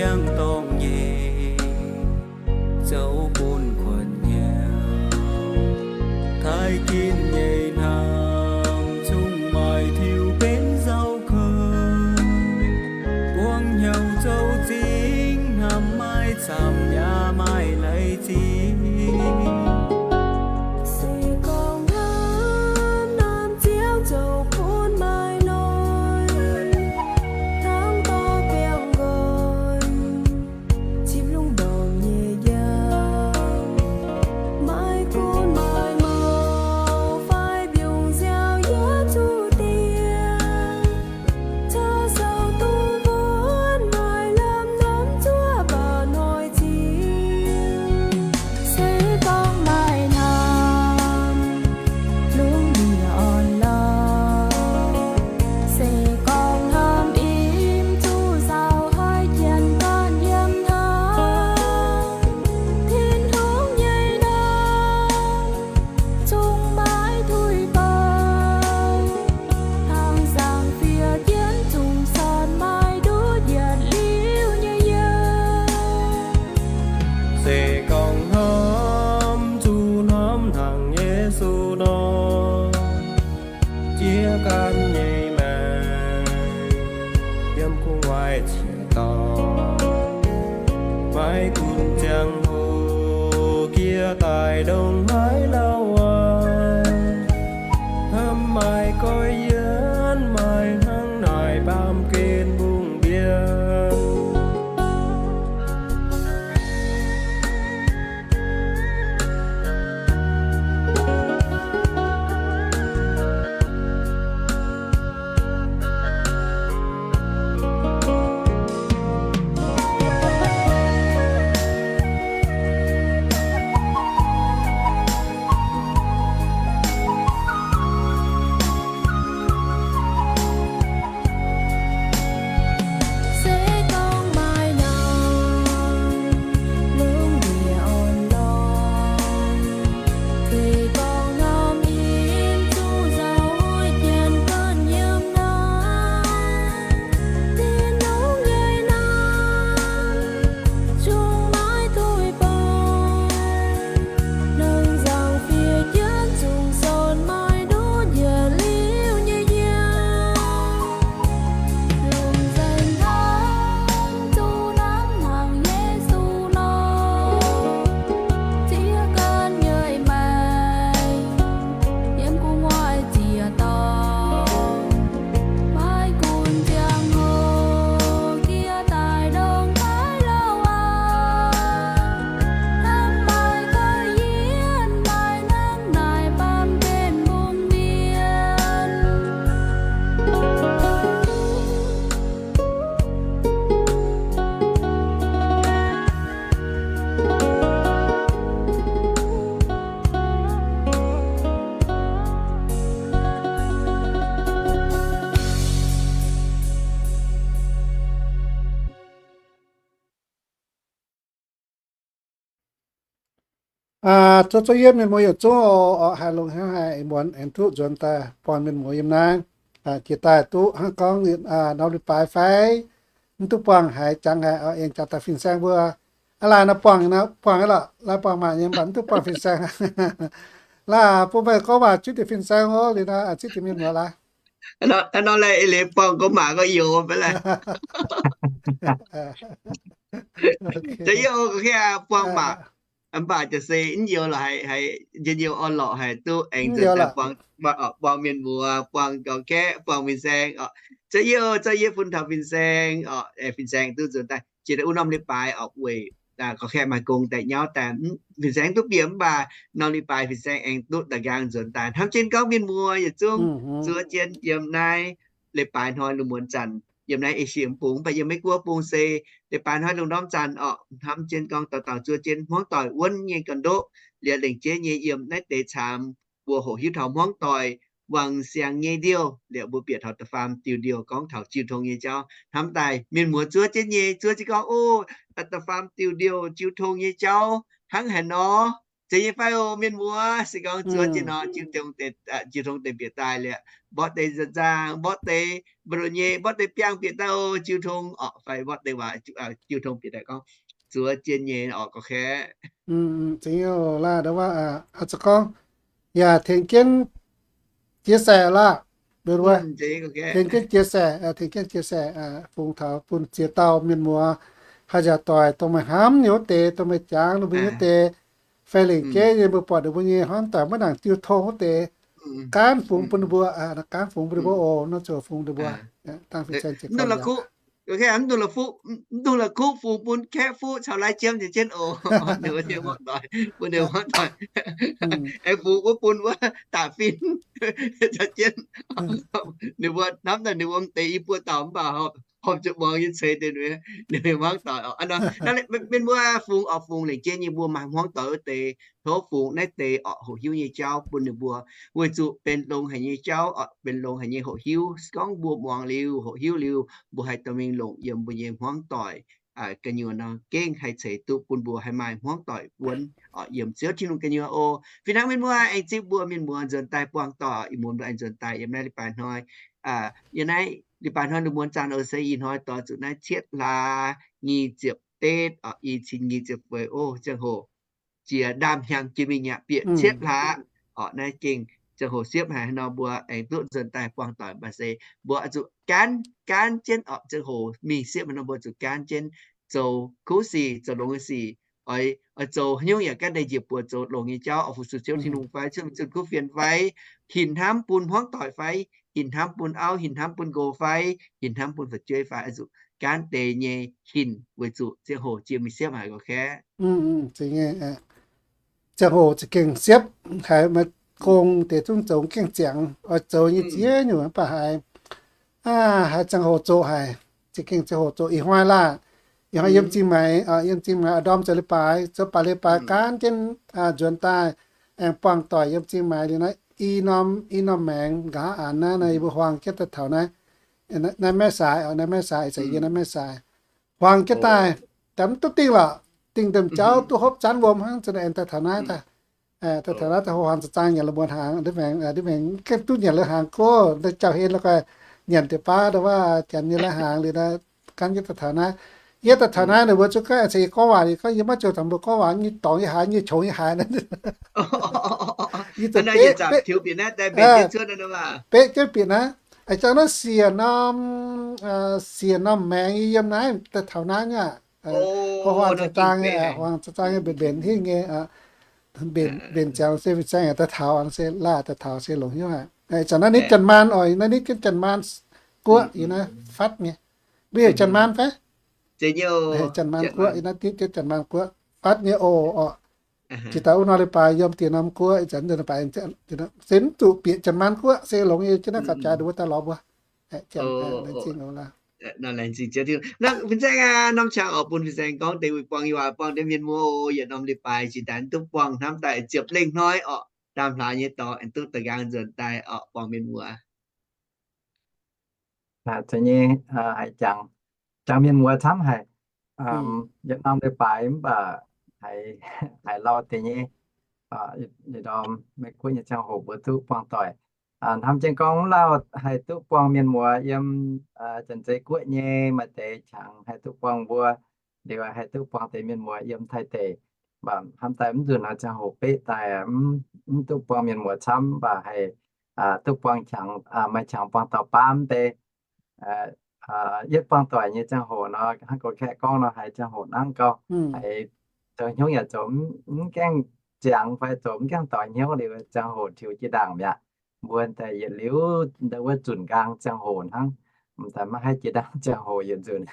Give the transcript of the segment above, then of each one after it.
Ziangh dorngh nyei, zoux bun kuonx hnyouv, taaih ginv nyei hnamv, zungv maaih tiux benx nzauh kouv. Buangv hnyouv zoux zingx, hnamv maaih camv yaac maaih leiz zingx. Se gorngv hnamv, hnamv Ziouv zoux bun maaih noic, hnangv dorh biangh nqoi, zipv lungh ndorm nyei jauv, maaih gunv maaih maux fai mbiungc nziaaux yietc zungv diex, caux sou duqv wuonv maaih lamh norm zuov baac noic zingx. Se gorngv maaih hnamv, lungh ndiev orn-lorqc, se gorngv hnamv im zuqc nzauh, hoic jienv ganh yiem hnangv Tin-Hungh nyei nor, zungv maiv tuix bouh. Hnangv nzangc fiev jienv zungv sorn maaih nduov njiec liuz nyei yiem. Se gorngv hnamv zuqc hnamv hnangv Yesu nor, jiex ganh nyei maengc, yiem gu'nguaaic ziex dorngx, maiv gunv ziangh hoc jiex daaih ndongc haaix lauh aqv. Hnamv maaih goiv yienv, maaih hnangv naaic baamh gen mbungv mbienv. Se gorngv maaih hnamv, lungh ndiev orn-lorqc, se gorngv hnamv im zuqc nzauh, hoic jienv ganh yiem hnangv Tin-Hungh nyei nor, zungv maiv tuix bouh. Hnangv nzangc fiev jienv zungv sorn maaih nduov njiec liuz nyei yiem. Longc nzengc hnamv zuqc hnamv hnangv Yesu nor, ziex ganh nyei maengc, yiem gu'nguaaic ziex dorngx, maiv gunv ziangh hoc jiex daaih ndongc haaix lauh aqv. Hnamv maaih goiv yienv, maaih hnangv naaic baamh gen mbungv mbienv. Zuov zuov yietv mienh muoz yietc zungv oc. Haaix longx hnangv haaix muonz aengx duqv nzuonx daaih buangh mienh muoz yiem naaiv. Jiex daaih duqv hnangv gorngv norm leiz-baaix fai mv duqv buangh haaix, jangx haaix, aengx jangx daaih fin-saeng mbuo. Aa laanh nor buangh, buangh aqv lorqc, laanh buangh maanc nyei, mv baac mv duqv buangh fin-saeng. Laanh bun meih gorngv waac zipv deix fin-saeng oc. Liuz nor zipv deix mienh muoz laaix. Nor laih leiz buangh gorngv maac gorngv youz fai laih. Za'yietv oc, gorngv kaeqv buangh maac, mv baac jaax se mv youz lorqc, haiz njien-youh orn-lorqc haic duqv aengx nzuonx daaih buangh mienh muoz, buangh gorngv kaeqv, buangh fin-saeng oc. Za'yietv oc, za'yietv bun taux fin-saeng oc. Fin-saeng duqv nzuonx daaih jiex daaih wuov norm leiz-baaix oc, weic gorngv kaeqv maaih gong daaih nyauv daaih, fin-saeng duqv bieqc mv baac norm leiz-baaix fin-saeng aengx duqv da'nqaang nzuonx daaih. Hnamv jienv gorngv mienh muoz yietc zungv zuov jienv yiem naaiv leiz-baaix hnoi lungh muonz zanc, yiem naaiv Esie mv bung, mv baac yiem Meiv Guoqv bung se leiz-baaix hnoi lungh ndorm zanc oc. Hnamv jienv gorngv dauh dauh zuov jienv hmuangv doic wuonv nyei ga'ndoqv, liuz lengc jeiv nyei yiem naaiv deix caamx mbuo hoqc hiuv taux hmuangv doic wangc siangx nyei ndiouh, liuz mbuo bieqc taux da'faam diuh ndiouh gorngv taux jiu tong nyei jauv. Hnamv daaih mienh muoz zuov jienv nyei, zuov jienv gorngv, o, da'faam diuh ndiouh jiu tong nyei jauv hnangv haaix nor? Zeiz nyei fai oc mienh muoz? Se gorngv zuov jienv nor, jiu tong deix, jiu tong deix bieqc daaih liuz, mborqv deix nzangc, mborqv deix mbu'ndongx nyei, mborqv deix biangh bieqc daaih oc. Jiu tong orqc fai mborqv deix waac, jiu tong bieqc daaih gorngv zuov jienv nyei orqc gauh kaeqv. Zeiz nyei oc. Laaix ndo wuov, aa, zuqc gorngv yaac tengx jienv chia sẻ laaih, tengx jienv chia sẻ, tengx jienv chia sẻ, fungx taux bun ziex dauh mienh muoz, haaix nziaauc doic dongh meih hnamv nyei wuov deix, dongh meih jangx lungh mbuo nyei wuov deix, fai lengc jeiv nyei mbuo buatc ninh mbuo nyei hnamv doic maiv nangc jiu tong wuov deix, gaanv fungx bun ninh mbuo, gaanv fungx bun ninh mbuo oc. Nor ziouc fungx ninh mbuo. Mv dungx la'kuqv, mv dungx la'kuqv, fungx bun kaeqv fuqv caux lai jiem nzengc jienv oc. Ninh mbuo nyei hnamv doic, bun ninh hnamv doic, aengx fungx wuov bun wuov daaih fin caux jienv. Ninh mbuo hnamv daaih ninh mbuo m'deix i buo dauh mv baac horpc zuqc muangx nyei ceix deix ninh mbuo hnangv doic oc. Mienh mbuo fungx oc, fungx lengc jeiv nyei mbuo maaih hmuangv doic wuov deix, tov fungx naaiv deix oc hoqc hiuv nyei jauv bun ninh mbuo, weic zuqc benx longx haic nyei jauv oc, benx longx haic nyei hoqc hiuv. Se gorngv mbuo muangx liuz, hoqc hiuv liuz, mbuo haih dorh mingh longc yiem mbuo nyei hmuangv doic gu'nyuoz nor, gengh haih ceix duqv bun mbuo haih maaih hmuangv doic wuonv oc yiem Ziouv Tin-Hungh gu'nyuoz oc. Fih hnangv mienh muoz aengx zipv mbuo mienh muoz nzuonx daaih buangh doic, ih muonz mbuo aengx nzuonx daaih yiem naaiv leiz-baaix hnoi. Yiem naaiv leiz-baaix hnoi lungh muonz zanc oc, se ih hnoi doix zuqc naaiv cietv hlaax nyic ziepc betv oc, i cin nyic ziepc feix oc. Ziangh hoc jiex ndaamv-hnyangx jiex mingh nyei aqv, bieqc cietv hlaax oc. Naaiv gengh ziangh hoc siepv haic haaix nor mbuo aengx duqv nzuonx daaih buangh doic, mv baac se mbuo oix zuqc gaanv, gaanv jienv oc. Ziangh hoc mingh siepv haaix nor mbuo oix zuqc gaanv jienv zoux kuv sic, zoux longx nyei sic. Oix, oix zoux haaix nyungc yaac gaanv deix njiec buoz zoux longx nyei jauv oc, fu-sux Ziouv Tin-Hungh fai, zunh kuv fienx fai, hinc hnamv bun hmuangv doic fai, hinc hnamv bun auv, hinc hnamv bun nqox fai, hinc hnamv bun fu'jueiv fai, oix zuqc gaanv deix nyei hinc weic zuqc ziangh hoc jiex mingh siepv haic gauh kaeqv. Ziangh hoc za'gengh siepv haic, maaih gong deix zungv zoux gengh ziangx, oix zoux nyei ziex nyungc mv baac haiz, haiz ziangh hoc zoqc haic, za'gengh ziangh hoc zoqc. Ih hnoi laah, ih hnoi yiem Zingh Maix, yiem Zingh Maix oix ndorm zoux leiz-baaix, zoux baac leiz-baaix gaanv jienv nzuonx daaih, aengx buangh doic yiem Zingh Maix liuz naaiv i norm, i norm maengx nqa'haav aqc naaiv, naaiv yie mbuo huaang jienv daaih taux naaiv, naaiv Maiv Saaix, naaiv Maiv Saaix, ih zanc yie naaiv Maiv Saaix, huaang jienv daaih, daaih mv duqv dingh lorqc, dingh ndorm jauv duqv hopv zanv wuom hnangv, za'gengh aengx daaih taux naaiv daaih. Daaih taux naaiv daaih ho huaang za'zaang nyanc la'muonz hnaangx, ndiev maengx, ndiev maengx gengh duqv nyanc la'hnaangx guoqv, ndiev jauv-hlen la'guaih nyanc deix baav, ndau wuov janx nyei la'hnaangx liuz naaiv gaanv jienv daaih taux naaiv. Yie daaih taux naaiv ninh mbuo zuqc gaanv ceix gorngv waac, ninh gorngv yie maiv ziouc taux mbuo gorngv waac, nyei dorngx nyei haaix, nyei qongx nyei haaix. Yie zuqc beqv jienv bieqc naaiv. A'jangv naaiv siec norm, siec norm maengx yiem naaiv daaih taux naaiv nyei aqv. Ho huaang za'zaang nyei, huaang za'zaang nyei mbenc mbenc hingh nyei, mbenc, mbenc ziangx se fin-saeng daaih taux se laah, daaih taux se longx hnyouv aqv. Zanc naaiv nitv Janx-Maanh oc, naaiv nitv jienv Janx-Maanh guoqv yie naaiv fatv nyei. Mbuo heuc Janx-Maanh fai? Janx-Maanh guoqv, yie naaiv nitv jienv Janx-Maanh guoqv fatv nyei oc. Oc, jiex daaih wuov nor leiz-baaix yiem dieh norm guoqv, ih zanc leiz-baaix se mv zuqc bieqc Janx-Maanh guoqv se longx nyei, jienv naaiv gapv jaax ninh mbuo daaih lorz mbuo. Laengz zingh oc. Fin-saeng aac, norm qangx oc bun fin-saeng gorngv deix wuic buangh yie waac buangh deix mienh muoz oc. Yietc norm leiz-baaix jiex daaih duqv buangh hnamv daaih ziepc lengh hnoi oc, ndaamv-hlaax nyei dorngx aengx duqv da'nqaang nzuonx daaih oc, buangh mienh muoz. Haiz jangx, jangx mienh muoz camv haic. Yietc norm leiz-baaix mv baac haiz, haiz lauh deix nyei. Yietc norm Meiv-Guoqv nyei ziangh hoc mbuo duqv buangh doic. Hnamv jienv gorngv mv lauh haih duqv buangh mienh muoz yiem Janx-Zei Guoqv nyei, maaih deix qangx haih duqv buangh mbuo, liuz haih duqv buangh deix mienh muoz yiem Taiv deic. Mv baac hnamv daaih mv nzunc nor ziangh hoc beqv daaih, mv duqv buangh mienh muoz camv, mv baac haih duqv buangh qangx, maaih qangx buangh dauh baav mv deix. Yietv buangh doic nyei ziangh hoc nor, hnangv Gorx Kaeqv gorngv nor, haiz ziangh hoc nangv gauh haiz zoux hnyouv yaac zoux mv gaengh ziangx fai zoux mv gaengh doix hnyouv liuz, ziangh hoc tiux jiex ndaangc mi'aqv. Mbuo daaih yietc liuz ndau wuov zunc nqaang ziangh hoc hnangv, m'daaih maiv haih jiex ndaangc ziangh hoc yietc nzunc.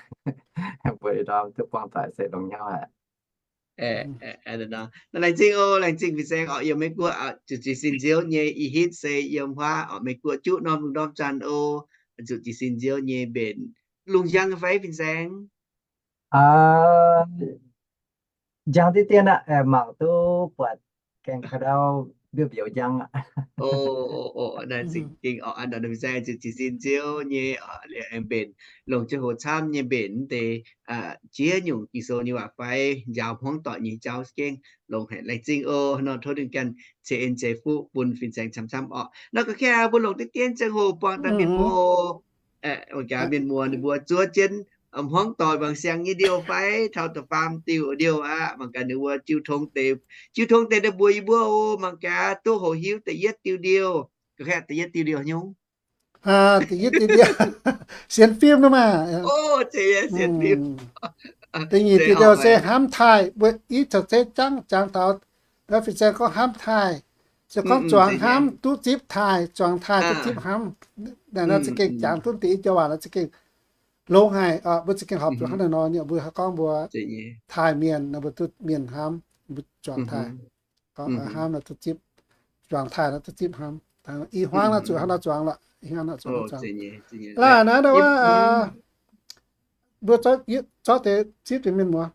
Mbuo ih ndorm duqv buangh doic se longx hnyouv haic. Laengz zingh oc, laengz zingh fin-saeng oc. Yiem Meiv-Guoqv zuqc jiez sin nziouv nyei, ih hitv se yiem huaav oc, Meiv-Guoqv juqv norm lungh ndorm zanc oc, zuqc jiez sin nziouv nyei mbenc lungh njang fai fin-saeng? Njang diqv dien aqv, mangc duqv buatc gaengh ka'ndau mbiouh mbiouh njang aqv. Naaiv za'gengh oc, an nor fin-saeng ziouc jiez sin nziouv nyei oc, liuz aengx mbenc longc jienv hoc camv nyei mbenc deix jiex nyungc Ging-Sou nyei waac fai njaaux hmuangv doic nyei jauv za'gengh longx haic. Laengz zingh oc. Nor tov ninh ganh ceix en ceix fuqv bun fin-saeng camv-camv oc. Nor ga'kengx mbuo longc diqv dien ziangh hoc buangh daaih mienh muoz, mangc gaax mienh muoz ninh mbuo zuov jienv hmuangv doic mangc siang nyei ndiouh fai taux da'faam diuh ndiouh aqv. Mangc gaax ninh mbuo jiu tong deix, jiu tong deix daaih mbuox yie mbuo oc. Mangc gaax duqv hoqc hiuv da'yietv diuh ndiouh. Ga'kengx da'yietv diuh ndiouh nyungc. Da'yietv diuh ndiouh sienx fim nor maah. Da'nyeic diuh ndiouh se hnamv taaih. Mbuo i caux zeiv jangv jangx taux, fin-saeng gorngv hnamv taaih, se gorngv zuangx hnamv duqv zipv taaih, zuangx taaih duqv zipv hnamv. Naaiv nor za'gengh jangx duqv deix i joux waac nor za'gengh longx haic. Mbuo za'gengh horpc zuqc hnangv naaiv nor, mbuo gorngv mbuo taaih mienh nor mbuo duqv mienh hnamv, mbuo zuangx taaih. Hnamv nor duqv zipv, zuangx taaih nor duqv zipv hnamv. I hmuangv nor zuqc hnangv nor zuangx lorqc. Laaih naaiv wuov mbuo zorqv deix zipv deix mienh muoz.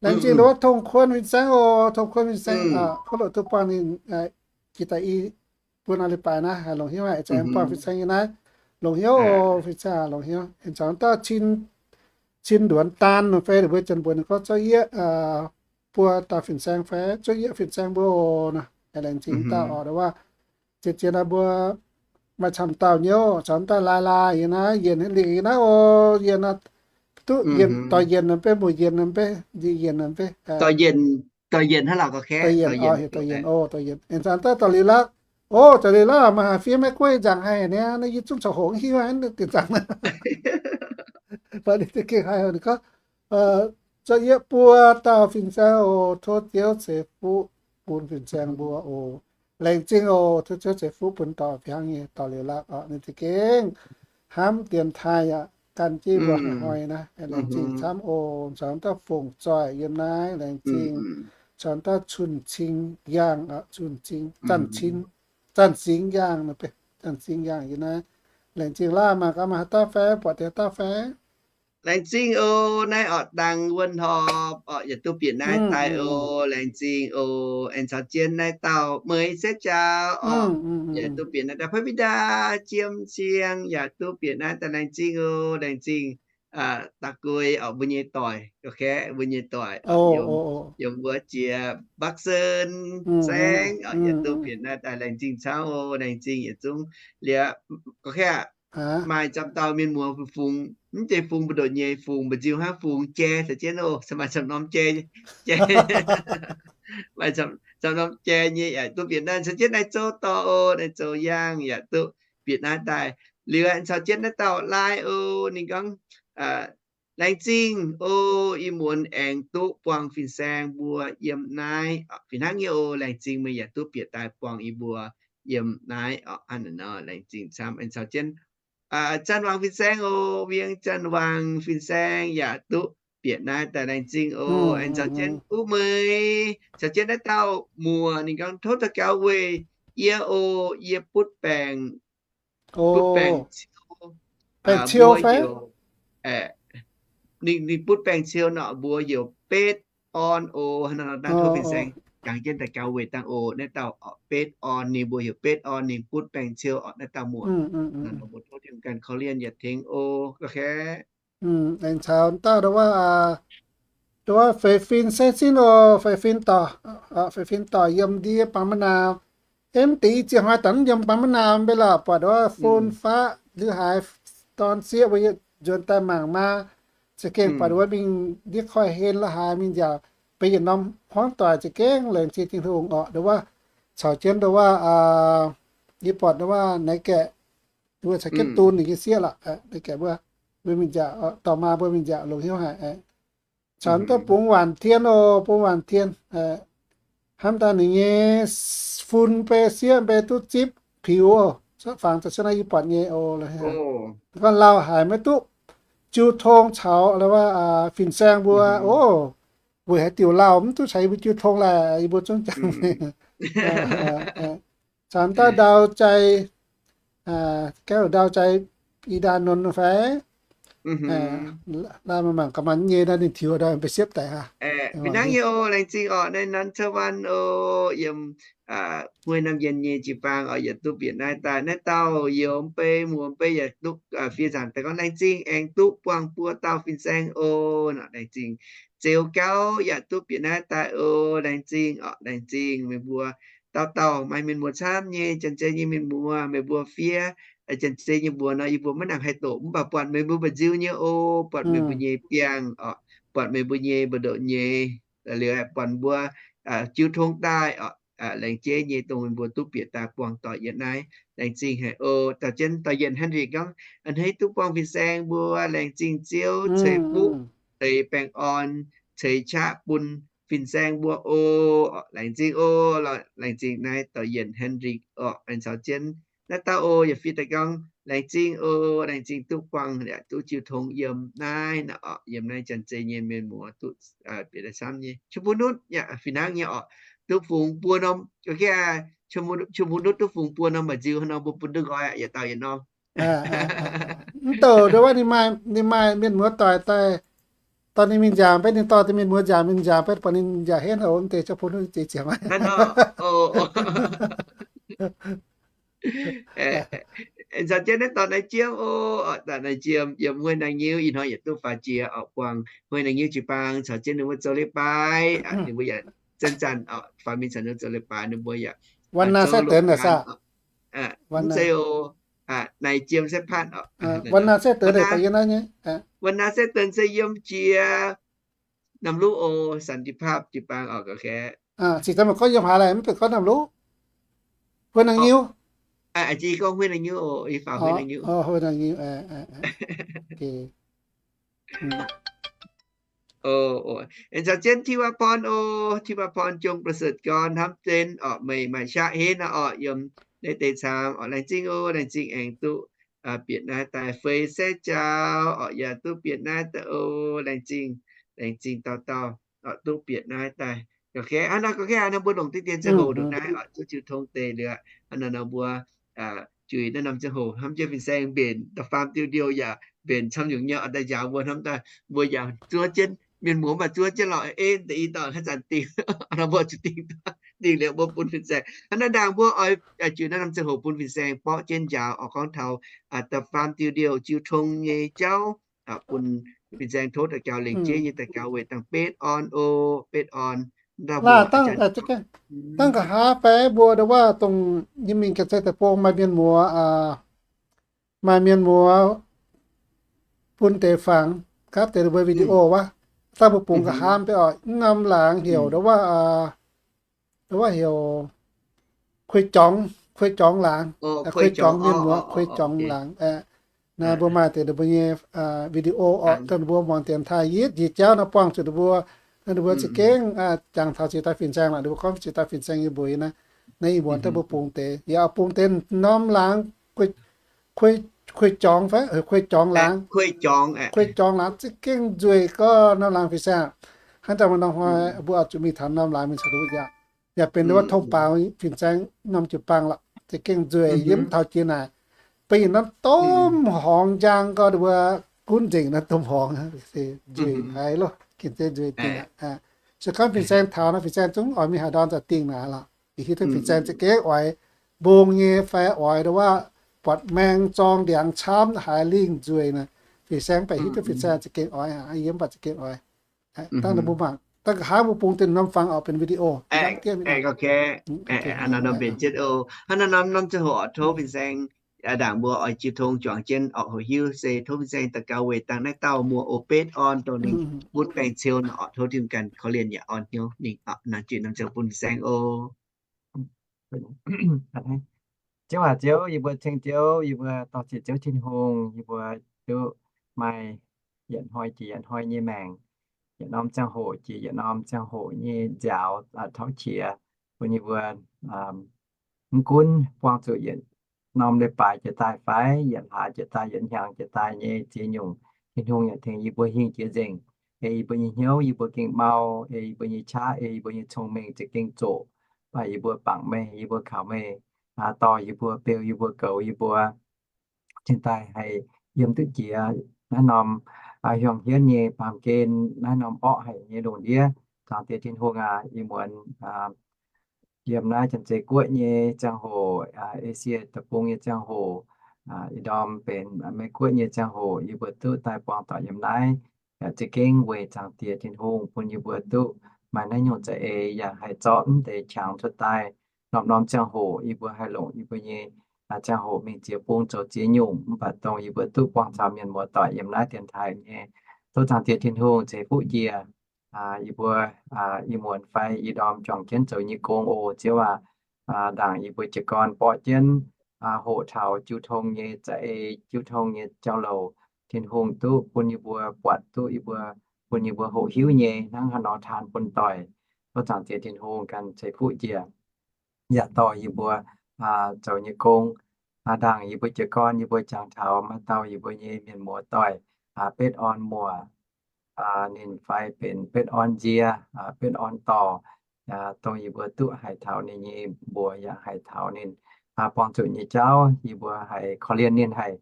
Laengz zingh nduov Tongh Kuon fin-saeng oc. Tongh Kuon fin-saeng, kov loc duqv buangh ninh jiex daaih i buo nor leiz-baaix naaiv haih longc hnyouv haic, aengx buangh fin-saeng yiem naaiv longc hnyouv oc. Fin-saeng longc hnyouv, aengx caux dauh cin nduonx daan nor fai, mbuo janx mbuox ninh gorngv zorqv yieqv buo dauh fin-saeng fai zorqv yieqv fin-saeng mbuo oc. Nor laengz zingh dauh oc, nduov waac ziex ziex nor mbuo maaih camv dauh nyei oc. Caux dauh laai laai yiem naaiv, yienh lingh yiem naaiv oc. Yienh duqv yienh, dorh yienh nor mbe, mbuo yienh nor mbe, yienh nor mbe, dorh yienh, dorh yienh oc, dorh yienh oc, dorh yienh. Aengx caux dauh dorh liuz laqv oc, dorh liuz laqv maaih haaix fiev maiv guoqv nzangc haic niaa, naaiv yie zungv corc hoqc hiuv dien nzangc. Mv baac ninh za'gengh haiz ninh gorngv, zorqv yieqv buo dauh fin-saeng oc. Tov Ziouv ceix fuqv bun fin-saeng mbuo oc. Laengz zingh oc. Tov Ziouv ceix fuqv bun dorh fih hnangv nyei dorh liuz laqv oc. Ninh za'gengh hnamv dienx taaih yaac gan jienv mbuo haic hnoi naaiv. Laengz zingh camv oc. Caux dauh fongc zoih yiem naaiv, laengz zingh. Caux dauh cun cing yaangh, cun cing, zanc cing, zanc cing yaangh, zanc cing yaangh yiem naaiv. Laengz zingh laaih. Mangc gaax maaih haaix dauh fai, buatc deix dauh fai. Laengz zingh oc. Naaiv orqc, dangh wuonh horpc orqc, yaac duqv bieqc naaiv daaih oc. Laengz zingh oc. Aengx caux jienv naaiv dauh meix setv jaax orqc, yaac duqv bieqc naaiv daaih. Paiv Mindaa, Jiem Siang yaac duqv bieqc naaiv daaih. Laengz zingh oc. Laengz zingh da'guei orqc, mbuo nyei doic, ga'kaeqv mbuo nyei doic, yiem wuov jiex Mbakv Sen Saengv orqc, yaac duqv bieqc naaiv daaih. Laengz zingh camv oc. Laengz zingh yietc zungv liuz, ga'kaeqv maaih camv dauh mienh muoz fungx, mv zeiz fungx mbu'ndongx nyei, fungx mba'nziu hnangv, fungx jai caux jienv oc. Maaih camv norm jai, jai, maaih camv norm jai nyei yaac duqv bieqc naaiv. Caux jienv naaiv zoux dorh oc, naaiv zoux yaangh yaac duqv bieqc naaiv daaih. Liuz caux jienv naaiv dauh laai oc, ninh gorngv, laengz zingh oc. Ih muonz aengx duqv buangh fin-saeng mbuo yiem naaiv fih hnangv nyei oc. Laengz zingh meih yaac duqv bieqc daaih buangh yie mbuo yiem naaiv oc. Hnangv naaiv nor laengz zingh camv. Aengx caux jienv Janx-Waangc fin-saeng oc. Wienh Janx-Waangc fin-saeng yaac duqv bieqc naaiv daaih. Laengz zingh oc. Aengx caux jienv Uv Meix, caux jienv naaiv dauh muoz, ninh gorngv tov daux gaux weic yie oc. Yie butv baengc, butv baengc ciou, baengc ciou fai? Ninh, ninh butv baengc ciou nor mbuo heuc Betv Orn oc. Hnangv nor dangh tov fin-saeng jangx jienv daux gaux weic dangh oc. Naaiv dauh Betv Orn, ninh mbuo heuc Betv Orn, ninh butv baengc ciou orqc, naaiv dauh muoz. Mbuo tov Tin-Hungh ganh korv-lienh yietc tengx oc. Ga'kaeqv aengx caux dauh nduov wuov, nduov wuov Feix Fin Saengv Sin oc. Feix Fin dorc, Feix Fin dorc yiem ndiev Bangv Maiv Naam. Em, deix i ziex hnoi daaih mv yiem Bangv Maiv Naam mbe lorqc, buatc nduov wuov fun faqv liuz haaix dorn sieqv mbuo yietc nzuonx daaih mangc maa, za'gengh buatc wuov mingh ndiev koiv-hlen la'haaix mingh nziaauc, beiv yietc norm hmuangv doic za'gengh laengz zingh Tin-Hungh orqc. Nduov wuov caux jienv nduov wuov, yie buatc nduov wuov Naaiv Gaeqv, nduov caux jienv Dun ninh nyei sieqv lorqc. Naaiv Gaeqv mbuo, mbuo mingh nziaauc, dorh maa mbuo mingh nziaauc longx hnyouv haic. Caux dauh Bungx Waanc Tien oc. Bungx Waanc Tien hnamv daaih ninh nyei fun mbe sieqv mbe duqv zipv piux oc. Fangx daaih cuotv naaiv yie buatc nyei oc. Gorngv lauh haic maiv duqv jiu tong caux fin-saeng mbuo oc. Weic haaix diuc lauh mv duqv caux yie mbuo jiu tong laeh, yie mbuo zungv jangx. Caux dauh Ndau Jai, Gauv Ndau Jai, I Ndaa Nonx fai? Laaih maaih mangc gaax maaih nyei naaiv ninh tiux daaih mv bei siepv daic aqv. Fih hnangv nyei oc. Laengz zingh oc. Naaiv nanv Taiwan oc, yiem mueiz norm yienh nyei jiu-baang oc, yietc duqv bieqc naaiv daaih. Naaiv dauh youz mv bei muoz mv bei yaac duqv fiev nzaangc daaih gorngv, laengz zingh aengx duqv buangh buo dauh fin-saeng oc. Laengz zingh Zeux Gauv yaac duqv bieqc naaiv daaih oc. Laengz zingh oc. Laengz zingh meih mbuo dauh dauh maaih mienh muoz camv nyei, janx-zei nyei mienh muoz, meih mbuo fiev janx-zei nyei mbuox nor, yie mbuo maiv nangc haih doqc, mv baac buatc meih mbuo mba'nziu nyei oc, buatc meih mbuo nyei biangh oc, buatc meih mbuo nyei mbu'ndongx nyei, liuz buatc mbuo jiu tong daaih oc, laengz jeiv nyei dongh meih mbuo duqv bieqc daaih buangh doic yietc naaiv. Laengz zingh haic oc. Dauh jienv Doic Yienc Henry gorngv, a'hneiv duqv buangh fin-saeng mbuo, laengz zingh Ziouv ceix fuqv, ceix baengh orn, ceix qaqv bun fin-saeng mbuo oc. Laengz zingh oc. Laengz zingh naaiv Doic Yienc Henry oc. Aengx caux jienv naaiv dauh oc, yaac fiev daaih gorngv, laengz zingh oc, laengz zingh duqv buangh yaac duqv jiu tong yiem naaiv oc, yiem naaiv janx-zei nyei mienh muoz duqv bieqc daaih camv nyei. Chum Bun Nutv yaac fih hnangv nyei oc, duqv fungx buo norm, Chum Bun Nutv duqv fungx buo norm mba'nziu hnangv nor, mbuo bun duqv nqoi aqv, yietc dauh yietc norm. Mv douc ndongc wuov ninh maaih, ninh maaih mienh muoz doic daaih, dorh ninh mingh nziaauc beiv, ninh dorh deix mienh muoz nziaauc, mingh nziaauc beiv, buatc ninh nziaauc henv houc deix, Chum Bun Nutv zeix ziangx. Nzauh jienv naaiv dorh Naaiv Jiem oc, dorh Naaiv Jiem yiem Hueih Naang Nyiuv, ih hnoi yietc duqv faaux jiex oc, buangh Hueih Naang Nyiuv jiu-baang caux jienv ninh mbuo zoux leiz-baaix, ninh mbuo yaac zanc-zanc oc, faaux mingh caux ninh mbuo zoux leiz-baaix, ninh mbuo yaac วันนาแซ่เติน เหรอ ซ่า วันนา mv zeiz oc, Naaiv Jiem แซ่พัฒน์ oc. วันนาแซ่เติน เหรอ ตอนนี้นะเนี่ย วันนาแซ่เติน se yiem jiex Namc Luv oc, สันติภาพ jiu-baang oc, ga'kaeqv. Cingx daaih mangc gorngv yiem haaix laaic, mv baac gorngv Namc Luv, Hueih Naang Nyiuv. Aa, jiex gorngv Hueih Naang Nyiuv oc, yie faaux Hueih Naang Nyiuv. Hueih Naang Nyiuv. Aengx caux jienv Ti Wa Porn oc, Ti Wa Porn, Jongประเสริฐกร hnamv zen oc, meih maaih qaqv henv nor oc, yiem naaiv deix camv oc. Laengz zingh oc, laengz zingh aengx duqv bieqc naaiv daaih. Feix Saeqv Jaux oc, yaac duqv bieqc naaiv daaih oc. Laengz zingh, laengz zingh dauh dauh oc, duqv bieqc naaiv daaih. Ga'kaeqv hnangv nor, ga'kaeqv hnangv nor mbuo longc diqv dien ziangh hoc ndongc naaiv oc, zuov jiu tong deix liuz hnangv nor, nor mbuo zuiz naaiv norm ziangh hoc hnamv jienv fin-saeng mbenc da'faam diuh ndie yaac mbenc camv nyungc nyei oc. Daaih njaaux mbuo hnamv daaih mbuo yaac zuov jienv, mienh muoz mv baac zuov jienv lorqc, ei, da'yi dauh haaix zanc dingh, nor mbuo zuqc dingh, dingh liuz mbuo bun fin-saeng. Hnangv naaiv ndaangc mbuo oix zuiz naaiv norm ziangh hoc bun fin-saeng borqv jienv njaaux oc, gorngv taux da'faam diuh ndie jiu tong nyei jauv, bun fin-saeng tov daux gaux lengc jeiv nyei daux gaux weic dangh betv orn oc, betv orn. Dangh nqa'haav fai mbuo ndo wuov dongh nyei mingh ganh se deic-bung maaih mienh muoz, maaih mienh muoz bun deix fangx gapv deix mbuo video wuov, dangh mbuo bungx nqa'haav mv bei oc. Mv norm laangz heuc ndo wuov, ndo wuov heuc Kuei Jorngx, Kuei Jorngx laangz, Kuei Jorngx mienh muoz, Kuei Jorngx laangz. Naaiv mbuo maaih deix ninh mbuo nyei video oc, dongh ninh mbuo muangx dienx taaih yietv njiec jauv nor buangh zuqc ninh mbuo, ninh mbuo za'gengh jangx taux ziex dauh fin-saeng lorqc, ninh mbuo gorngv ziex dauh fin-saeng nyei mbuox naaiv. Naaiv ih muonz daaih mbuo bungx deix, yaac bungx deix norm laangz, Kuei, Kuei Jorngx fai, Kuei Jorngx laangz, Kuei Jorngx laangz za'gengh nzueic gorngv norm laangz fin-saeng. Hnangv daaih maaih norm hnoi mbuo oix zuqc mingh taux norm laangz mingh caux ninh mbuo yaac, yaac benx wuov tong baaux fin-saeng norm jiu-baang lorqc, za'gengh nzueic yiem taux jiex naaic. Beiv yietc norm domh horngz njang gorngv ninh mbuo gunv nzengc naaiv domh horngz, nzueic haic loh, gengh se nzueic dingc aqv. Se gorngv fin-saeng taux nor, fin-saeng zungv oix mingh haaix ndorn za'gengh dingh naaic lorqc. Hiuv duqv fin-saeng za'gengh oix mbong nyei fai oix ndo wuov buatc maeng zorng ndiangx camv haiz lingh nzueic naaic, fin-saeng mv baac hiuv duqv fin-saeng za'gengh oix, yiem mv baac za'gengh oix. Dangh mbuo mangc, dangh nqa'haav mbuo bungx dinh norm fangx oix benx video. Hnangv naaiv norm mbenc jienv oc. Hnangv naaiv norm, norm ziangh hoc oix tov fin-saeng, ndaangc mbuo oix jiu tong juangc jienv oc, hoqc hiuv se tov fin-saeng daux gaux weic dangh naaiv dauh muoz oc, betv orn dongh ninh butv baengc ceu nor oc. Tov Tin-Hungh ganh korv-lienh yaac orn hnyouv ninh oc. Nangc jiex norm ziangh bun fin-saeng oc. Ziouv aac Ziouv, yie mbuo ceng Ziouv, yie mbuo dorh zieqc Ziouv Tin-Hungh, yie mbuo duqv maaih yietc hnoi jiex yietc hnoi nyei maengc, yietc norm ziangh hoc jiex yietc norm ziangh hoc nyei nziaaux tauv qiex, bun yie mbuo mv gunv buangh zuqc yietc norm leiz-baaix jiex daaih fai yietc hlaax jiex daaih, yietc hnyangx jiex daaih nyei ziex nyungc, Tin-Hungh yaac tengx yie mbuo hingh jiex nzengc. Ei yie mbuo nyei hnyouv yie mbuo gengh mau, ei yie mbuo nyei qaqv, ei yie mbuo nyei cong-mengh za'gengh zoqc. Mv baac yie mbuo bangc meih, yie mbuo kaux meih dorh yie mbuo, beu yie mbuo, goux yie mbuo, cingx daaih haih yiem duqv jiex naaiv norm hiuang hienv nyei baamh gen, naaiv norm orqv haic nyei lungh ndiev. Zaangc Diex Tin-Hungh aac, ih muonz yiem naaiv Janx-Zei Guoqv nyei ziangh hoc, Esie Deic-Bung nyei ziangh hoc, ih ndorm benx Meiv Guoqv nyei ziangh hoc, yie mbuo duqv daaih buangh doic yiem naaiv. Yaac za'gengh weic Zaangc Diex Tin-Hungh bun yie mbuo duqv maaih naaiv nyungc za'eix yaac haih zorqv mv deix qangx cuotv daaih. Norm-norm ziangh hoc yie mbuo haih longc yie mbuo nyei ziangh hoc mingh ziex bung zoux ziex nyungc, mv baac dongh yie mbuo duqv buangh caux mienh muoz doic yiem naaiv dienx taaih nyei. Tov Zaangc Diex Tin-Hungh ceix fuqv njiec yie mbuo ih muonz fai ih ndorm juangc jienv zoux nyei gong oc. Ziouv aac, ndaangc yie mbuo jiez gorn borqv jienv hoqc taux jiu tong nyei za'eix, jiu tong nyei jauv-louc, Tin-Hungh duqv bun yie mbuo buatc duqv yie mbuo, bun yie mbuo hoqc hiuv nyei hnangv haaix nor taan bun doic. Tov Zaangc Diex Tin-Hungh ganh ceix fuqv njiec, yaac dorh yie mbuo zoux nyei gong. Ndaangc yie mbuo jiez gorn yie mbuo jangx taux maaih dauh yie mbuo nyei mienh muoz doic, Betv Orn Muoc, ninh fai benx Betv Orn Nzie, Betv Orn Dorc, dongh yie mbuo duqv haiz taux ninh nyei mbuox yaac haiz taux ninh buangh zuqc nyei jauv, yie mbuo haiz korv-lienh ninh haic.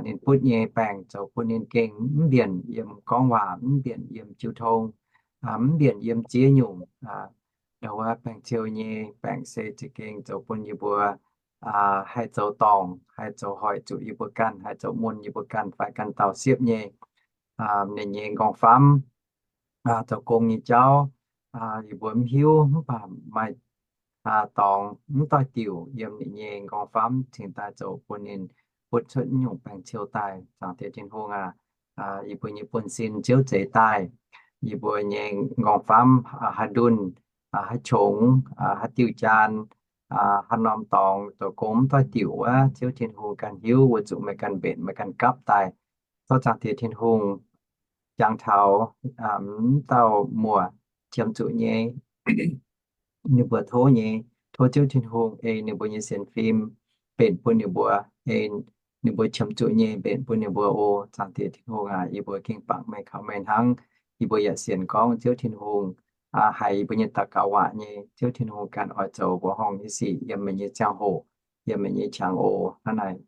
Ninh butv nyei baengc zoux bun ninh gengh mv mbienc yiem gorngv waac, mv mbienc yiem jiu tong, mv mbienc yiem ziex nyungc. Ndau wuov baengc ciou nyei baengc se za'gengh zoux bun yie mbuo haih zoux dorngc, haih zoux hoic zuqc yie mbuo ganh, haih zoux mun yie mbuo ganh fai ganh dauh siepv nyei. Ninh nyei nqorngv-famv zoux gong nyei jauv yie mbuo mv hiuv, mv baac maaih dorngx mv doix-diuc yiem ninh nyei nqorngv-famv cingx daaih zoux bun ninh butv cuotv nyungc baengc ciou daaih. Zaangc Diex Tin-Hungh aac, yie mbuo nyei buonv-sin Ziouv zeix daaih, yie mbuo nyei nqorngv-famv haaix ndunh, haaix qongx, haaix diuh jaan, haaix norm dorngx zoux gong mv doix-diuc wuov, Ziouv Tin-Hungh ganh hiuv, weic zuqc meih ganh mbenc, meih ganh gapv daaih. Tov Zaangc Diex Tin-Hungh jangx taux mv dauh muoc qiemx zuqc nyei, ninh mbuo tov nyei, tov Ziouv Tin-Hungh ei ninh mbuo nyei sienx fim mbenc bun ninh mbuo, ei ninh mbuo qiemx zuqc nyei mbenc bun ninh mbuo oc. Zaangc Diex Tin-Hungh aac, yie mbuo gengh bangc meih kaux meih hnangv. Yie mbuo yaac sienx gorngv Ziouv Tin-Hungh haiz yie mbuo nyei daux gaux waac nyei. Ziouv Tin-Hungh ganh oix zoux mbuoqc horngh nyei sic yiem meih nyei ziangh hoc, yiem meih nyei qangx oc. Hnangv naaic,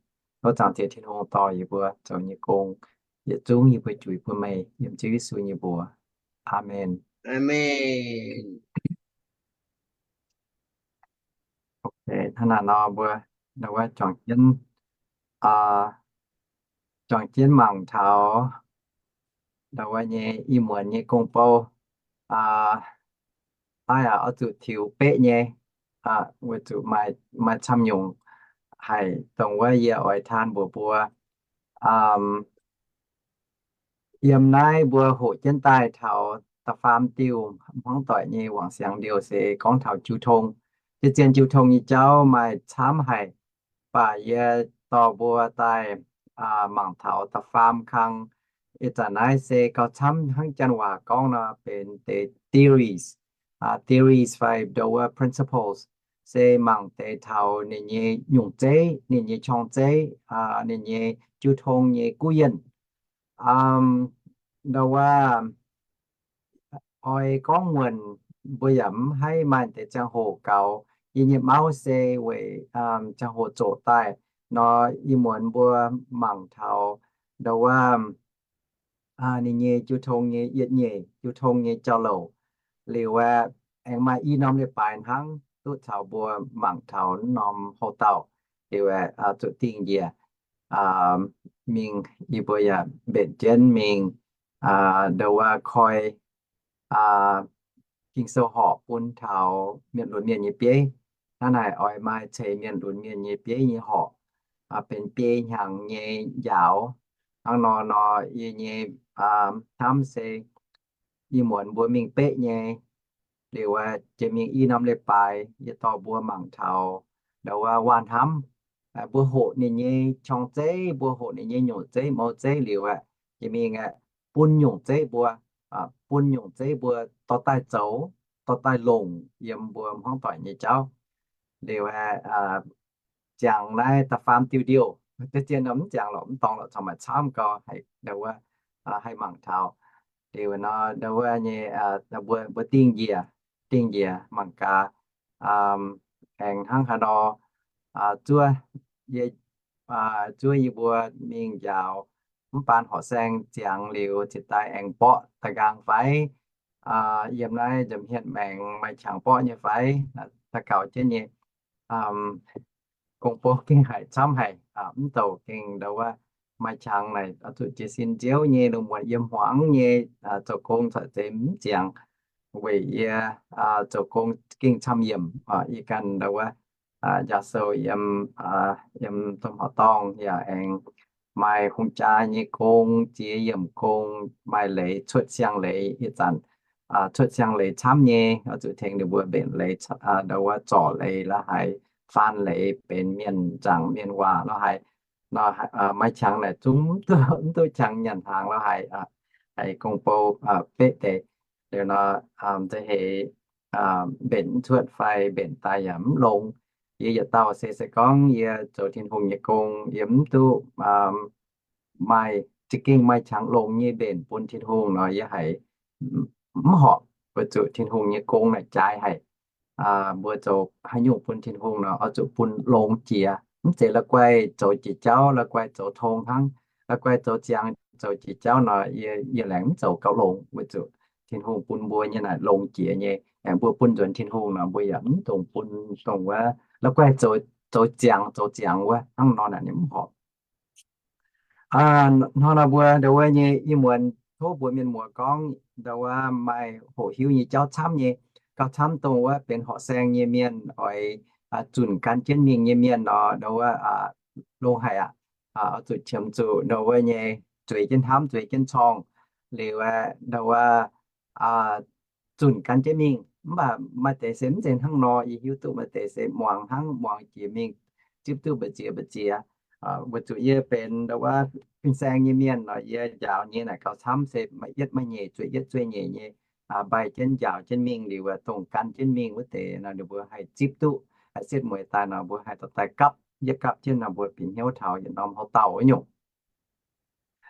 tov Zaangc Diex Tin-Hungh dorh yie mbuo zoux nyei gong, yietc zungv yie mbuo juix bun meih, yiem Ziouv Yesu nyei mbuox. Aamen. Aamen. Hnangv naaic nor mbuo ndau wuov juangc jienv, juangc jienv mangc taux ndau wuov nyei ih muonz nyei gong-bou. Naaiv aac oix zuqc tiux beqv nyei, weic zuqc maaih camv nyungc haic, dongh wuov yie oix taan mbuox mbuo. Yiem naaiv mbuo hoqc jienv daaih taux da'faam diuh hmuangv doic nyei wangc siangx liouh se gorngv taux jiu tong. Zien-zien jiu tong nyei jauv maaih camv haic, mv baac yie dorh mbuo daaih mangc taux da'faam kang. Ih zanc naaiv se gauh camv hnangv janx waac gorngv nor benx deix theories, theories fai ndau wuov principles, se mangc deix taux ninh nyei nyungc zeiv, ninh nyei qorng zeiv, ninh nyei jiu tong nyei guv yienh. Ndau wuov oix gorngv muonc mbuo yaac mv haih maaih deix ziangh hoc gaux. Yie nyei mauv se weic ziangh hoc zoqc daaih nor, ih muonz mbuo mangc taux ndau wuov ninh nyei jiu tong nyei yietc nyeic jiu tong nyei jauv-louc. Liuz aeqv, aengx maaih i norm leiz-baaix hnangv duqv caux mbuo mangc taux norm houv dauh. Liuz aeqv, zuqc dingh njiec mingh, yie mbuo yaac mbenc jienv mingh ndau wuov koi Ging-Sou horpc bun taux mienh lunx mienh nyei bieiv. Hnangv naaic oix maaih ceix mienh lunx mienh nyei bieiv nyei horpc, benx biei hnyangx nyei njaaux. Hnangv nor nor, yie nyei hnamv se ih muonz mbuo mingh beqv nyei. Liuz aeqv, jiex mingh i norm leiz-baaix yie dorh mbuo mangc taux ndau wuov waac-hnamv. Mbuo hoqc ninh nyei qorng zeiv, mbuo hoqc ninh nyei nyungc zeiv mouz zeiv liuz aeqv, jiex mingh aeqv, bun nyungc zeiv mbuo, bun nyungc zeiv mbuo dorh daaih zoux, dorh daaih longc yiem mbuo hmuangv doic nyei jauv. Liuz aeqv, ziangx naaiv da'faam diuh ndiouh, zien-zien nor mv ziangx lorqc, mv dorngx lorqc, corc maaih camv gau haic ndau wuov haih mangc taux. Liuz nor ndau wuov nyei mbuo, mbuo dingh njiec, dingh njiec mangc gaax aengx hnangv haaix nor zuov yie, zuov yie mbuo mingh njaaux mv baan horqc saeng ziangx liuz cingx daaih aengx mborqv da'nqaang fai? Yiem naaiv nza'hmien maengx maaih qangx mborqv nyei fai? Daux gaux jienv nyei. Gong-bou gengh haiz camv haic, mv douc gengh ndau wuov maaih qangx naaic oix zuqc jiez sin nziouv nyei, lungh muonz yiem hmuangx nyei, zoux gong corc zeiz mv ziangx, weic yie zoux gong gengh camv yiemc. Yie ganh ndau wuov njaaux sou yiem, yiem domh horqc dorngh yaac aengx maaih hungh jaa nyei gong, ziex yiemc gong, maaih leiz cuotv siang-leiz. Ih zanc cuotv siang-leiz camv nyei, oix zuqc tengx ninh mbuo mbenc leiz, ndau wuov zorc leiz la'haiz, faan leiz benx mienh nzaangc mienh waac la'haiz. Maaih qangx naaic zungv mv duqv qangx nyanc hnaangx la'haiz, haiz gong-bou beqv deix. Liuz nor, za'heix mbenc mv cuotv fai mbenc daaih yaac mv longx. Yie yietc dauh se se gorngv yie zoux Tin-Hungh nyei gong, yie mv duqv maaih, za'gengh maaih qangx longx nyei mbenc bun Tin-Hungh nor, yie haiz mv horpc, weic zuqc Tin-Hungh nyei gong naaic jaaix haic. Mbuo zoux haaix nyungc bun Tin-Hungh nor, oix zuqc bun longx jiex. Mv zeiz la'guaih zoux jiex jauv, la'guaih zoux tong hnangv, la'guaih zoux ziangx zoux jiex jauv nor, yie, yie laengz mv zoux gauh longx, weic zuqc Tin-Hungh bun mbuo nyei naaic longx jiex nyei. Aengx mbuo bun nzuonx Tin-Hungh nor, mbuo yaac mv dungx bun dongh wuov la'guaih zoux, zoux ziangx, zoux ziangx wuov hnangv nor naaic ninh mv horpc. Hnangv nor mbuo ndau wuov nyei ih muonz tov mbuox mienh muoz gorngv ndau wuov maaih hoqc hiuv nyei jauv camv nyei, gauh camv dongh wuov benx horqc saeng nyei mienh oix zunc gan jienv mingh nyei mienh nor, ndau wuov longx haic aqv. Oix zuqc qiemx zuqc ndau wuov nyei zueiz jienv hnamv, zueiz jienv corngh. Liuz ndau wuov zunc gan jienv mingh. Mv baac maaih deix se mv zeiz hnangv nor. Yie hiuv duqv maaih deix se muangx hnangv, muangx jiex mingh, zipv duqv mbu'ziex mbu'ziex. Weic zuqc yie benx ndau wuov fin-saeng nyei mienh nor, yie njaaux nyei naaic gauh camv se maaih yietv maaih nyeic, zueiz yietv zueiz nyeic nyei, mbaih jienv njaaux jienv mingh liuz, dongh gan jienv mingh wuov deix nor, ninh mbuo haih zipv duqv, haih setv mueiz daaih nor, mbuo haih dorh daaih gapv, yietv gapv jienv nor, mbuo bieqc hnyouv taux yietc norm houv dauh wuov nyungc.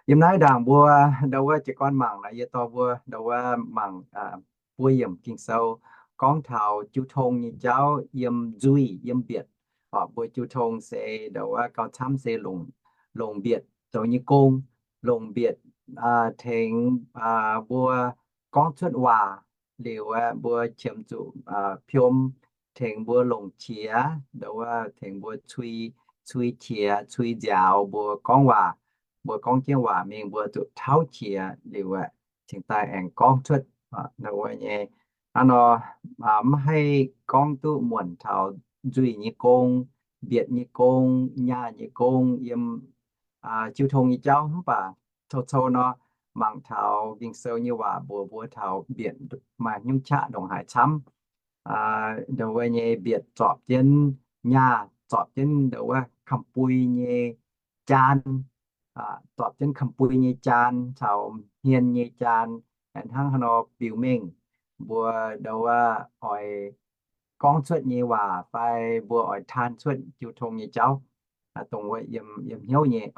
Yiem naaiv ndaangc mbuo ndau wuov jiez gorn mangc nor, yie dorh mbuo ndau wuov mangc buo yiemc Ging-Sou gorngv taux jiu tong nyei jauv yiem nzuih, yiem mbietc. Mbuo jiu tong se ndau wuov gauh camv se longc, longc mbietc zoux nyei gong, longc mbietc tengx mbuo gorngv cuotv waac. Liuz aeqv, mbuo qiemx zuqc piom tengx mbuo longc qiex, ndau wuov tengx mbuo cui, cui qiex, cui nziaaux mbuo gorngv waac. Mbuo gorngv jienv waac mingh mbuo zuqc tauv qiex liuz aeqv, cingx daaih aengx gorngv cuotv. Ndau wuov nyei hnangv nor, maiv haih gorngv duqv muonc taux nzuih nyei gong, mbietc nyei gong, nyaah nyei gong yiem jiu tong nyei jauv. Mv baac cou-cou nor, mangc taux Ging-Sou nyei waac mbuox mbuo taux mbietc maaih nyungc qaqv ndongc haaix camv. Ndau wuov nyei mbietc zorpc jienv nyaah, zorpc jienv ndau wuov kamx-bui nyei jaan, zorpc jienv kamx-bui nyei jaan caux hmien nyei jaan. Hnangv haaix nor biux mengh mbuo ndau wuov oix gorngv cuotv nyei waac fai mbuo oix taan cuotv jiu tong nyei jauv, dongh wuov yiem hnyouv nyei,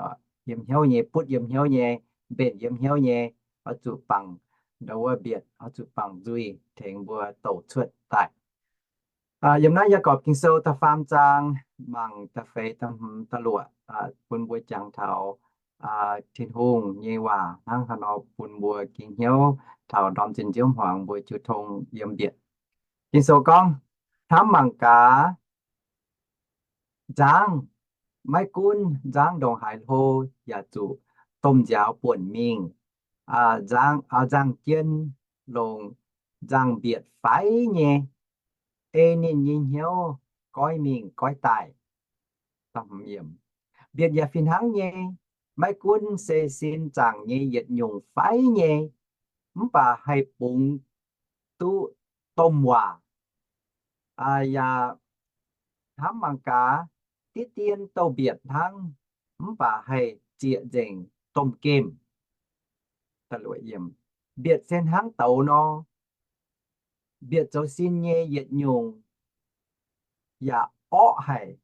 yiem hnyouv nyei, butv yiem hnyouv nyei, mbenc yiem hnyouv nyei, oix zuqc bangc ndau wuov mbietc, oix zuqc bangc nzuih tengx mbuo douc cuotv daaih. Yiem naaiv Yaagorpc Ging-Sou da'faam zaang mangc da'feix, da'hmz, da'luoqc, bun mbuo jangx taux Tin-Hungh nyei waac hnangv haaix nor bun mbuo ging hnyouv taux ndorm zinh nziouv hmuangx mbuo jiu tong yiem mbietc. Ging-Sou gorngv, hnamv mangc gaax, nzangv, maiv gunv nzangv ndongc haaix hlo, yaac zuqc domh nziaaux buonc mingh, nzangv, nzangv jienv longc nzangv-mbietc faix nyei, ei ninh nyei hnyouv goiv mingh goiv daaih. Mbietc yaac fih hnangv nyei, maiv gunv se sin zaangc nyei yietc nyungc faix nyei, mv baac haih bungx duqv domh waac. Yaac hnamv mangc gaax, diqv dien douh mbietc hnangv, mv baac haih zieqc nzengc domh gemh. Mbietc se hnangv douz nor, mbietc zoux sin nyei yietc nyungc yaac orqv haic,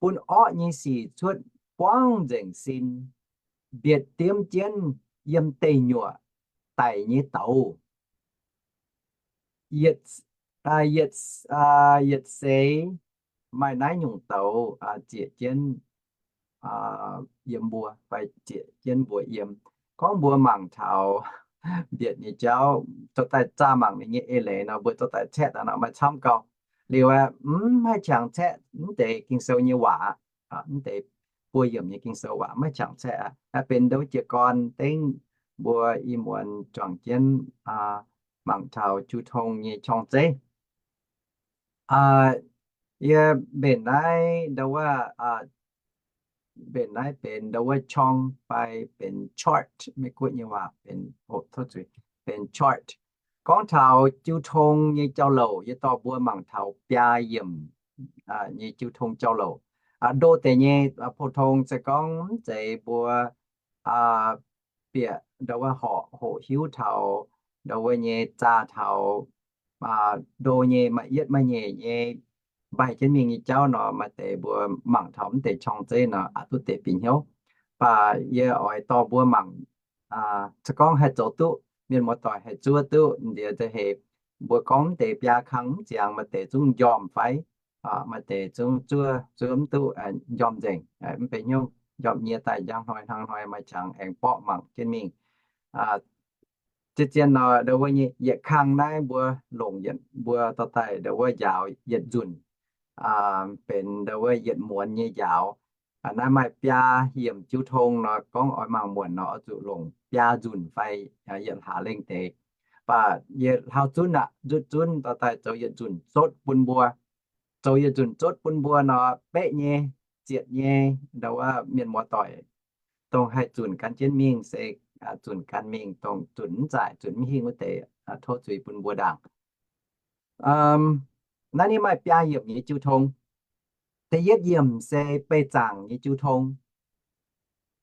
bun orqv nyei sic cuotv buangv nzengc sin. Mbietc diemv jienv yiem deic nyuoqc daic nyei douz. Yietc, yietc, yietc seix maaih naaiv nyungc douz zieqc jienv yiem mbuo fai zieqc jienv mbuo yiem. Gorngv mbuo mangc taux mbietc nyei jauv, zoux daaih zaah mangc ninh nyei eix leiz nor, mbuo zoux daaih caeqv daaih nor maaih camv gau. Liuz aeqv, mv haih qangx caeqv mv deix Ging-Sou nyei waac, mv deix buo yiemc nyei Ging-Sou waac mv haih qangx caeqv aqv. Naaiv benx ndau jiez gorn dengv mbuo ih muonz juangc jienv mangc taux jiu tong nyei qorng-zeiv. Yie mbenc naaiv ndau wuov, mbenc naaiv benx ndau wuov qorng fai benx chart, Meiv-Guoqv nyei waac benx, tov zuiz, benx chart. Gorngv taux jiu tong nyei jauv-louc, yie dorh mbuo mangc taux biaa yiemc nyei jiu tong jauv-louc. Ndo deix nyei pou-tong se gorngv mv zeiz mbuo bieqc ndau wuov horpc hoqc hiuv taux ndau wuov nyei zaah taux ndo nyei, maaih yietv maaih nyeic nyei, mbaih jienv mingh nyei jauv nor, maaih deix mbuo mangc taux mv deix qorng-zeiv nor, aqc duqv deix bieqc hnyouv. Mv baac yie oix dorh mbuo mangc, se gorngv haih zoux duqv, mienh muoz-doic haih zuov duqv, ndiev za'heix mbuo gorngv mv deix biaa kang mv ziangx maaih deix zungv njormh fai maaih deix zungv zuov, zuov mv duqv, njormh nzengc, mv benx hnyouv, njormh nyie daaih njang hnoi hnangv hnoi maaih qangx aengx borqv mangc jienv mingh. Zien-zien nor, ndau wuov nyei yietc kang naaiv mbuo longc yietc, mbuo dorh daaih ndau wuov njaaux yietc nzunc, benx ndau wuov yietc muonz nyei njaaux. Naaiv maaih biaa yiemc jiu tong nor, gorngv oix mangc muonc nor oix zuqc longc biaa nzunc fai yietc hlaax lengh deix. Mv baac yie hlauv zunv aqv, nzutv zunv dorh daaih zoux yietc nzunc zotv bun mbuo. Zoux yietc nzunc zotv bun mbuo nor, beqv nyei, zietc nyei, ndau wuov mienh muoz-doic dongh haih zunc gan jienv mingh se zunc gan mingh, dongh zunc mv zaaic, zunc mv hingh wuov deix, tov zuiz bun mbuo ndaangc. Naaiv ninh maaih biaa yiemc nyei jiu tong. Da'yietv yiemc se beih zaangc nyei jiu tong.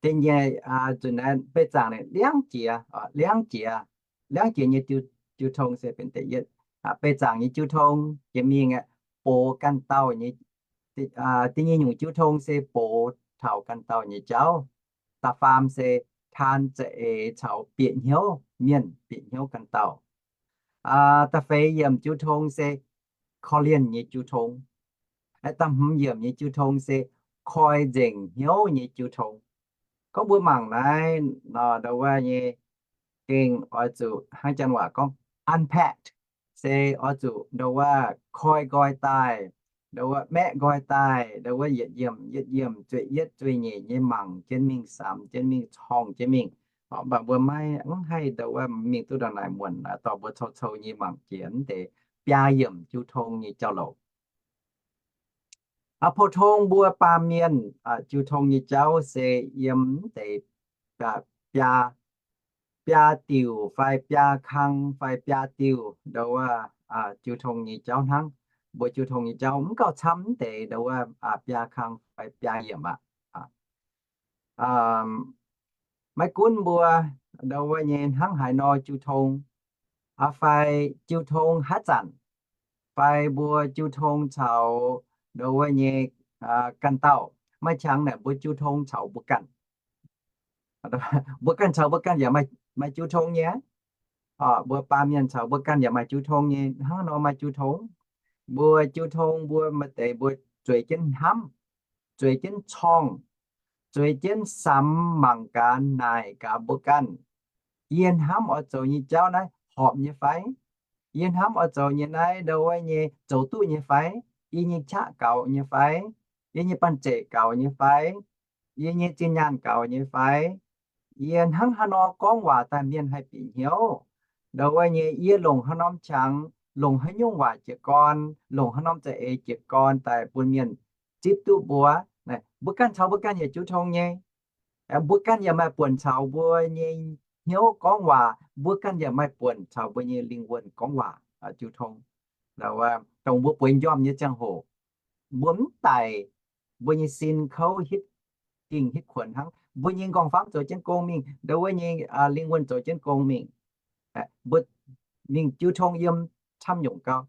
Da'nyeic, nzunc naaiv beih zaangc naaiv liangv jiex, liangv jiex, liangv jiex nyei jiu tong se benx da'yietv. Beih zaangc nyei jiu tong jiex mingh aeqv, box ganh dauh nyei. Da'nyeic nyungc jiu tong se box taux ganh dauh nyei jauv. Da'faam se taan za'eix caux bieqc hnyouv mienh, bieqc hnyouv ganh dauh. Da'feix yiemc jiu tong se korv-lienh nyei jiu tong. Da'hmz yiemc nyei jiu tong se koi nzengc hnyouv nyei jiu tong. Gorngv mbuo mangc naaiv nor, ndau wuov nyei gengh oix zuqc hnangv janx waac gorngv unpack, se oix zuqc ndau wuov koi nqoi daaih, ndau wuov maeqv nqoi daaih, ndau wuov yietc yiemc yietc yiemc, zueih yietv zueih nyeic nyei mangc jienv mingh, samx jienv mingh, corng jienv mingh. Mv baac mbuo maiv, mv haih ndau wuov mingh duqv ndongc naaic muonc, dorh mbuo cou-cou nyei mangc jiex mv deix biaa yiemc jiu tong nyei jauv-louc. Pou-tong mbuo baamh mienh jiu tong nyei jauv se yiem mv deix biaa, biaa diuc fai biaa kang fai biaa diuh ndau wuov jiu tong nyei jauv hnangv. Mbuo jiu tong nyei jauv mv gauh camv mv deix ndau wuov biaa kang fai biaa yiemc aqv. Maiv gunv mbuo ndau wuov nyei hnangv haaix nor jiu tong, fai jiu tong haaix zanc, fai mbuo jiu tong caux ndau wuov nyei ganh dauh, maaih qangx naaic mbuo jiu tong caux mbuo ganh. Mbuo ganh caux mbuo ganh yaac maaih jiu tong nyei. Mbuo baamh mienh caux mbuo ganh yaac maaih jiu tong nyei. Hnangv nor maaih jiu tong, mbuo jiu tong mbuo maaih deix mbuo zueiz jienv hnamv, zueiz jienv corng, zueiz jienv samx mangc gaax naaic gaax mbuo ganh. Yie hnamv oix zoux nyei jauv naaiv horpc nyei fai? Yie hnamv oix zoux nyei naaiv ndau wuov nyei zoux duqv nyei fai? Yie nyei qaqv gaux nyei fai? Yie nyei banh zeic gaux nyei fai? Yie nyei zinh nyaanh gaux nyei fai? Yie hnangv haaix nor gorngv waac daaih mienh haih bieqc hnyouv? Ndau wuov nyei yie longc haaix norm qangx, longc haaix nyungc waac jiez gorn, longc haaix norm za'eix jiez gorn daaih bun mienh zipv duqv mbuo? Mbuo ganh caux mbuo ganh yaac jiu tong nyei. Mbuo ganh yaac maaih buonc caux mbuo nyei hnyouv gorngv waac, mbuo ganh yaac maaih buonc caux mbuo nyei lingh wuonh gorngv waac, jiu tong. Dongh mbuo bueix njormh nyei ziangh hoc, mbuo mv daic, mbuo nyei sin kouv hitv dingh hitv kuonx hnangv. Mbuo nyei nqorngv-famv zoux jienv gong mingh, ndau wuov nyei lingh wuonh zoux jienv gong mingh. Mbuo mingh jiu tong yiem camv nyungc gau,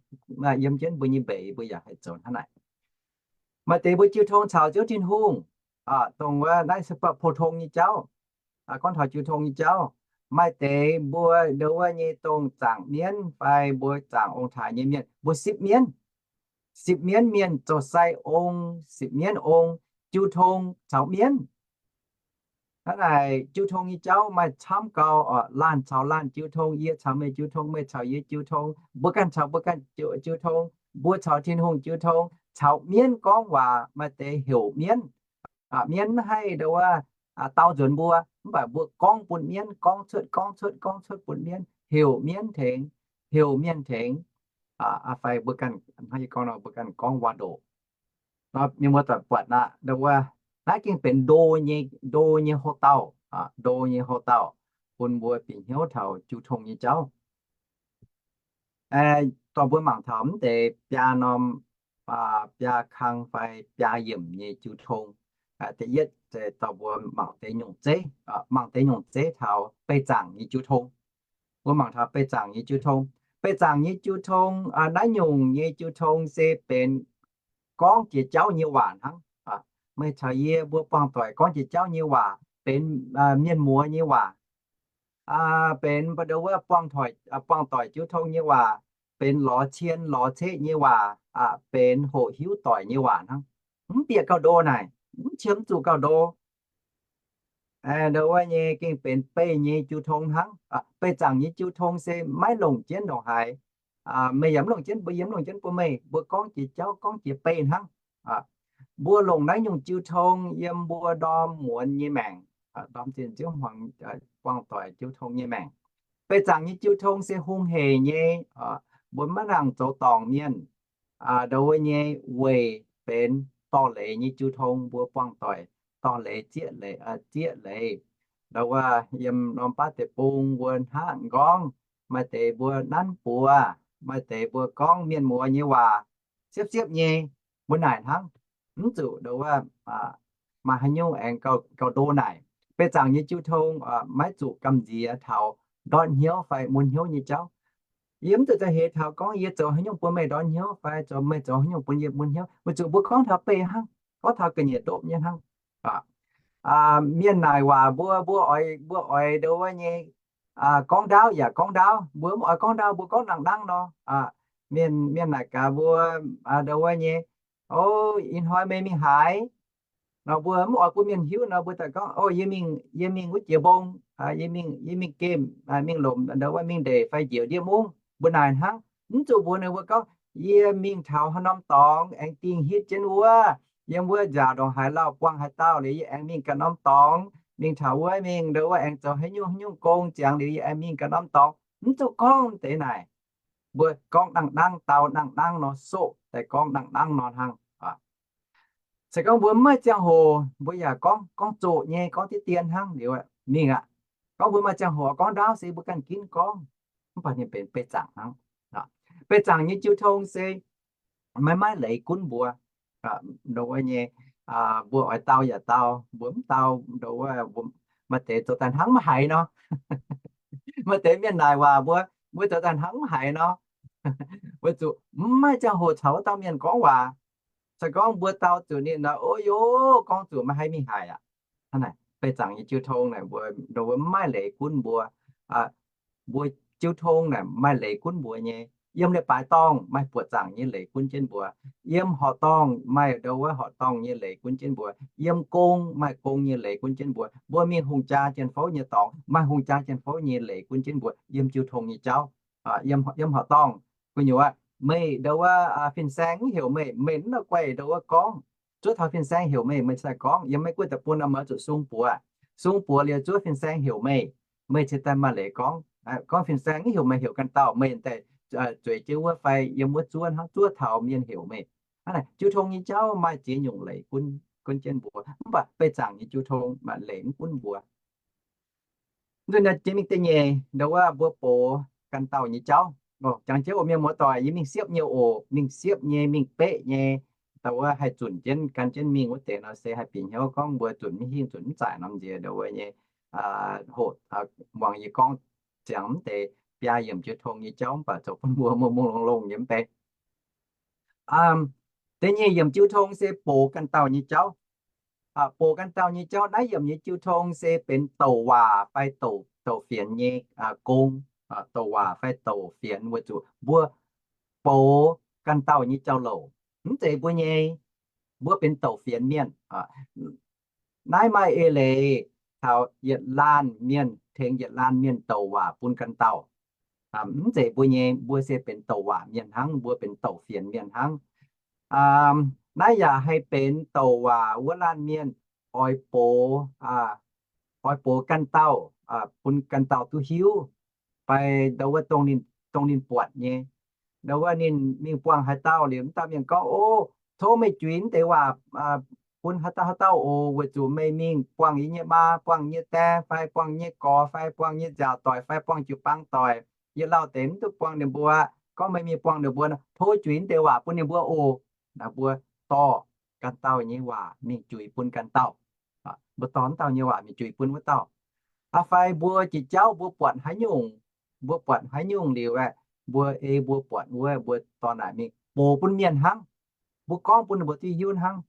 yiem jienv mbuo nyei mbeix mbuo yaac haih zoux hnangv naaic. Maaih deix mbuo jiu tong caux Ziouv Tin-Hungh, dongh wuov naaiv se pou-tong nyei jauv. Gorngv taux jiu tong nyei jauv, maaih deix mbuo ndau wuov nyei dongh zaangc mienv fai mbuo zaangc ong-taaix nyei mienh, mbuo sipv mienv. Sipv mienv mienh zoux sai ong, sipv mienv ong, jiu tong caux mienv. Hnangv naaic jiu tong nyei jauv maaih camv gau, laanh caux laanh jiu tong, yie caux meih jiu tong, meih caux yie jiu tong, mbuo ganh caux mbuo ganh jiu tong, mbuo caux Tin-Hungh jiu tong, caux mienv gorngv waac maaih deix heuc mienv. Mienv maiv haih ndo wuov dau nzuonx mbuo, mv baac mbuo gorngv bun mienv, gorngv cuotv, gorngv cuotv, gorngv cuotv bun mienv, heuc mienv tengx, heuc mienh tengx. Fai mbuo ganh, hnangv yie gorngv nor, mbuo ganh gorngv waac-ndoqc. Mienh muoz-doic buatc aqv, ndo wuov, naaiv gengh benx ndo nyei, ndo nyei houc dauh, ndo nyei houc dauh, bun mbuo bieqc hnyouv taux jiu tong nyei jauv. Dorh mbuo mangc taux mv deix biaa norm, biaa kang fai biaa yiemc nyei jiu tong. Da'yietv se dorh mbuo mangc deix nyungc zeiv, mangc deix nyungc zeiv taux beih zaangc nyei jiu tong. Mbuo mangc taux beih zaangc nyei jiu tong. Beih zaangc nyei jiu tong, naaiv nyungc nyei jiu tong se benx gorngv jiex jauv nyei waac hnangv. Meih caux yie mbuo buangh doic gorngv jiex jauv nyei waac benx mienh muoz nyei waac, benx mbuo ndo wuov buangh doic jiu tong nyei waac, benx lorz cien lorz ceqv nyei waac, benx hoqc hiuv doic nyei waac hnangv. Mv bieqc gauh ndo naaic, mv qiemx zuqc gauh ndo. Ndo wuov nyei gengh benx beih nyei jiu tong hnangv. Beih zaangc nyei jiu tong se maiv longc jienv ndongc haaix. Meih yaac mv longc jienv mbuo, yie mv longc jienv bun meih, mbuo gorngv jiex jauv gorngv jiex beih hnangv. Mbuo longc naaiv nyungc jiu tong yiem mbuo ndorm muonz nyei maengc, ndorm zinh nziouv hmuangx buangh doic jiu tong nyei maengc. Beih zaangc nyei jiu tong se hungh hec nyei, mbuo maiv nangc zoux dorngc mienh. Ndo wuov nyei weic benx dorh leiz nyei jiu tong, mbuo buangh doic dorh leiz zieqv leiz, zieqv leiz. Ndo wuov yiem norm baav deic-bung mbuo hnangv m'nqorngv, maaih deix mbuo nanv buoz, maaih deix mbuo gorngv mienh muoz nyei waac, siepv-siepv nyei, mbuo naaic hnangv. Mv zuqc ndo wuov maaih haaix nyungc aengx gauh ndo naaic. Beih zaangc nyei jiu tong maiv zuqc gamh nziex taux ndortv hnyouv fai mun hnyouv nyei jauv. Yie mv zuqc za'heix taux gorngv yie zoux haaix nyungc bun meih ndortv hnyouv fai zoux meih zoux haaix nyungc bun yie mun hnyouv. Weic zuqc mbuo gorngv taux beih hnangv, gorngv taux ga'nyiec ndopv nyei hnangv. Mienh naaic waac mbuo, mbuo oix, mbuo oix ndo wuov nyei gorngv ndaauv yaac gorngv ndaauv, mbuo mv oix gorngv ndaauv, mbuo gorngv nangh nangv nor. Mienh, mienh naaic gaax mbuo ndo wuov nyei, o, ih hnoi meih mingh haaix nor, mbuo mv oix bun mienh hiuv nor, mbuo daaih gorngv, o, yie mingh, yie mingh wuov jiex mbong, yie mingh, yie mingh gemh, mingh lomc ndo wuov mingh ndeic fai njiec ndiev mungv, mbuo naaic hnangv. Mv zuqc mbuox ninh mbuo gorngv, yie mingh taux haaix norm dorngx aengx dingh hitv jienv wuov, yiem wuov nziaauc ndongc haaix lauh buangh haaix dauh liuz, yie aengx mingh ganh norm dorngx, mingh taux wuov mingh ndo wuov aengx zoux haaix nyungc haaix nyungc gong ziangx liuz, yie aengx mingh ganh norm dorngx. Mv zuqc gorngv deix naaic. Mbuo gorngv nangh nangv, dau nangh nangv nor, soqv daaih gorngv nangh nangv nor hnangv. Se gorngv mbuo mv maaih ziangh hoc, mbuo yaac gorngv, gorngv zoqc nyei, gorngv deix dien hnangv liuz mingh aqv. Gorngv mbuo maaih ziangh hoc gorngv ndaauv se mbuo ganh ginv gorngv, mv baac ninh benx beih zaangc hnangv. Beih zaangc nyei jiu tong se maiv maaih leiz gunv mbuo. Ndo wuov nyei, mbuo oix dau yaac dau, mbuo mv dau, ndo wuov, maaih deix zoux daaih hnangv maiv haiz nor. Maaih deix mienh naaic waac mbuo, mbuo zoux daaih hnangv maiv haiz nor. Weic zuqc mv maaih ziangh hoc caux wuov dauh mienh gorngv waac. Se gorngv mbuo dau zuqc ninh nor, o yo, gorngv zuqc maiv haih mingh haic aqv. Hnangv naaic, beih zaangc nyei jiu tong naaic mbuo, ndo wuov mv maaih leiz gunv mbuo. Mbuo jiu tong naaic maaih leiz gunv mbuo nyei. Yiem leiz-baaix dorngh maaih buoqc zaangc nyei leiz gunv jienv mbuo. Yiem horqc dorngh maaih ndo wuov horqc dorngh nyei leiz gunv jienv mbuo. Yiem gong maaih gong nyei leiz gunv jienv mbuo. Mbuo mingh hungh jaa jien fouv nyei dorngx maaih hungh jaa jien fouv nyei leiz gunv jienv mbuo yiem jiu tong nyei jauv. Yiem horqc dorngh gu'nyuoz, meih ndo wuov fin-saeng mv heuc meih, meih mv nor guaih ndo wuov gorngv. Zuov taux fin-saeng heuc meih, meih cingx daaih gorngv. Yiem Meiv-Guoqv deic-bung nor mbuo zuqc sung buoz. Sung buoz liuz zuov fin-saeng heuc meih, meih cingx daaih maaih leiz gorngv. Gorngv fin-saeng mv heuc meih, heuc ganh dauh, meih daaih zueiz jienv wuov fai yiem wuov zuov hnangv, zuov taux mienh heuc meih. Hnangv naaic, jiu tong nyei jauv maaih ziex nyungc leiz gunv, gunv jienv mbuo. Mv baac beih zaangc nyei jiu tong maaih leiz mv gunv mbuo. Nzunc naaiv jiex mingh da'nyeic, ndo wuov mbuo box ganh dauh nyei jauv. Jangx jienv oc mienh muoz-doic, yie mingh siepv nyei oc, mingh siepv nyei, mingh beqv nyei. Ndo wuov haih zunc jienv gan jienv mingh wuov deix nor se haih bieqc hnyouv gorngv mbuo zunc mv hingh, zunc mv zaaic norm nziex ndo wuov nyei hoqc muangx yie gorngv ziangx mv deix biaa yiemc jiu tong nyei jauv mv baac zoux bun mbuo mongh mongh longh longh nyei mv bei. Da'nyeic yiemc jiu tong se box ganh dauh nyei jauv. Box ganh dauh nyei jauv, naaiv yiemc nyei jiu tong se benx douc waac fai douc, douc fienx nyei gong, douc waac fai douc fienx weic zuqc mbuo box ganh dauh nyei jauv-louc. Mv zeiz mbuo nyei, mbuo benx douc fienx mienh. Naaiv maaih eix leiz taux yietc laanh mienh tengx yietc laanh mienh douc waac bun ganh dauh. Mv zeiz mbuo nyei, mbuo se benx douc waac mienh hnangv, mbuo benx douc fienx mienh hnangv. Naaiv yaac haih benx douc waac wuov laanh mienh oix box, oix box ganh dauh, bun ganh dauh duqv hiuv, fai ndau wuov dongh ninh buatc nyei. Ndau wuov ninh mingh buangh haaix dauh liuz, mv dauh mienh gorngv, O, tov meih juix mv deix waac bun haaix dauh haaix dauh oc, weic zuqc meih mingh buangh yie nyei maa, buangh nyei die, fai buangh nyei gorx, fai buangh nyei nziaauc doic, fai buangh jiu-baang doic. Yie lauh deix mv duqv buangh ninh mbuo. Gorngv meih mingh buangh ninh mbuo nor, tov juix mv deix waac bun ninh mbuo oc. Naaiv mbuo dorh ganh dauh nyei waac mingh juix bun ganh dauh. Mbuo dorh mv dauh nyei waac mingh juix bun wuov dauh. Aa, fai mbuo jiex jauv mbuo buatc haaix nyungc, mbuo buatc haaix nyungc liuz aeqv, mbuo ei mbuo buatc wuov, mbuo dorh naaic mingh box bun mienh hnangv. Mbuo gorngv bun ninh mbuo duqv hiuv hnangv.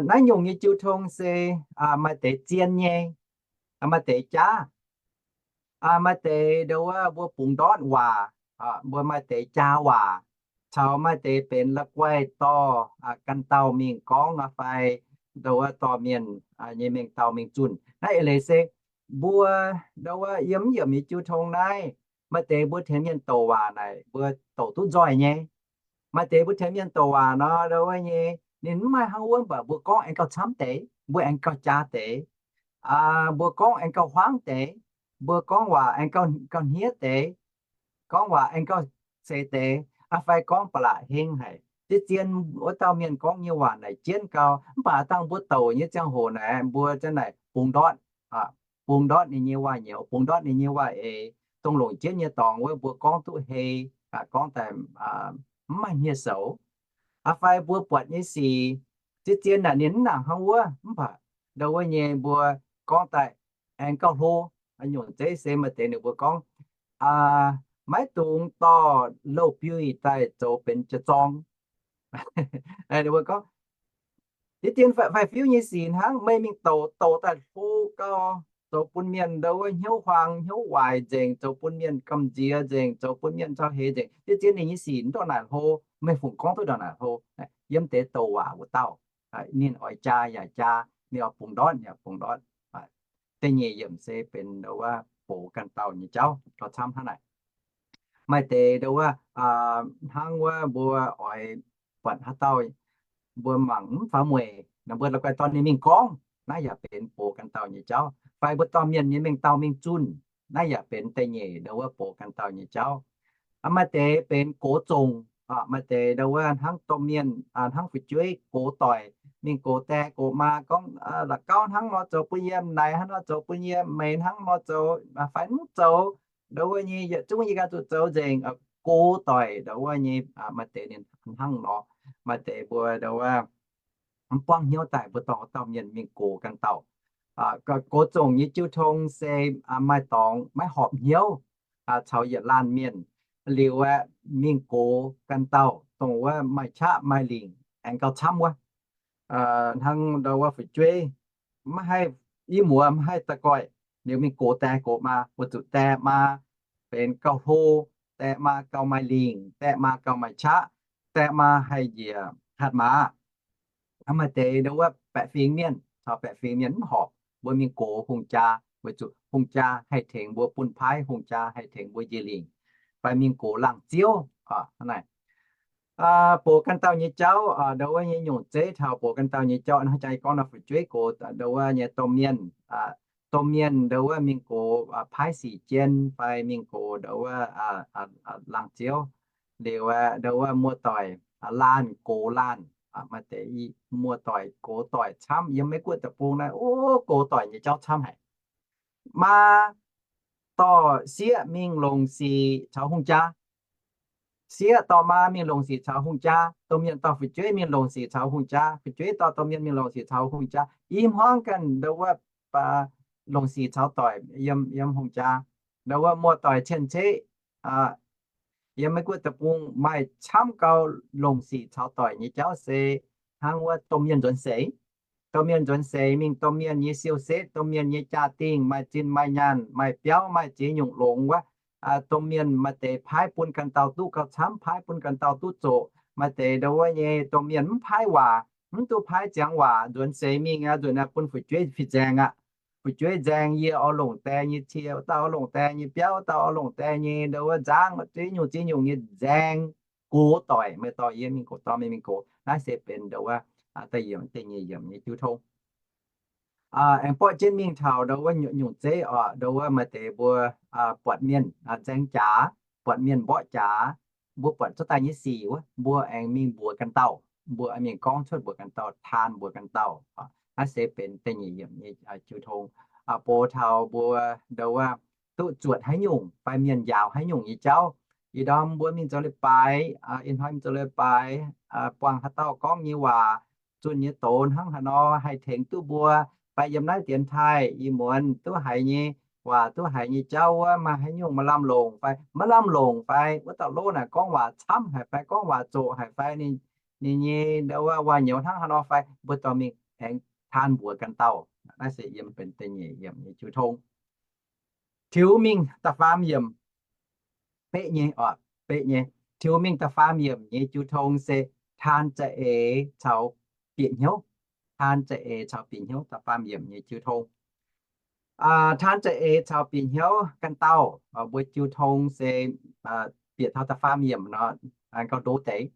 Naaiv nyungc nyei jiu tong se maaih deix zien nyei, maaih deix jaav. Maaih deix ndau wuov mbuo bungx ndortv waac, mbuo maaih deix jaa waac, caux maaih deix benx la'guaih dorh ganh dauh mingh gorngv fai ndau wuov dorh mienh nyei mengh dauh mingh zunh. Naaiv eix leiz se mbuo ndau wuov yiem yiemc nyei jiu tong naaiv, maaih deix mbuo tengx mienh douc waac naaic mbuo douc duqv nzoih nyei. Maaih deix mbuo tengx mienh douc waac nor, ndau wuov nyei ninh mv maaih hnangv wuov, mv baac mbuo gorngv aengx gauh camv deix, mbuo aengx gauh jaa deix, mbuo gorngv aengx gauh huaangv deix, mbuo gorngv waac aengx gauh hniev deix, gorngv waac aengx gauh seix deix, fai gorngv ba'laqc heng haic. Zien zien wuov dauh mienh gorngv nyei waac naaic jienv gau, mv baac dangh mbuo douc nyei ziangh hoc naaic, mbuo ziang naaic bungx ndortv, bungx ndortv ninh nyei waac-nyouz, bungx ndortv ninh nyei waac-eix, dongh longc jienv nyei dorngx wuov mbuo gorngv duqv hei, gorngv daaih mv maaih hniev-soux. Fai mbuo buatc nyei sic, zien zien naaic ninh mv nangc hnangv wuov, mv baac ndau wuov nyei mbuo gorngv daaih aengx gauh hlo. Nyungc zeiv se maaih deix ninh mbuo gorngv, maiv dungx dorh louh biuih daaih zoux benx jiex zorng. Ninh mbuo gorngv, Deix dien faix-fiuv nyei sic hnangv, meih mingh douc, douc daaih hlo gau, zoux bun mienh ndau wuov hnyouv huaang hnyouv waaic nzengc, zoux bun mienh gamh nziex nzengc, zoux bun mienh cau heix nzengc. Deix dien ninh nyei sic mv ndongc naaic hlo, meih fungc gorngv duqv ndongc naaic hlo. Yiem deix douc waac wuov dauh, ninh oix jaa yaac jaa, ninh oix bungx ndortv yaac bungx ndortv. Da'nyeic yiemc se benx ndau wuov box ganh dauh nyei jauv gauh camv hnangv naaic. Maaih deix ndau wuov hnangv wuov mbuo oix buatc haaix dauh mbuo mangc mv faaux mueic nor, mbuo la'guaih dorh ninh mingh gorngv, naaiv yaac benx box ganh dauh nyei jauv. Fai mbuo dorh mienh nyei mengh dauh mingh zunh, naaiv yaac benx da'nyeic ndau wuov box ganh dauh nyei jauv. Maaih deix benx gox zongc, maaih deix ndau wuov hnangv domh mienh, hnangv fu'jueiv gox doic, mingh gox die gox maa gorngv, la'gauv hnangv nor zoux bun yie, naaic hnangv nor zoux bun yie, meih hnangv nor zoux, fai mv zoux, ndau wuov nyei yietc zungv yie ganh zuqc zoux nzengc. Gox doic ndau wuov nyei, maaih deix ninh hnangv nor, maaih deix mbuo ndau wuov mv buangv hnyouv daaih mbuo dorh wuov dauh mienh mingh gox ganh dauh. Gox zongc nyei jiu tong se maaih dorngx maiv horpc hnyouv caux yietc laanh mienh liuz aeqv, mingh gox ganh dauh, dongh wuov maaih qaqv maaih lingc aengx gauh camv wuov. Hnangv ndau wuov fu'jueiv maiv haih, i muoz maiv haih da'goih, liuz mingh gox die gox maa, weic zuqc die maa benx gauh hlo, die maa gauh maaih lingc, die maa gauh maaih qaqv, die maa haih njiec hatc maaz. Maaih deix ndau wuov baeqc fingx mienh caux baeqc fingx mienh mv horpc, mbuo mingh gox hungh jaa, weic zuqc hungh jaa haih tengx mbuo bun paaiv, hungh jaa haih tengx mbuo njiec lingc, fai mingh gox laangh ziouv. Naaiv box ganh dauh nyei jauv, ndau wuov nyei nyungc zeiv taux box ganh dauh nyei jauv, hnangv jang yie gorngv nor, fu'jueiv gox ndau wuov nyei domh mienh, domh mienh ndau wuov mingh gox paaiv sic jien, fai mingh gox ndau wuov laangh ziouv. Liuz ndau wuov muoz-doic laanh gox laanh, maaih deix muoz-doic gox doic camv. Yiem Meiv Guoqv deic-bung naaiv, o, gox doic nyei jauv camv haic. Maa dorh sieqv mingh longc sic caux hungh jaa. Sieqv dorh maa mingh longc sic caux hungh jaa. Domh mienh dorh fu'jueiv mingh longc sic caux hungh jaa. Fu'jueiv dorh domh mienh mingh longc sic caux hungh jaa. I hmuangv ganh ndau wuov longc sic caux doic yiem, yiem hungh jaa. Ndau wuov muoz-doic cien-ceqv, yiem Meiv Guoqv deic-bung maaih camv gau longc sic caux doic nyei jauv se hnangv wuov domh mienh nzuonx seix. Domh mienh nzuonx seix mingh domh mienh nyei siou-setv, domh mienh nyei jaa-dingh, maaih zinh maaih nyaanh, maaih biauv, maaih ziex nyungc longx wuov. Domh mienh maaih deix paaiv bun ganh dauh duqv gauh camv, paaiv bun ganh dauh duqv zoqc. Maaih deix ndo wuov nyei domh mienh mv paaiv waac, mv duqv paaiv ziangx waac, nzuonx seix mingh aqv, nzuonx aqv bun fu'jueiv fih nzaeng aqv. Fu'jueiv nzaeng, yie oix longc die nyei cie, wuov dauh oix longc die nyei biauv, wuov dauh oix longc die nyei ndo wuov nzangv, ziex nyungc ziex nyungc nyei nzaeng, gox doic, meih dorh yie mingh gox, dorh meih mingh gox. Naaiv se benx ndo wuov da'yiemc, da'nyeic yiemc nyei jiu tong. Aengx borqv jienv mingh taux ndo wuov nyungc zeiv oc, ndo wuov maaih deix mbuo buatc mienh nzaeng jaax, buatc mienh mborqv jaax, mbuo buatc cuotv daaih nyei sic wuov, mbuo aengx mingh mbuox ganh dauh, mbuo mingh gorngv cuotv mbuox ganh dauh, taan mbuox ganh dauh. Naaiv se benx da'nyeic yiemc nyei jiu tong. Box taux mbuo ndo wuov duqv zuotc haaix nyungc fai mienh njaaux haaix nyungc nyei jauv. Ih ndorm mbuo mingh zoux leiz-baaix, ih hnoi mingh zoux leiz-baaix, buangh haaix dauh gorngv nyei waac, zunh nyei doz hnangv haaix nor haih tengx duqv mbuo, fai yiem naaiv dienx taaih ih muonz duqv haiz nyei waac, duqv haiz nyei jauv wuov maaih haaix nyungc maaih lamh longc fai maiv lamh longc fai, wuov dauh lov naaic gorngv waac camv haic fai gorngv waac zoqc haic fai ninh nyei ndo wuov waac-nyouz hnangv haaix nor fai, mbuo dorh mingh aengx taan mbuox ganh dauh. Naaiv se yiem benx da'nyeic yiemc nyei jiu tong. Tiux mingh da'faam yiemc, beqv nyei oc, beqv nyei. Tiux mingh da'faam yiemc nyei jiu tong se taan za'eix caux bieqc hnyouv. Taan za'eix caux bieqc hnyouv, da'faam yiemc nyei jiu tong. Taan za'eix caux bieqc hnyouv ganh dauh, mbuo jiu tong se bieqc taux da'faam yiemc nor, gauh ndo deix.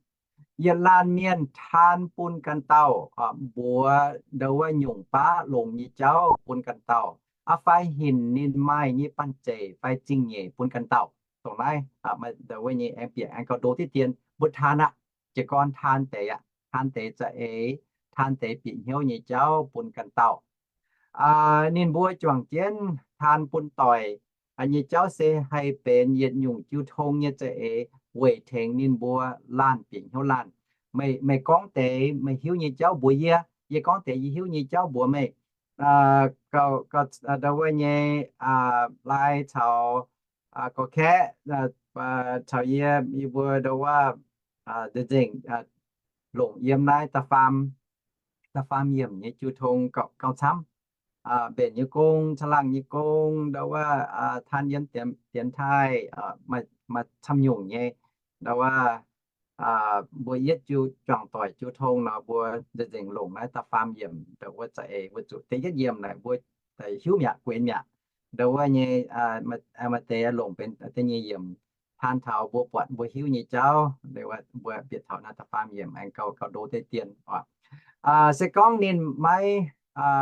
Yietc laanh mienh taan bun ganh dauh, mbuox ndo wuov nyungc baav longx nyei jauv bun ganh dauh, aa fai hinc ninh maaih nyei banh zeic fai zingh nyeic bun ganh dauh. Dongh naaiv ndo wuov nyei aengx bieqc aengx gauh ndo diqv dien mbuo taan aqv. Jiez gorn taan deix aqv, taan deix za'eix, taan deix bieqc hnyouv nyei jauv bun ganh dauh. Ninh mbuo juangc jienv taan bun doic nyei jauv se haih benx yietc nyungc jiu tong nyei za'eix weic tengx ninh mbuo laanh bieqc hnyouv laanh. Meih gorngv deix meih hiuv nyei jauv mbuox yie, yie gorngv deix yie hiuv nyei jauv mbuox meih. Ndo wuov nyei lai caux gorx-kaeqv caux yie, yie mbuo ndo wuov nzengc longc yiem naaiv da'faam yiemc nyei jiu tong gauh camv. Mbenc nyei gong, caangh laangh nyei gong, ndo wuov taan yiem dienx taaih maaih camv nyungc nyei. Ndo wuov mbuo yietv jiu juangc doic jiu tong nor, mbuo nzengc longc naaiv da'faam yiemc ndo wuov za'eix wuov zuqc da'yietv yiemc naaic mbuo hiuv mi'aqv, guenx mi'aqv. Ndo wuov nyei maaih deix longc benx da'nyeic yiemc, taan taux mbuo buatc mbuo hiuv nyei jauv, mbuo bieqc taux naaiv da'faam yiemc aengx gauh ndo deix dien oc. Se gorngv ninh maiv,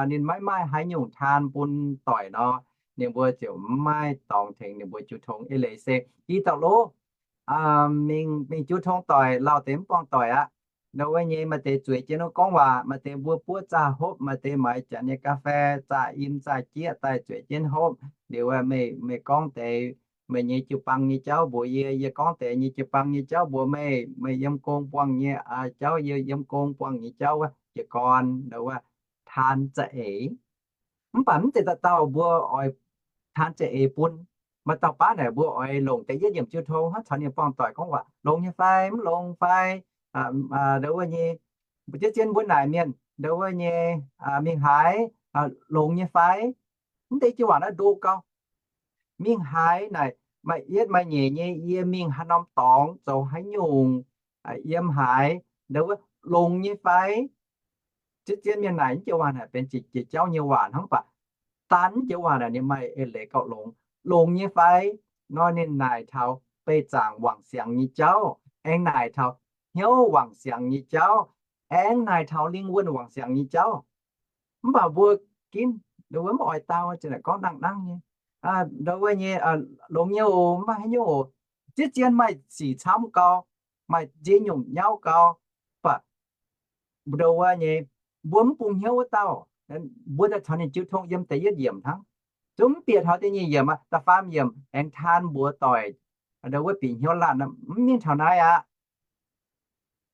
ninh maiv maaih haaix nyungc taan bun doic nor, ninh mbuo ziouc maiv dorngx tengx ninh mbuo jiu tong. Eix leiz se i dauh lov mingh jiu tong doic lauh deix mv buangh doic aqv. Ndo wuov nyei maaih deix zueiz jienv gorngv waac, maaih deix mbuo buov zaah hopv, maaih deix maaiz janx nyei ga'fei, zaah im zaah jieqv daaih zueiz jienv hopv. Liuz meih gorngv deix meih nyei jiu-baang nyei jauv mbuox yie, yie gorngv deix nyei jiu-baang nyei jauv mbuox meih, meih yiem gong buangh nyei jauv, yie yiem gong buangh nyei jauv wuov, jiez gorn ndo wuov taan za'eix. Mv baac mv zeiz dauh dauh mbuo oix taan za'eix bun. Maaih dauh baav naaic mbuo oix longc da'yietv yiemc jiu tong hnangv caux ninh buangh doic gorngv waac, longx nyei fai, mv longx fai, ndo wuov nyei, mbuo jienv zien mbuo naaic mienh ndo wuov nyei, mingh haaix, longx nyei fai. Mv deix jiu waac naaiv ndo gau. Mingh haaix naaic maaih yietv maaih nyeic nyei, yie mingh haaix norm dorngx, zoux haaix nyungc, yiem haaix, ndo wuov longx nyei fai. Zien zien mienh naaic mv joux waac naaic benx jiex jauv nyei waac hnangv, mv baac daan mv joux waac naaic ninh maaih eix leiz gauh longx. Longx nyei fai nor ninh naaic taux beih zaangc wangc siangx nyei jauv, aengx naaic taux hnyouv wangc siangx nyei jauv, aengx naaic taux lingh wuonh wangc siangx nyei jauv. Mv baac mbuo ginv ndo wuov mv oix dau, ziouc naaic gorngv nangh nangv nyei, ndo wuov nyei, longx nyei oc, mv maaih haaix nyungc oc. Zien zien maaih sic camv gau, maaih nziex nyungc nyauv gau, mv baac ndo wuov nyei, mbuo mv bung hnyouv wuov dauh, mbuo daaih caux ninh jiu tong yiem da'yietv yiemc hnangv. Zungv mv bieqc taux da'nyeic yiemc, da'faam yiemc aengx taan mbuox doic, ndo wuov bieqc hnyouv laanh, mv mingh taux naaiv aqv.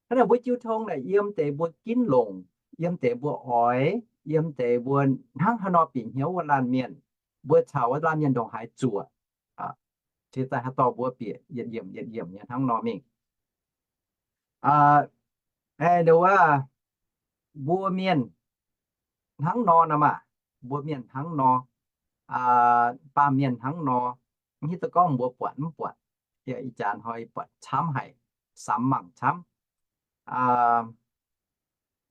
Hnangv naaic mbuo jiu tong naaic yiem deix mbuo ginv longc, yiem deix mbuo oix, yiem deix mbuo hnangv haaix nor bieqc hnyouv wuov laanh mienh, mbuo caux wuov laanh mienh ndongc haaix zuoqc. Cingx daaih haaix dorh mbuo bieqc yietc yiemc yietc yiemc nyei hnangv nor mingh. Ndo wuov, mbuo mienh hnangv nor nor maah, mbuo mienh hnangv nor, baamh mienh hnangv nor, mv hiuv duqv gorngv mbuo buatc mv buatc. Ih jaax hnoi buatc camv haic, samx mangc camv.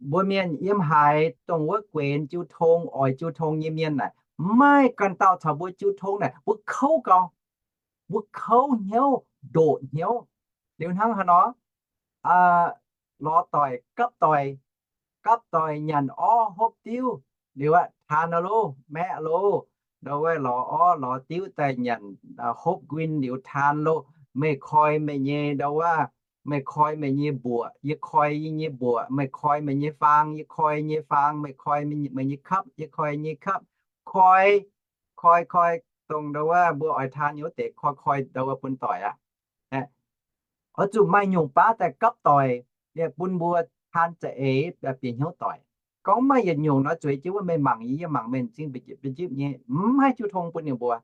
mbuo mienh yiem haaix dongh wuov guenx jiu tong, oix jiu tong nyei mienh naaic, maiv maaih ganh dauh caux mbuo jiu tong naaic, mbuo kouv gau, mbuo kouv hnyouv, ndoqc hnyouv. Liuz hnangv haaix nor, lorz doic, gapv doic, gapv doic nyanc orv hopv diuv, liuz aqv, taan aqv loh, maeqv aqv loh, ndau wuov lorz orv lorz diuv daaih nyanc, hopv nquin liuz taan loh, meih koi meih nyei ndau wuov, meih koi meih nyei mbuoqc, yie koi yie nyei mbuoqc, meih koi meih nyei faang, yie koi nyei faang, meih koi meih nyei kapv, yie koi nyei kapv, koi, koi, koi, dongh ndau wuov mbuo oix taan nyei wuov deix koi koi ndau wuov bun doic aqv. Oix zuqc maaih nyungc baav daaih gapv doic, liuz bun mbuo taan za'eix bieqc hnyouv doic. Gorngv maaih yietc nyungc nor zueiz jienv wuov meih mangc yie, yie mangc meih, m'zing mbienv-njipv nyei, mv haih jiu tong bun ninh mbuo.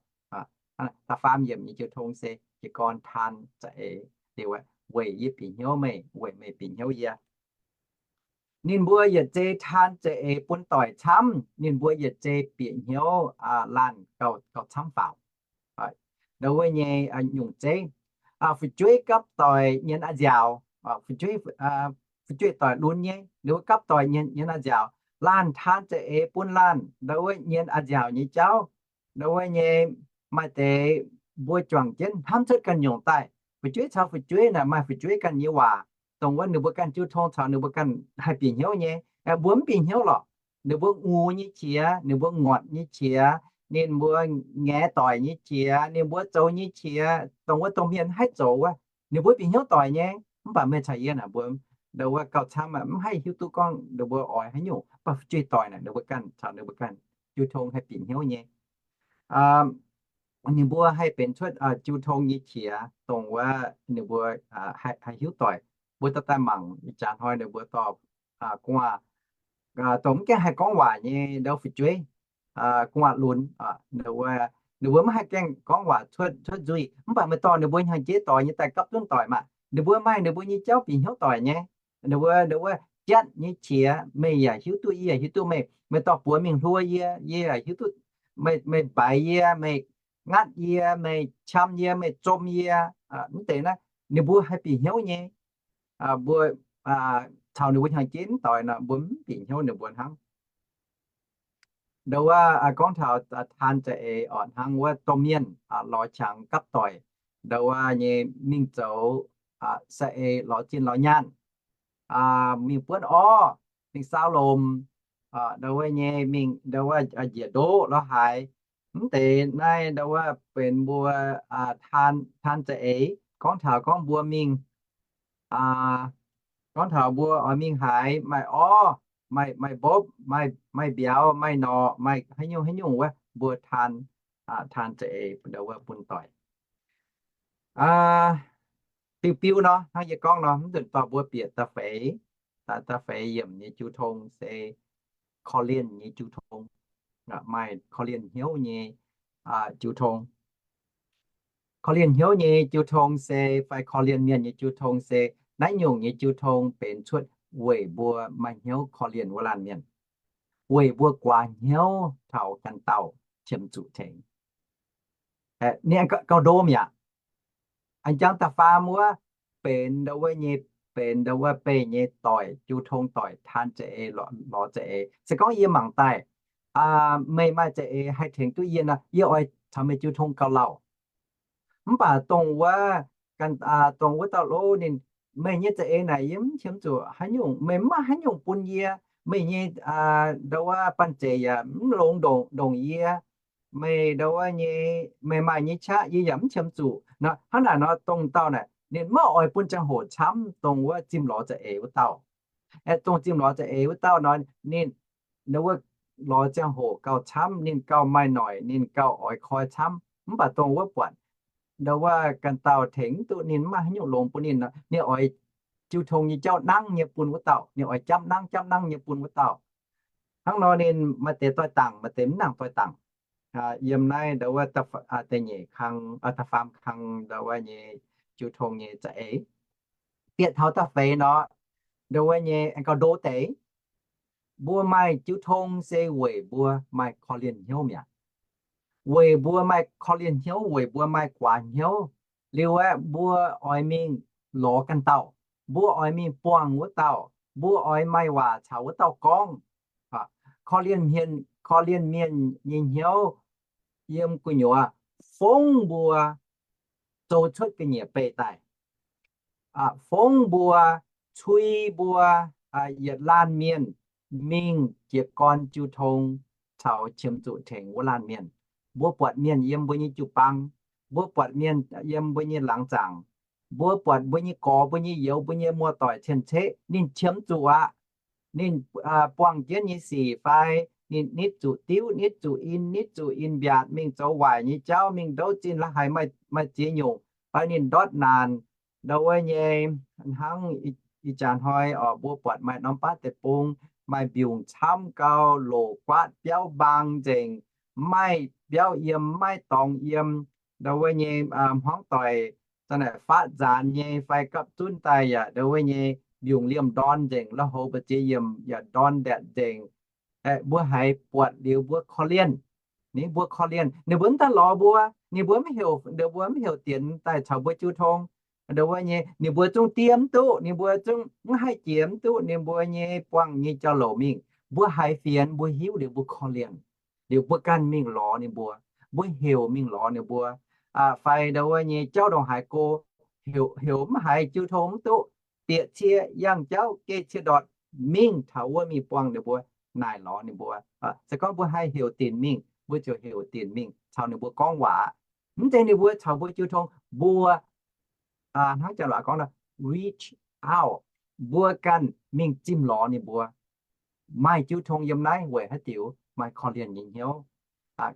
Da'faam yiemc nyei jiu tong se jiez gorn taan za'eix, liuz weic yie bieqc hnyouv meih, weic meih bieqc hnyouv yie. Ninh mbuo yietc zei taan za'eix bun doic camv, ninh mbuo yietc zei bieqc hnyouv laanh gauh camv faaux. Ndau wuov nyei nyungc zeiv, fu'jueiv gapv doic nyienz a'nziaauc, fu'jueiv doic lunx nyei, ninh mbuo gapv doic nyienz a'nziaauc. Laanh taan za'eix bun laanh ndau wuov nyienz a'nziaauc nyei jauv. Ndau wuov nyei maaih deix mbuo juangc jienv hnamv cuotv ganh nyungc daaih. Fu'jueiv caux fu'jueiv naaic maaih fu'jueiv ganh nyei waac, dongh wuov ninh mbuo ganh jiu tong caux ninh mbuo ganh haih bieqc hnyouv nyei. Mbuo mv bieqc hnyouv lorqc. Ninh mbuo ngux nyei qiex, ninh mbuo ngorc nyei qiex, ninh mbuo ngaeqv doic nyei qiex, ninh mbuo zoux nyei qiex, dongh wuov domh mienh haih zoux wuov, ninh mbuo bieqc hnyouv doic nyei. Mv baac meih caux yie naaic mbuo ndau wuov gauh camv, mv haih hiuv duqv gorngv ninh mbuo oix haaix nyungc. Mv baac fu'jueiv doic naaic ninh mbuo ganh caux ninh mbuo ganh jiu tong haih bieqc hnyouv nyei. Ninh mbuo haih benx cuotv jiu tong nyei qiex, dongh wuov ninh mbuo haih hiuv doic. Mbuo daaih daaih mangc ih jaax hnoi ninh mbuo dorh gu'nguaaz, dongh mv gaengh haih gorngv waac nyei ndau fu'jueiv, gu'nguaaz lunx, ninh mbuo mv haih gaengh gorngv waac cuotv nzuih, mv baac meih dorh ninh mbuo hnyangx-jeiv doic nyei daaih gapv zunv doic maah, ninh mbuo maaih ninh mbuo nyei jauv bieqc hnyouv doic nyei. Ninh mbuo, ninh mbuo jatv nyei qiex meih yaac hiuv duqv, yie yaac hiuv duqv meih. Meih dorh buoz mingh hluo yie, yie yaac hiuv duqv meih mbaix yie, meih ngatv yie, meih qam yie, meih zom yie. Mv deix naaiv ninh mbuo haih bieqc hnyouv nyei. Mbuo caux ninh mbuo hnyangx-jeiv mv doix nor, mbuo mv bieqc hnyouv ninh mbuo hnangv. Ndau wuov gorngv taux taan za'eix oc, hnangv wuov domh mienh lorz qangx gapv doic, ndau wuov nyei mingh zoux saeng-eix lorz zinh lorz nyaanh, mingh buonv orv, mingh saau lomc, ndau wuov nyei mingh ndau wuov njiec ndoqv lorz haaix. Mv deix naaiv ndau wuov benx mbuo taan za'eix. Gorngv taux gorngv mbuo mingh, gorngv taux mbuo oix mingh haaix, maaih orv, maaih mbopv, maaih mbiauz, maaih norqc, maaih haaix nyungc haaix nyungc wuov, mbuo taan, taan za'eix ndau wuov bun doic. Biu biu nor, hnangv yie gorngv nor, mv nzunc dorh mbuo bieqc da'feix, da'feix yiemc nyei jiu tong se korv-lienh nyei jiu tong, maaih korv-lienh hnyouv nyei jiu tong. Korv-lienh hnyouv nyei jiu tong se, fai korv-lienh mienh nyei jiu tong se, naaiv nyungc nyei jiu tong benx cuotv weic mbuo maaih hnyouv korv-lienh wuov laanh mienh, weic mbuo guaax hnyouv taux ganh dauh qiemx zuqc tengx. Ninh gauh ndo mi'aqv. A'jang da'faam wuov benx ndau wuov nyei, benx ndau wuov beih nyei doic, jiu tong doic, taan za'eix, lorz za'eix. Se gorngv yie mangc daaih, meih maaih za'eix haih tengx duqv yie nor, yie oix caux meih jiu tong gauh lauh. Mv baac dongh wuov, dongh wuov dauh lo ninh, meih nyei za'eix naaic yie mv qiemx zuqc haaix nyungc, meih mv maaih haaix nyungc bun yie, meih nyei ndau wuov banh zeic yaac mv longx ndongc yie, meih ndau wuov nyei, meih maaih nyei qaqv yie yaac mv qiemx zuqc nor. Hnangv naaic nor, dongh dauh naaic ninh maiv oix bun ziangh hoc camv dongh wuov zimh lorz za'eix wuov dauh. Dongh zimh lorz za'eix wuov dauh nor, ninh ndau wuov lorz ziangh hoc gauh camv, ninh gauh maaih noic, ninh gauh oix koi camv. Mv baac dongh wuov buatc ndau wuov ganh dauh tengx mv duqv, ninh mv maaih haaix nyungc longx bun ninh nor, ninh oix jiu tong nyei jauv nangv nyei bun wuov dauh, ninh oix japv nangv japv nangv nyei bun wuov dauh. Hnangv nor ninh maaih deix doix-dangc, maaih deix mv nangc doix-dangc. Yiem naaiv ndau wuov da'nyeic kang, da'faam kang ndau wuov nyei jiu tong nyei za'eix, bieqc taux da'feix nor, ndau wuov nyei aengx gauh ndo deix. Mbuo maaih jiu tong se weic mbuo maaih korv-lienh hnyouv mi'aqv. Weic mbuo maaih korv-lienh hnyouv, weic mbuo maaih guaax hnyouv, liuz aeqv, mbuo oix mingh lorz ganh dauh. Mbuo oix mingh buangh wuov dauh. Mbuo oix maaih waac caux wuov dauh gorngv. Korv-lienh hmien, korv-lienh mienh nyei hnyouv yiem gu'nyuoz fongv mbuo zoux cuotv ga'nyiec beih daaih. Fongv mbuo, cui mbuo, yietc laanh mienh mingh jiez gorn jiu tong caux qiemx zuqc tengx wuov laanh mienh. Mbuo buatc mienh yiem mbuo nyei jiu-baang, mbuo buatc mienh yiem mbuo nyei laangz zaangc, mbuo buatc mbuo nyei gorx, mbuo nyei youz, mbuo nyei muoz-doic cien-ceqv, ninh qiemx zuqc aqv. Ninh buangh jienv nyei sic fai ninh nitv zuqc diuv, nitv zuqc in, nitv zuqc in mbiaatc, mingh zoux waaic nyei jauv, mingh ndouv zinh la'haic, maaih ziex nyungc, fai ninh ndortv naanc, ndau wuov nyei, hnangv ih jaax hnoi oc, mbuo buatc maaih norm baav deic-bung maaih mbiungc camv gau, loc guaatv biauv mbaang nzengc, mv maaih biauv yiem, mv maaih dorngx yiem, ndau wuov nyei hmuangv doic za'naaic faatv nzaanx nyei fai gapv zunv daaih yaac ndau wuov nyei mbiungc liemh ndorn nzengc, la'houv mbu'ziex yiemc yaac ndorn ndaatc nzengc. Mbuo haiz buatc liuz mbuo korv-lienh. Ninh mbuo korv-lienh, ninh mbuo mv daaih lorz mbuo, ninh mbuo mv heuc, ninh mbuo mv heuc dienx daaih caux mbuo jiu tong. Ndau wuov nyei ninh mbuo zungv diev mv duqv, ninh mbuo zungv mv haih jiex mv duqv ninh mbuo nyei buangh nyei jauv-louc mingh. Mbuo haiz fienx, mbuo hiuv liuz mbuo korv-lienh, liuz mbuo ganh mingh lorz ninh mbuo, mbuo heuc mingh lorz ninh mbuo, fai ndau wuov nyei jauv ndongc haaix go, heuc mv haiz, jiu tong mv duqv, bieqc cie yangh jauv, geh cie ndortc mingh taux wuov mingh buangh ninh mbuo, naaic lorz ninh mbuo. Se gorngv mbuo haih heuc dinc mingh, mbuo ziouc heuc dinc mingh caux ninh mbuo gorngv waac. Mv zeiz ninh mbuo caux mbuo jiu tong, mbuo hnangv janx waac gorngv reach out, mbuo ganh mingh zimh lorz ninh mbuo. Maaih jiu tong yiem naaiv weic haaix diuc? Maaih korv-lienh nyei hnyouv.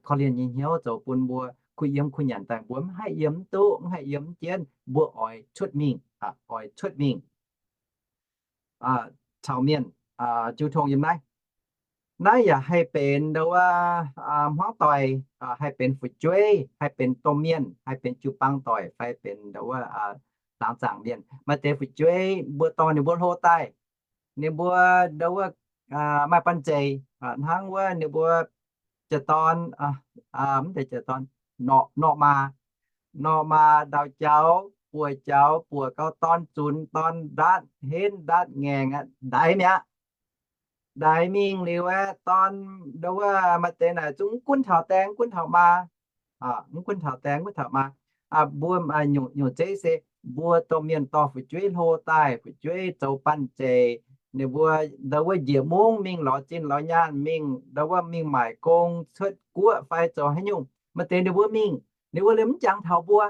Korv-lienh nyei hnyouv zoux bun mbuo kuh yiem kuh nyanc daaih mbuo mv haih yiem mv duqv, mv haih yiem mv jienv, mbuo oix cuotv mingh, oix cuotv mingh caux mienh jiu tong yiem naaiv. Naaiv yaac haih benx ndau wuov hmuangv doic, haih benx fu'jueiv, haih benx domh mienh, haih benx jiu-baang doic, fai benx ndau wuov laangz zaangc mienh. Maaih deix fu'jueiv mbuo dorh ninh mbuo hlo daaih, ninh mbuo ndau wuov maaih banh zeic, hnangv wuov ninh mbuo jiex dorn, mv deix jiex dorn, norqc, norqc maa, norqc maa ndau jaux, buoz jaux, buoz gau dorn zunx, dorn ndaatv henv ndaatv ngaengc aqv, ndaix mi'aqv. Ndaix mingh liuz aeqv, dorn ndau wuov maaih deix naaic zungv mv gunv taux die, mv gunv taux maa, mv gunv taux die, mv gunv taux maa. Mbuo nyungc zeiv se mbuo domh mienh dorh fu'jueiv hlo daaih, fu'jueiv zoux banh zeic, ninh mbuo ndau wuov njiec mungv mingh lorz zinh lorz nyaanh, mingh ndau wuov mingh maaic gong, cuotv guoqv fai zoux haaix nyungc, maaih deix ninh mbuo mingh, ninh mbuo liemh mv jangx taux mbuo.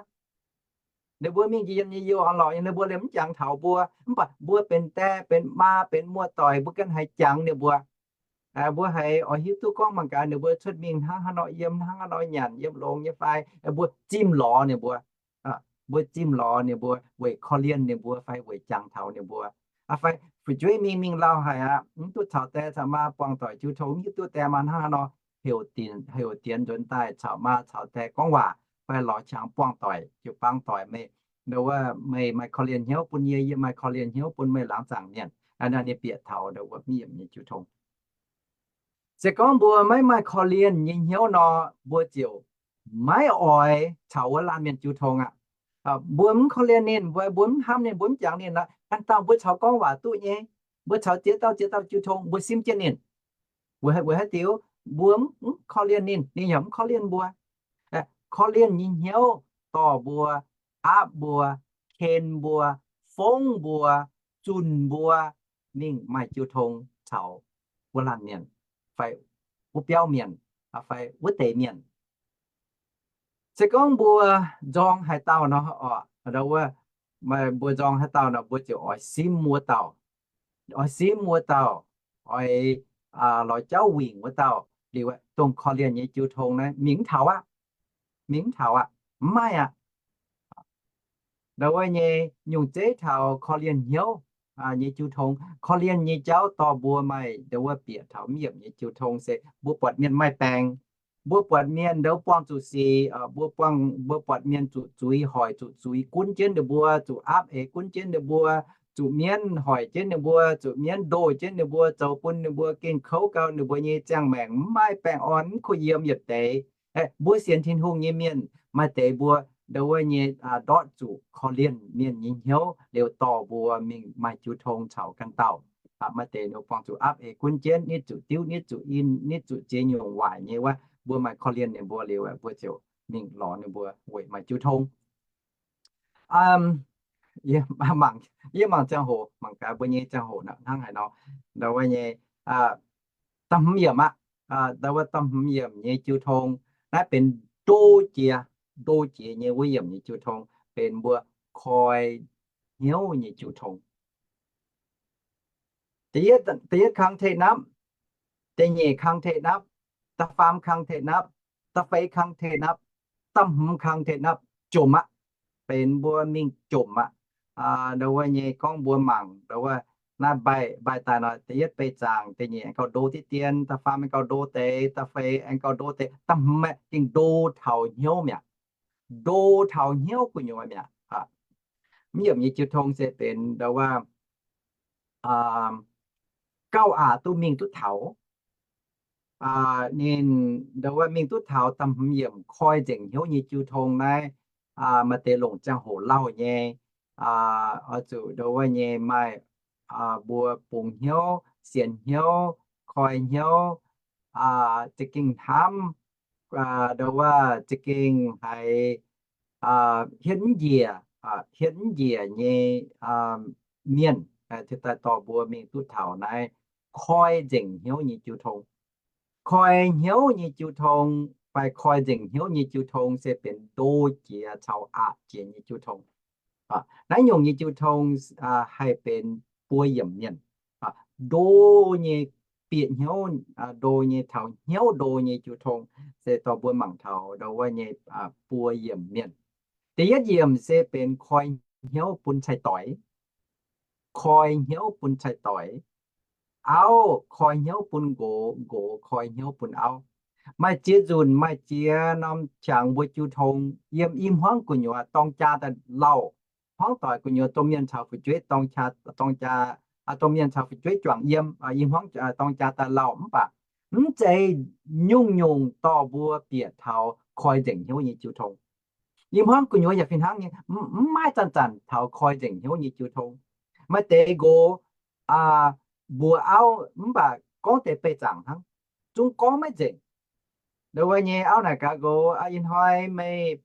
Ninh mbuo mingh njiec yiem nyei youh aqv lorqc, ninh mbuo liemh mv jangx taux mbuo. Mv baac mbuo benx die benx maa benx muoz-doic, mbuo ganh haiz jangx ninh mbuo. Mbuo haiz oix hiuv duqv gorngv mangc gaax ninh mbuo cuotv mingh hnangv haaix nor, yiem hnangv haaix nor, nyanc yiem longx nyei fai, mbuo zimh lorz ninh mbuo. Mbuo zimh lorz ninh mbuo weic korv-lienh ninh mbuo fai weic jangx taux ninh mbuo. Fai fu'jueiv mingh mingh lauh haic aqv, mv duqv caux die caux maa buangh doic jiu tong, mv hiuv duqv die maa hnangv haaix nor, heuc dienx nzuonx daaih caux maa caux die gorngv waac fai lorz qangx buangh doic, jiu-baang doic, meih, ndau wuov meih maaih korv-lienh hnyouv bun yie, yie maaih korv-lienh hnyouv bun meih, laangz zaangc mienh. Naaiv ninh bieqc taux ndau wuov mienh nyei jiu tong. Se gorngv mbuo maiv maaih korv-lienh nyei hnyouv nor, mbuo ziouc maiv oix caux wuov laanh mienh jiu tong aqv. Mbuo mv korv-lienh ninh, mbuo mv hnamv ninh, mbuo mv jangx ninh nor, ganh dauh mbuo caux gorngv waac duqv nyei, mbuo caux ziex dauh ziex dauh jiu tong, mbuo simv jienv ninh. Weic haaix diuc? Mbuo mv korv-lienh ninh, ninh yaac mv korv-lienh mbuo. Korv-lienh nyei hnyouv dorh mbuo, aapv mbuo, ken mbuo, fongv mbuo, zunh mbuo mingh maaih jiu tong caux wuov laanh mienh fai wuov biauv mienh fai wuov deix mienh. Se gorngv mbuo nzorng haaix dauh nor, oc, mbuo nzorng haaix dauh nor, mbuo ziouc oix simv wuov dauh, oix simv wuov dauh, oix lorz jauv wingc wuov dauh liuz, dongh korv-lienh nyei jiu tong naaiv mingh mv taux aqv. Mingh mv taux aqv. Mv maaih aqv. Ndau wuov nyei nyungc zeiv taux korv-lienh hnyouv nyei jiu tong. Korv-lienh nyei jauv dorh mbuo maaih ndau wuov bieqc taux mv yiemc nyei jiu tong se mbuo buatc mienh maaih baengc, mbuo buatc mienh ndau buangh zuqc sic, mbuo buangh, mbuo buatc mienh zuqc zuiz hoic, zuqc zuiz gunv jienv ninh mbuo, zuqc aapv eix gunv jienv ninh mbuo, zuqc mienv hoic jienv ninh mbuo, zuqc mienv ndoh jienv ninh mbuo, zoux bun ninh mbuo gengh kouv gau ninh mbuo nyei ziangh maengc, mv maaih baengh orn, mv kuh yiem yietc deix. Mbuo sienx Tin-Hungh nyei mienh maaih deix mbuo ndau wuov nyei ndortv zuqc korv-lienh mienh nyei hnyouv liuz dorh mbuo mingh maaih jiu tong caux ganh dauh. Maaih deix ninh buangh zuqc aapv eix gunv jienv, nitv zuqc diuv, nitv zuqc in, nitv zuqc ziex nyungc waaic nyei wuov, mbuo maaih korv-lienh ninh mbuo liuz, mbuo ziouc mingh lorz ninh mbuo weic maaih jiu tong. Yie mangc, yie mangc ziangh hoc, mangc gaax mbuo nyei ziangh hoc hnangv haaix nor. Ndau wuov nyei da'hmz yiemc aqv. Ndau wuov da'hmz yiemc nyei jiu tong naaiv benx ndo jiex, ndo jiex nyei wuov yiemc nyei jiu tong benx mbuo koi hnyouv nyei jiu tong. Da'yietv kang te napv, da'nyeic kang te napv, da'faam kang te napv, da'feix kang te napv, da'hmz kang te napv, jomc aqv. Benx mbuo mingh jomc aqv. Ndau wuov nyei gorngv mbuo mangc ndau wuov naaiv mbaih, mbaih daaih nor, da'yietv beih zaangc, da'nyeic aengx gauh ndo diqv dien, da'faam aengx gauh ndo deix, da'feix aengx gauh ndo deix, da'hmz aeqv, gengh ndo taux hnyouv mi'aqv. Ndo taux hnyouv gu'nyuoz mi'aqv. Mv yiemc nyei jiu tong se benx ndau wuov gauh aqc duqv mingh duqv taux. Ninh ndau wuov mingh duqv taux da'hmz yiemc koi nzengc hnyouv nyei jiu tong naaiv, maaih deix longc ziangh hoc lauh nyei, oix zuqc ndau wuov nyei maaih mbuo bungx hnyouv, sienx hnyouv, koi hnyouv, za'gengh hnamv, ndau wuov za'gengh haiz hietv mv njiec, hietv mv njiec nyei mienh, daaih dorh mbuo mingh duqv taux naaiv koi nzengc hnyouv nyei jiu tong. Koi hnyouv nyei jiu tong fai koi nzengc hnyouv nyei jiu tong se benx ndo jiex caux aqc jiex nyei jiu tong. Naaiv nyungc nyei jiu tong haih benx buo yiemc mienh. Ndo nyei bieqc hnyouv, ndo nyei taux hnyouv ndo nyei jiu tong se dorh mbuo mangc taux ndau wuov nyei buo yiemc mienh. Da'yietv yiemc se benx koi hnyouv bun cai-doix, koi hnyouv bun cai-doix. Auv koi hnyouv bun nqox, nqox koi hnyouv bun auv. Maaih ziex nzunc maaih ziex norm qangx mbuo jiu tong yiem i hmuangv gu'nyuoz dorng jaa daaih lauh. Hmuangv doic gu'nyuoz domh mienh caux fu'jueiv dorng, dorng jaa, domh mienh caux fu'jueiv juangc yiem i hmuangv dorng jaa daaih lauh mv baac mv zeiz nyungc-nyungc dorh mbuo bieqc taux koi nzengc hnyouv nyei jiu tong. I hmuangv gu'nyuoz yaac fih hnangv nyei, mv maaih zanc-zanc taux koi nzengc hnyouv nyei jiu tong. Maaih deix nqox mbuox auv mv baac gorngv deix beih zaangc hnangv, zungv gorngv maiv nzengc. Ndau wuov nyei auv naaic gaax nqox, Ih hnoi meih,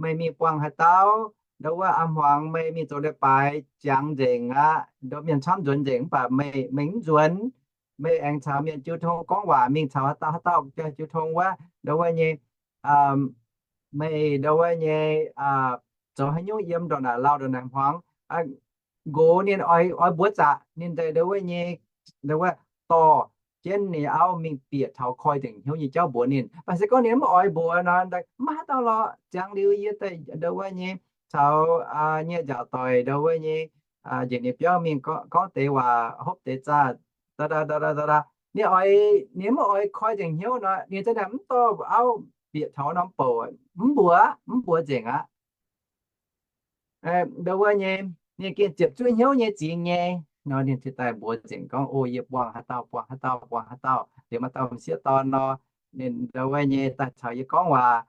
meih mingh buangh haaix dauh? Ndau wuov a'hmuangx meih mingh zoux leiz-baaix ziangx nzengc aqv. Ndau mienh camv nzuonx nzengc mv baac meih, meih mv nzuonx. Meih aengx caux mienh jiu tong gorngv waac, mingh caux haaix dauh haaix dauh jiu tong wuov. Ndau wuov nyei, meih ndau wuov nyei zoux haaix nyungc yiem ndortv naaic lauh ndortv naaic hmuangx? Nqox ninh oix, oix mbuox zaqc ninh daaih ndau wuov nyei, ndau wuov dorh jienv ninh auv mingh bieqc taux koi nzengc hnyouv nyei jauv mbuox ninh. Mv baac se gorngv ninh mv oix mbuox nor, mv haaix dauh lorqc. Ziangx liuz yie daaih ndau wuov nyei caux nyei nziaauc doic ndau wuov nyei njiec ninh biauv mingh gorngv deix waac, hopv deix zaah, ninh oix, ninh mv oix koi nzengc hnyouv nor, ninh za'gengh mv dorh auv bieqc taux norm bouc, mv mbuox, mv mbuox nzengc aqv. Ndau wuov nyei, ninh gengh ziepc zuoqv hnyouv nyei zingx nyei nor, ninh ziouc daaih mbuox nzengc gorngv, O, yie buangh haaix dauh, buangh haaix dauh, buangh haaix dauh, liuz maaih dauh m'sieqv dorn nor, ninh ndau wuov nyei daaih caux yie gorngv waac,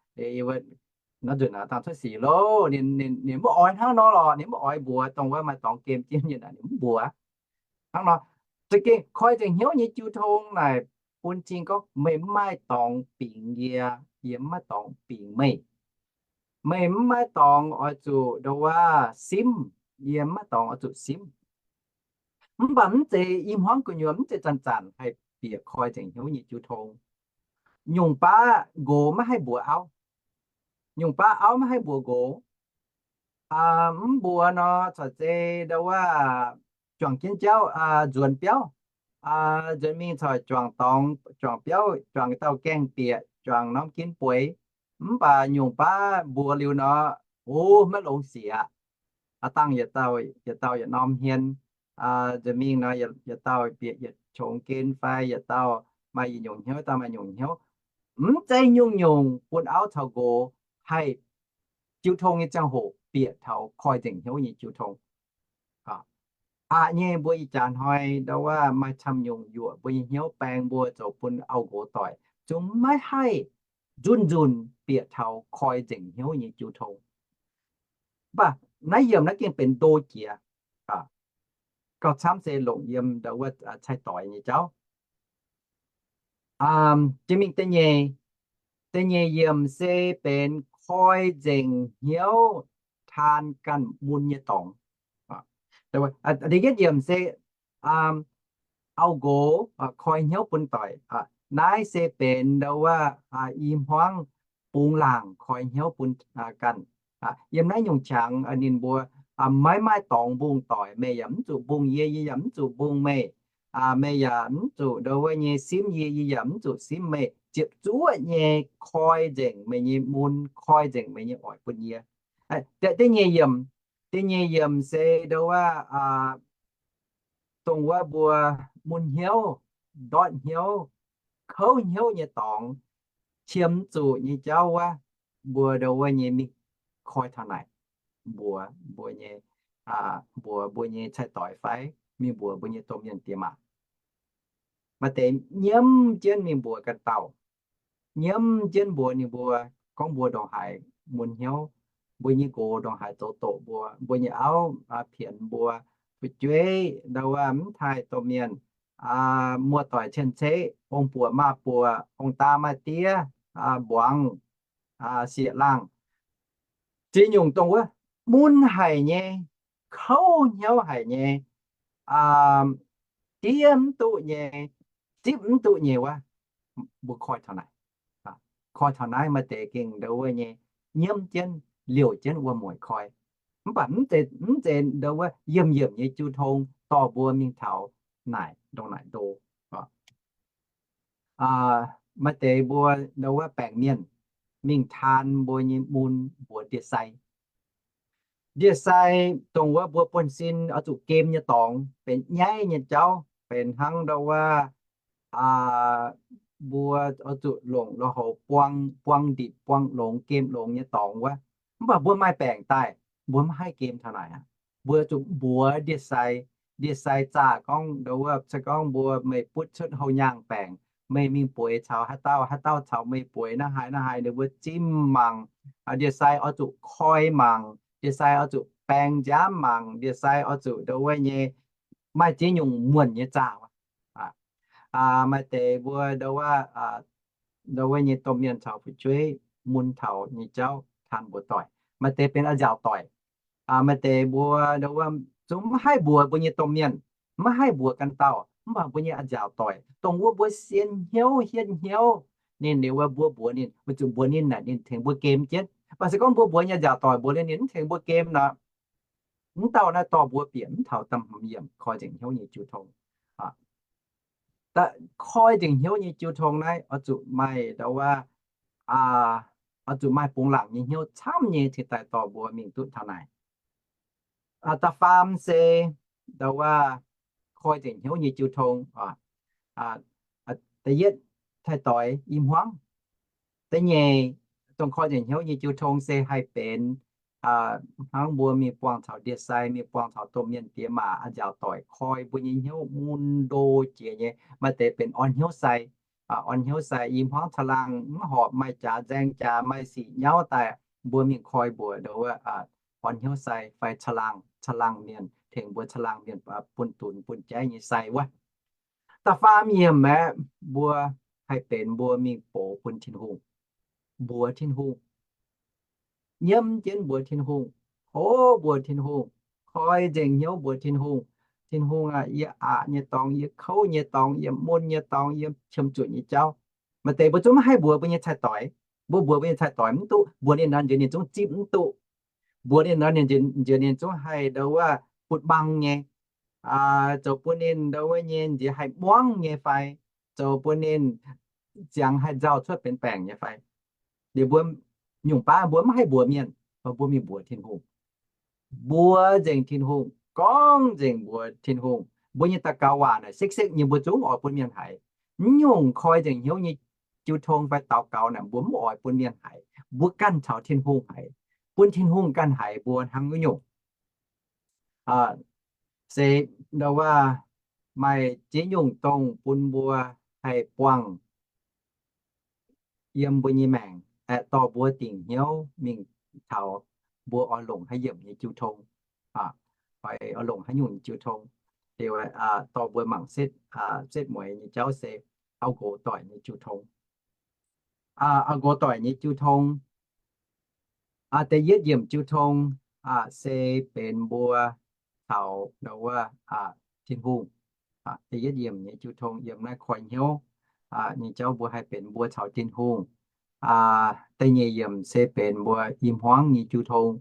nor nzunc naaic dangh cuotv sic loh. Ninh mv oix hnangv nor lorqc, ninh mv oix mbuox dongh wuov maaih dorngx gem jienv nyei naaic, ninh mv mbuox. Hnangv nor, za'gengh koi nzengc hnyouv nyei jiu tong naaic bun cing gorngv meih mv maaih dorngx bingx yie, yie mv maaih dorngx bingx meih. Meih mv maaih dorngx oix zuqc ndau wuov simv, yie mv maaih dorngx oix zuqc simv. Mv baac mv zeiz i hmuangv gu'nyuoz, mv zeiz zanc-zanc haih bieqc koi nzengc hnyouv nyei jiu tong. Nyungc baav nqox maiv haih mbuox auv. Nyungc baav auv maiv haih mbuox nqox. Mv mbuox nor, corc zei ndau wuov juangc jienv jauv, nzuonx biauv, nzuonx mingh corc juangc dorngx, juangc biauv, juangc dauh gaengh bieqc, juangc norm gin bueix. Mv baac nyungc baav mbuox liuz nor, o, maiv longx sic aqv. Aa, dangh yietc dauh, yietc dauh yietc norm hmien, nzuonx mingh nor, yietc dauh bieqc yietc qongx gen fai yietc dauh maaih yietc nyungc hnyouv, dauh maaih nyungc hnyouv. Mv zeiz nyungc-nyungc bun auv caux nqox haih jiu tong nyei ziangh hoc bieqc taux koi nzengc hnyouv nyei jiu tong. Aqc nyei mbuo ih jaax hnoi ndau wuov maaih camv nyungc yuoqc mbuo nyei hnyouv, baeng mbuo zoux bun auv nqox doic, zungv maiv haih, nzunc nzunc bieqc taux koi nzengc hnyouv nyei jiu tong. Mv baac naaiv yiemc naaiv gengh benx ndo jiex. Gauh camv se longc yiem ndau wuov cai-doix nyei jauv. Jiex mingh da'nyeic, da'nyeic yiemc se benx koi nzengc hnyouv taan ganh mun nyei dorngx. Da'yietv yiemc se auv-nqox koi hnyouv bun doic. Naaiv se benx ndau wuov i hmuangv bungx laangc koi hnyouv bun ganh. Yiem naaiv nyungc qangx ninh mbuo maiv maaih dorngx mbungh doic, meih yaac mv zuqc mbungh yie, yie yaac mv zuqc mbungh meih. Meih yaac mv zuqc ndau wuov nyei simv yie, yie yaac mv zuqc simv meih. Ziepc zuoqv nyei koi nzengc meih nyei mun, koi nzengc meih nyei oix bun yie. Da'nyeic yiemc, da'nyeic yiemc se ndau wuov dongh wuov mbuo mun hnyouv, ndortv hnyouv, kouv hnyouv nyei dorngx, qiemx zuqc nyei jauv wuov, mbuo ndau wuov nyei mingh koi taux naaic, mbuox mbuo nyei, mbuox mbuo nyei cai-doix fai mingh mbuox mbuo nyei domh mienh diex maac. Maaih deix nyiemv jienv mingh mbuox ganh dauh, nyiemv jienv mbuox ninh mbuo, gorngv mbuo ndongc haaix mun hnyouv, mbuo nyei nqox ndongc haaix zoux doqc mbuo, mbuo nyei auv pienx mbuo, fu'jueiv ndau wuov mv taaih domh mienh, muoz-doic cien-ceqv, ong-buoc maa-buoc, ong-daa maa-diev, mbuangz, sieqv-laangh, ziex nyungc dongh wuov mun haic nyei, kouv hnyouv haic nyei, diev mv duqv nyei, zipv mv duqv nyei wuov, mbuo koi taux naaic. Koi taux naaiv maaih deix gengh ndau wuov nyei nyiemv jienv, liouc jienv wuom-mueic koi. Mv baac mv zeiz ndau wuov yiemh yiemc nyei jiu tong dorh mbuo mingh taux naaic ndongc naaic ndo. Maaih deix mbuo ndau wuov baengc mienh mingh taan mbuo nyei mun mbuox ndie-sai. Ndie-sai dongh wuov mbuo buonv-sin oix zuqc gem nyei dorngx, benx nyaiv nyei jauv, benx hnangv ndau wuov mbuo oix zuqc longc lui-houx buang, buang ndipc, buang longx, gem longx nyei dorngx wuov. Mv baac mbuo maaih baengc daaih, mbuo maiv haih gem taux naaic aqv. Mbuo zuqc mbuox ndie-sai, ndie-sai zaah gorngv ndau wuov, se gorngv mbuo meih butv cuotv houh nyaangh baengc, meih mingh bueix caux haaix dauh, haaix dauh caux meih bueix naaiv haaix naaiv haaix, ninh mbuo zimv mangc. Ndie-sai oix zuqc koi mangc, ndie-sai oix zuqc baeng nziaamv mangc, ndie-sai oix zuqc ndau wuov nyei maaih ziex nyungc muonc nyei zaah. Maaih deix mbuo ndau wuov, ndau wuov nyei domh mienh caux fu'jueiv mun taux nyei jauv taan mbuox doic. Maaih deix benx a'nziaauc doic. Maaih deix mbuo ndau wuov zungv maiv haih mbuox mbuo nyei domh mienh, maiv haih mbuox ganh dauh, mv baac mbuo nyei a'nziaauc doic, dongh wuov mbuo sien hnyouv hietv hnyouv, ninh liuz wuov mbuo mbuox ninh, weic zuqc mbuox ninh naaic ninh tengx mbuo gem jienv. Mv baac se gorngv mbuo mbuox nyei a'nziaauc doic mbuox liuz ninh mv tengx mbuo gem nor, mv dauh naaiv dorh mbuo bieqc mv taux da'hmz yiemc koi nzengc hnyouv nyei jiu tong. Koi nzengc hnyouv nyei jiu tong naaiv oix zuqc maaih ndau wuov, oix zuqc maaih bungx laangc nyei hnyouv camv nyei cingx daaih dorh mbuo mingh duqv taux naaic. Da'faam se ndau wuov koi nzengc hnyouv nyei jiu tong. Da'yietv, cai-doix i hmuangv. Da'nyeic, dongh koi nzengc hnyouv nyei jiu tong se haih benx hnangv mbuo mingh buangh taux ndie-sai, mingh buangh taux domh mienh diex maac, a'nziaauc doic koi mbuo nyei hnyouv mun ndo jiex nyei. Maaih deix benx orn hnyouv sai, orn hnyouv sai i hmuangv caangh laangh mv horpc, maaih jaax nzaeng jaax, maaih sic nyauv daaih, mbuo mingh koi mbuox ndau wuov orn hnyouv sai fai caangh laangh, caangh laangh mienh, tengx mbuo caangh laangh mienh bun dunx bun jaiv nyei sai wuov. Da'faam yiemc aeqv, mbuo haih benx mbuo mingh box bun Tin-Hungh, mbuox Tin-Hungh, nyiemv jienv mbuox Tin-Hungh, tov mbuox Tin-Hungh, koi nzengc hnyouv mbuox Tin-Hungh, Tin-Hungh aah, yie aqc nyei dorngx, yie kouv nyei dorngx, yie mun nyei dorngx, yie qiemx zuqc nyei jauv. Maaih deix mbuo zungv maiv haih mbuox mbuo nyei cai-doix. Mbuo mbuox mbuo nyei cai-doix mv duqv, mbuox ninh nor nziex ninh zungv zipv mv duqv. Mbuox ninh nor nziex ninh zungv haih ndau wuov butv-mangc nyei, zoux bun ninh ndau wuov nyei nziex haih muangv nyei fai, zoux bun ninh ziangx haih nzauh cuotv benx baengc nyei fai. Liuz mbuo nyungc baav mbuo maiv haih mbuox mienh, mbuo mingh mbuox Tin-Hungh. Mbuox nzengc Tin-Hungh, gorngv nzengc mbuox Tin-Hungh. Mbuo nyei daux gaux waac naaic sekv-sekv nyei mbuo zungv oix bun mienh haiz. Mv nyungc koi nzengc hnyouv nyei jiu tong fai daux gaux naaic mbuo mv oix bun mienh haiz. Mbuo ganh caux Tin-Hungh haiz, bun Tin-Hungh ganh haiz mbuo hnangv wuov nyungc. Se ndau wuov maaih ziex nyungc dongh bun mbuo haih buangh yiem mbuo nyei maengc, aeqv, dorh mbuo dingc hnyouv mingh taux mbuo oix longc haaix yiemc nyei jiu tong, oix longc haaix nyungc nyei jiu tong, dorh mbuo mangc setv, setv mueiz nyei jauv se auv-nqox doic nyei jiu tong. Auv-nqox doic nyei jiu tong, da'yietv yiemc jiu tong se benx mbuo caux ndau wuov Tin-Hungh. Da'yietv yiemc nyei jiu tong yiem naaiv koi hnyouv nyei jauv mbuo haih benx mbuo caux Tin-Hungh. Da'nyeic yiemc se benx mbuo i hmuangv nyei jiu tong.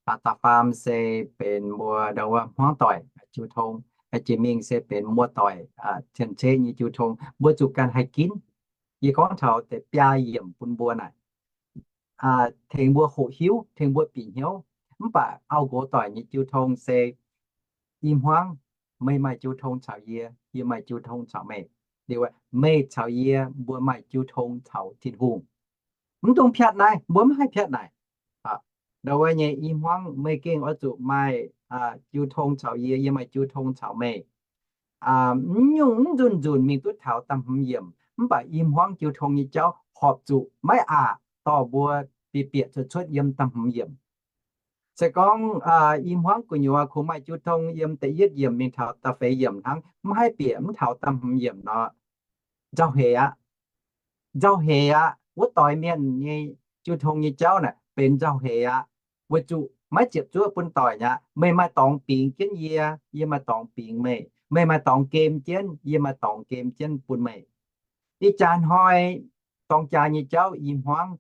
Da'faam se benx mbuo ndau wuov hmuangv doic jiu tong. Jiex mingh se benx muoz-doic cien-ceqv nyei jiu tong. Mbuo zuqc ganh haih ginv. Yie gorngv taux deix biaa yiemc bun mbuo naaic, tengx mbuo hoqc hiuv, tengx mbuo bieqc hnyouv. Mv baac auv-nqox doic nyei jiu tong se i hmuangv, meih maaih jiu tong caux yie, yie maaih jiu tong caux meih. Liuz meih caux yie mbuo maaih jiu tong caux Tin-Hungh. Mv dungx piatv naaiv, mbuo mv haih piatv naaic. Ndau wuov nyei i hmuangv, meih gengh oix zuqc maaih jiu tong caux yie, yie maaih jiu tong caux meih. Mv nyungc mv nzunc nzunc mingh duqv taux da'hmz yiemc, mv baac i hmuangv jiu tong nyei jauv horpc zuqc maiv aqc dorh mbuo bieqc bieqc cuotv cuotv yiem da'hmz yiemc. Se gorngv i hmuangv gu'nyuoz kungx maaih jiu tong yiem da'yietv yiemc mingh taux da'feix yiemc hnangv, mv haih bieqc mv taux da'hmz yiemc nor, nzauh heix aqv. Nzauh heix aqv. Wuov doix mienh nyei jiu tong nyei jauv naaic benx nzauh heix aqv. Weic zuqc maiv ziepc zuoqv bun doic aqv. Meih maaih dorngx bingx jienv yie, yie maaih dorngx bingx meih. Meih maaih dorngx gem jienv, yie maaih dorngx gem jienv bun meih. Ih jaax hnoi dorng jaa nyei jauv i hmuangv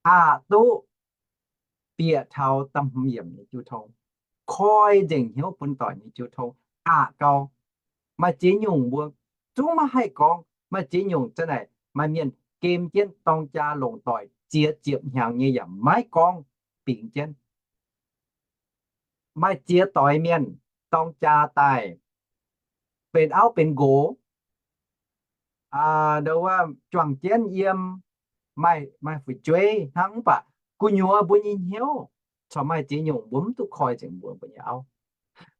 aqc duqv bieqc taux da'hmz yiemc nyei jiu tong, koi nzengc hnyouv bun doic nyei jiu tong aqc gau. Maaih ziex nyungc mbuo zungv maiv haih gorngv. Maaih ziex nyungc zanc naaic maaih mienh gem jienv dorng jaa longc doic ziex ziepc hnyangx nyei yaac maiv gorngv bingx jienv. Maaih ziex doix mienh dorng jaa daaih, benx auv benx nqox, ndau wuov juangc jienv yiem, maaih, maaih fu'jueiv hnangv, mv baac gu'nyuoz mbuo nyei hnyouv corc maaih ziex nyungc mbuo mv duqv koi nzengc mbuo, mbuo nyei auv.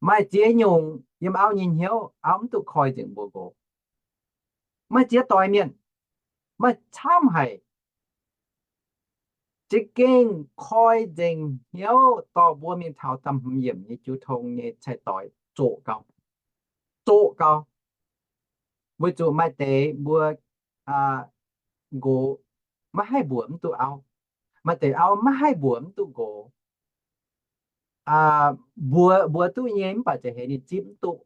Maaih ziex nyungc yiem auv nyei hnyouv, auv mv duqv koi nzengc mbuo nqox. Maaih ziex doix mienh, maaih camv haic, za'gengh koi nzengc hnyouv dorh mbuo mingh taux da'hmz yiemc nyei jiu tong nyei cai-doix zoqc gau. Zoqc gau. Weic zuqc maaih deix mbuo nqox maiv haih mbuox mv duqv auv. Maaih deix auv maiv haih mbuox mv duqv nqox. Mbuox, mbuox duqv nyei mv baac za'heix ninh zipv mv duqv.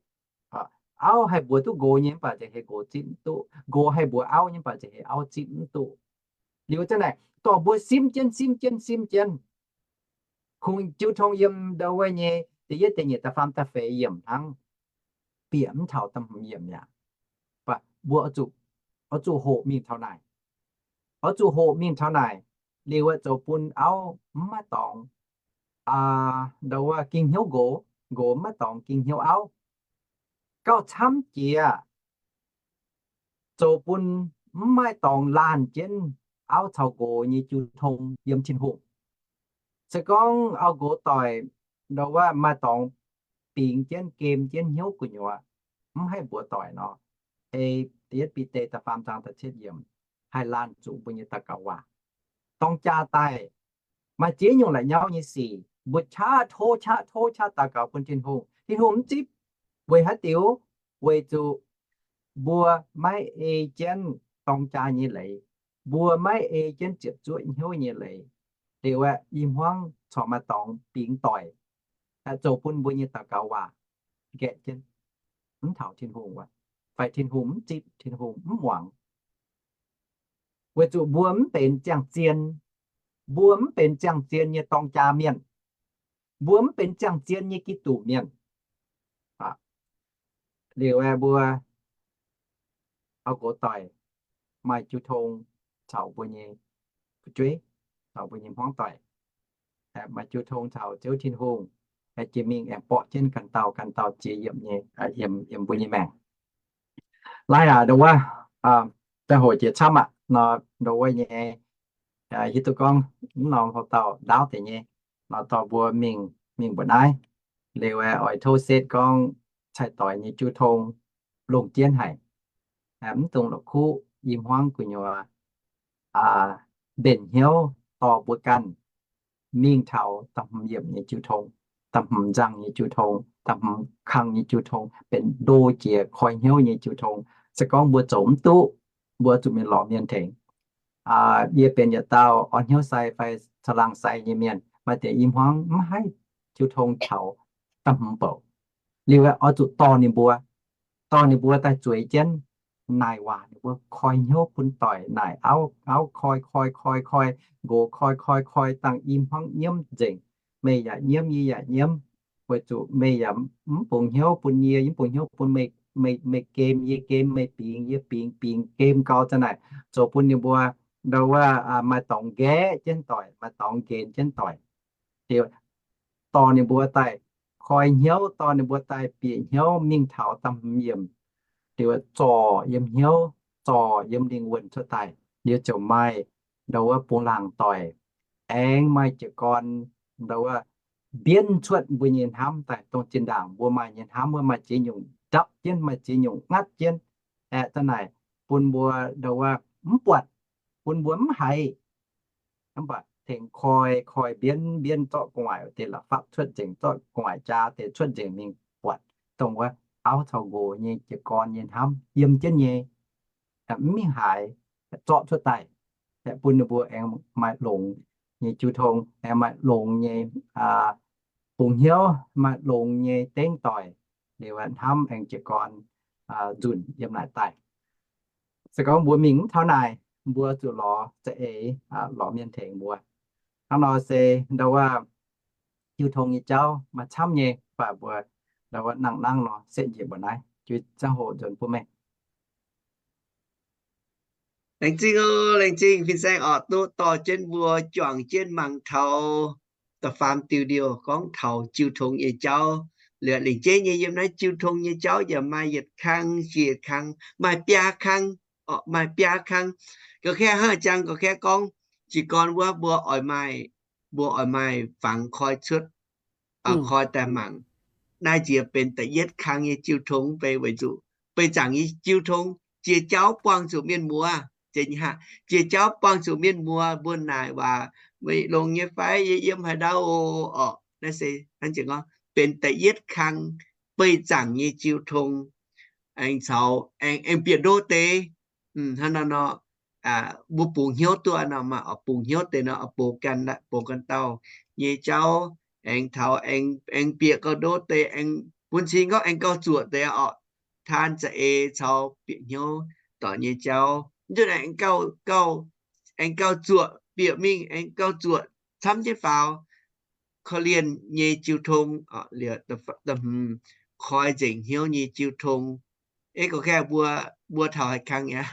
Auv haih mbuox duqv nqox nyei mv baac za'heix nqox zipv mv duqv. Nqox haih mbuox auv nyei mv baac za'heix auv zipv mv duqv. Liuz zanc naaic dorh mbuo simv jienv, simv jienv, simv jienv, kungx jiu tong yiem ndau wuov nyei da'yietv, da'nyeic, da'faam, da'feix yiemc hnangv, bieqc mv taux da'hmz yiemc mi'aqv. Mbuo oix zuqc hoqc mingh taux naaic. Oix zuqc hoqc mingh taux naaic, liuz aeqv, zoux bun auv mv maaih dorngx, ndau wuov ging hnyouv nqox, nqox mv maaih dorngx ging hnyouv auv. Gauh camv jiex, zoux bun mv maaih dorngx laanh jienv auv caux nqox nyei jiu tong yiem Tin-Hungh. Se gorngv auv nqox doic ndau wuov maaih dorngx bingx jienv, gem jienv hnyouv gu'nyuoz, mv haih mbuox doic nor, ei da'yietv Bide da'faam zaang da'cietv yiemc haih laanh zuqc mbuo nyei daux gaux waac. Dorng jaa daaih, maaih ziex nyungc la'nyauv nyei sic mbuo qaqv tov, qaqv tov, qaqv daux gaux bun Tin-Hungh, Tin-Hungh mv zipv. Weic haaix diuc? Weic zuqc mbuo maiv ei jienv dorng jaa nyei leiz. Mbuo maiv ei jienv ziepc zuoqv hnyouv nyei leiz. Liuz aeqv, i hmuangv corc maaih dorngx bingx doic, zoux bun mbuo nyei daux gaux waac nqaeqv jienv, mv taux Tin-Hungh waac, fai Tin-Hungh mv zipv, Tin-Hungh mv muangx. Weic zuqc mbuo mv benx ziangh zien, mbuo mv benx ziangh zien nyei dorng jaa mienh. Mbuo mv benx ziangh zien nyei Giduc mienh. Liuz aeqv, mbuo auv nqox doic maaih jiu tong caux mbuo nyei fu'jueiv, caux mbuo nyei hmuangv doic, maaih jiu tong caux Ziouv Tin-Hungh, jiex mingh aengx borqv jienv ganh dauh ganh dauh ziex yiemc nyei, yiem mbuo nyei maengc. Laih aac, ndau wuov, ziangh hoc jiex camv aqv nor, ndau wuov nyei, hiuv duqv gorngv mv norm houx-dauh ndaauv deix nyei nor, dorh mbuo mingh, mingh mbuo naaiv. Liuz aeqv, oix tov setv gorngv cai-doix nyei jiu tong longc jienv haic. Mv dungx la'kuqv i hmuangv gu'nyuoz mbenc hnyouv dorh mbuo ganh mingh taux da'hmz yiemc nyei jiu tong, da'hmz nzangh nyei jiu tong, da'hmz kang nyei jiu tong, benx ndo jiex koi hnyouv nyei jiu tong. Se gorngv mbuo zoux mv duqv, mbuo zuqc mingh lorz mienh tengx. Yie benx yietc dauh orn hnyouv sai fai caangh laangh sai nyei mienh, maaih deix i hmuangv mv haih jiu tong taux da'hmz bouc. Liuz oix zuqc dorh ninh mbuo, dorh ninh mbuo daaih zueiz jienv naaic waac ninh mbuo, koi hnyouv bun doic, naaic auv, auv koi koi koi koi, nqox koi koi koi, dangh i hmuangv nyiemv nzengc. Meih yaac nyiemv, yie yaac nyiemv, weic zuqc meih yaac mv bungx hnyouv bun yie, yie mv bungx hnyouv bun meih, meih gem yie, gem meih bingx yie, bingx bingx gem gau za'naaic, zoux bun ninh mbuo ndo wuov maaih dorngx nqaeqv jienv doic, maaih dorngx nqenx jienv doic. Liuz dorh ninh mbuo daaih koi hnyouv, dorh ninh mbuo daaih bieqc hnyouv mingh taux da'hmz yiemc, liuz zorc yiem hnyouv, zorc yiem lingh wuonh cuotv daaih, liuz ziouc maaih ndo wuov bungx laangc doic, aengx maaih jiez gorn ndo wuov mbienv cuotv mbuo nyei hnamv daaih, dongh zinh ndaangc mbuo maaih nyei hnamv wuov maaih ziex nyungc ndapv jienv, maaih ziex nyungc ngatv jienv, aeqv, za'naaic bun mbuo ndo wuov mv buatc, bun mbuo mv haiz. Mv baac tengx koi, koi mbienv, mbienv zorqv gu'nguaaic deix la'fapv cuotv nzengc, zorqv gu'nguaaic jaa deix cuotv nzengc mingh buatc dongh wuov auv caux nqox nyei jiez gorn nyei hnamv yiem jienv nyei, mv mingh haaix, zorqv cuotv daaih, bun ninh mbuo aengx maaih longx nyei jiu tong, aengx maaih longx nyei bungx hnyouv, maaih longx nyei dengv doic, liuz hnamv aengx jiez gorn nzunc yiem naaic daaih. Se gorngv mbuo mingh mv taux naaic, mbuo zuqc lorz za'eix, lorz mienh tengx mbuo. Hnangv nor se ndo wuov jiu tong nyei jauv maaih camv nyei, mv baac mbuo ndo wuov nangh nangv nor setv njiec mbuo naaiv, juiz ziangh hoc nzuonx bun meih. Laengz zingh oc, laengz zingh fin-saeng oc, duqv dorh jienv mbuo juangc jienv mangc taux da'faam diuh liouh gorngv taux jiu tong nyei jauv. Liuz lengc jeiv nyei yiem naaiv jiu tong nyei jauv yaac maaih yietc kang jiex kang, maaih biaa kang, maaih biaa kang. Ga'keh hnangv jang ga'keh gorngv jiez gorn wuov mbuo oix maaih, mbuo oix maaih fangx koi cuotv, koi daaih mangc. Naaiv nziex benx da'yietv kang nyei jiu tong, beiv weic zuqc beiv zaangc nyei jiu tong, jiex jauv buangh zuqc mienh muoz. Jiex jauv buangh zuqc mienh muoz, mbuo naaic waac, meih longx nyei fai? Yie yiem haaix ndau oc. Naaiv se hnangv jiex gorngv benx da'yietv kang beiv zaangc nyei jiu tong, aengx caux aengx bieqc ndo deix. Hnangv nor nor, mbuo bungx hnyouv duqv nor maah, bungx hnyouv deix nor, bungx ganh, bungx ganh dauh nyei jauv, aengx taux aengx bieqc gauh ndo deix, aengx bun cing gorngv aengx gauh zuoqc deix oc. Taan za'eix caux bieqc hnyouv doic nyei jauv, mv duqv aengx gauh, aengx gauh zuoqc bieqc mingh, aengx gauh zuoqc camv jienv faaux. Korv-lienh nyei jiu tong, koi nzengc hnyouv nyei jiu tong. Ei, gorngv mbuo, mbuo taux haaix kang aqv?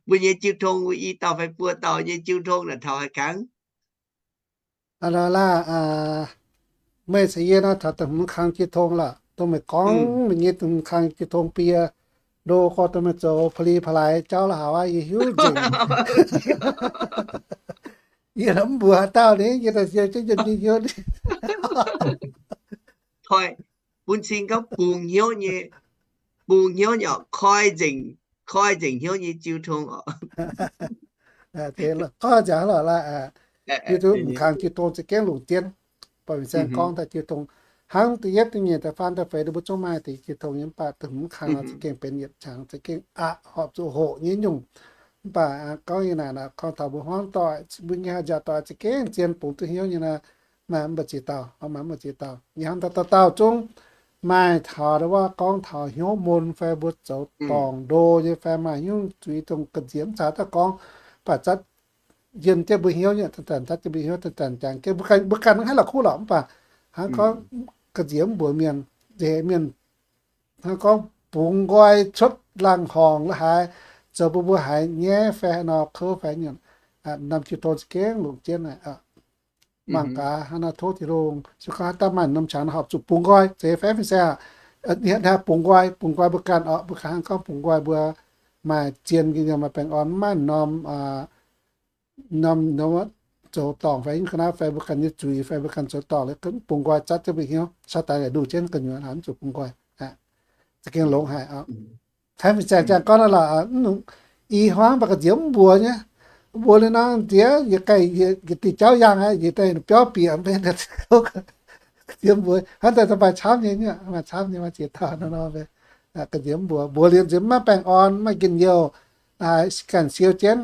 Mbuo nyei jiu tong, mbuo i dauh fai buo dauh nyei jiu tong naaic taux haaix kang? Aa, laaix, meih caux yie naaiv taux da'hmz kang jiu tong lorqc. Dongh meih gorngv meih nyei da'hmz kang jiu tong bie, ndo gorngv dongh meih zoux pa'li pa'laaix jauv la'haux aqv, yie hiuv nzengc. Yie mv mbuox haaix dauh ni, yie daaih siou jienv yiem nyei hnyouv ni. Bun cing gorngv bungx hnyouv nyei, bungx hnyouv nyei, koi nzengc, koi nzengc hnyouv nyei jiu tong oc. Gorngv nzangc lorqc laaix, yie duqv m'kang jiu tong za'gengh longc jienv, baac mingh saeng gorngv daaih jiu tong, hnangv da'yietv, da'nyeic, da'faam, da'feix, mbuo zungv maaih deix jiu tong nyei, mv baac da'hmz kang za'gengh benx yietc qangx za'gengh aqc horpc zuqc hoqc nyei nyungc. Mv baac gorngv nyei naaic, gorngv taux mbuo hmuangv doic, mbuo nyei haih nziaauc doic za'gengh zien bungx duqv hnyouv nyei naaic, maaih mv baac ziex dauh, maaih mv baac ziex dauh. Yie hnamv dauh dauh dauh zungv maaih taux ndo wuov gorngv taux hnyouv mun fai mbuo zoux dorngc ndo nyei fai maaih nyungc zuiz dongh ga'nziex mv caux daaih gorngv, mv baac zatv yiem jienv mbuo hnyouv nyei, zanc-zanc zatv jienv mbuo hnyouv, zanc-zanc jangx jienv mbuo ganh, mbuo ganh mv haih la'kuqv lorqc. Mv baac hnangv gorngv ga'nziex mv mbuox mienh, nziex mienh hnangv gorngv bungx nqoi cuotv laangh horngc la'haaix, zoux bun mbuo haiz nyaiv fai haaix nor kouv fai nyungc, norm jiu tong za'gengh longc jienv naaic. Mangc gaax hnangv nor tov Tin-Hungh, se gorngv haaix dauh maaih norm qangx horpc zuqc bungx nqoi, zeiz fai fin-saeng aqv. Bungx nqoi, bungx nqoi mbuo ganh oc, mbuo ganh hnangv gorngv bungx nqoi mbuo maaih zien nyei, maaih baengh orn, mv maaih norm, norm, norm zoux dorngc fai ga'naaiv fai mbuo ganh nyei zuiz fai mbuo ganh zoux dorngc, bungx nqoi zatv jienv mbuo hnyouv, Saadaan yaac nduh jienv gu'nyuoz, mv zuqc bungx nqoi. Za'gengh longx haic. Fai fin-saeng ziangh gorngv naaiv lorqc, i hmuangv mv baac ga'nziex mv mbuox nyei. Mbuox liuz nor nziex, yie gaengh, yie diuh jauv yangh aqv, yie daaih biauv bieqc mv bei, ga'nziex mbuox hnangv daaih maaih camv nyei, maaih camv nyei, maaih ziex dauh nor nor, ga'nziex mbuox, mbuox liuz nziex mv maaih baengh orn, maaih njien-youh, ganh siou jienv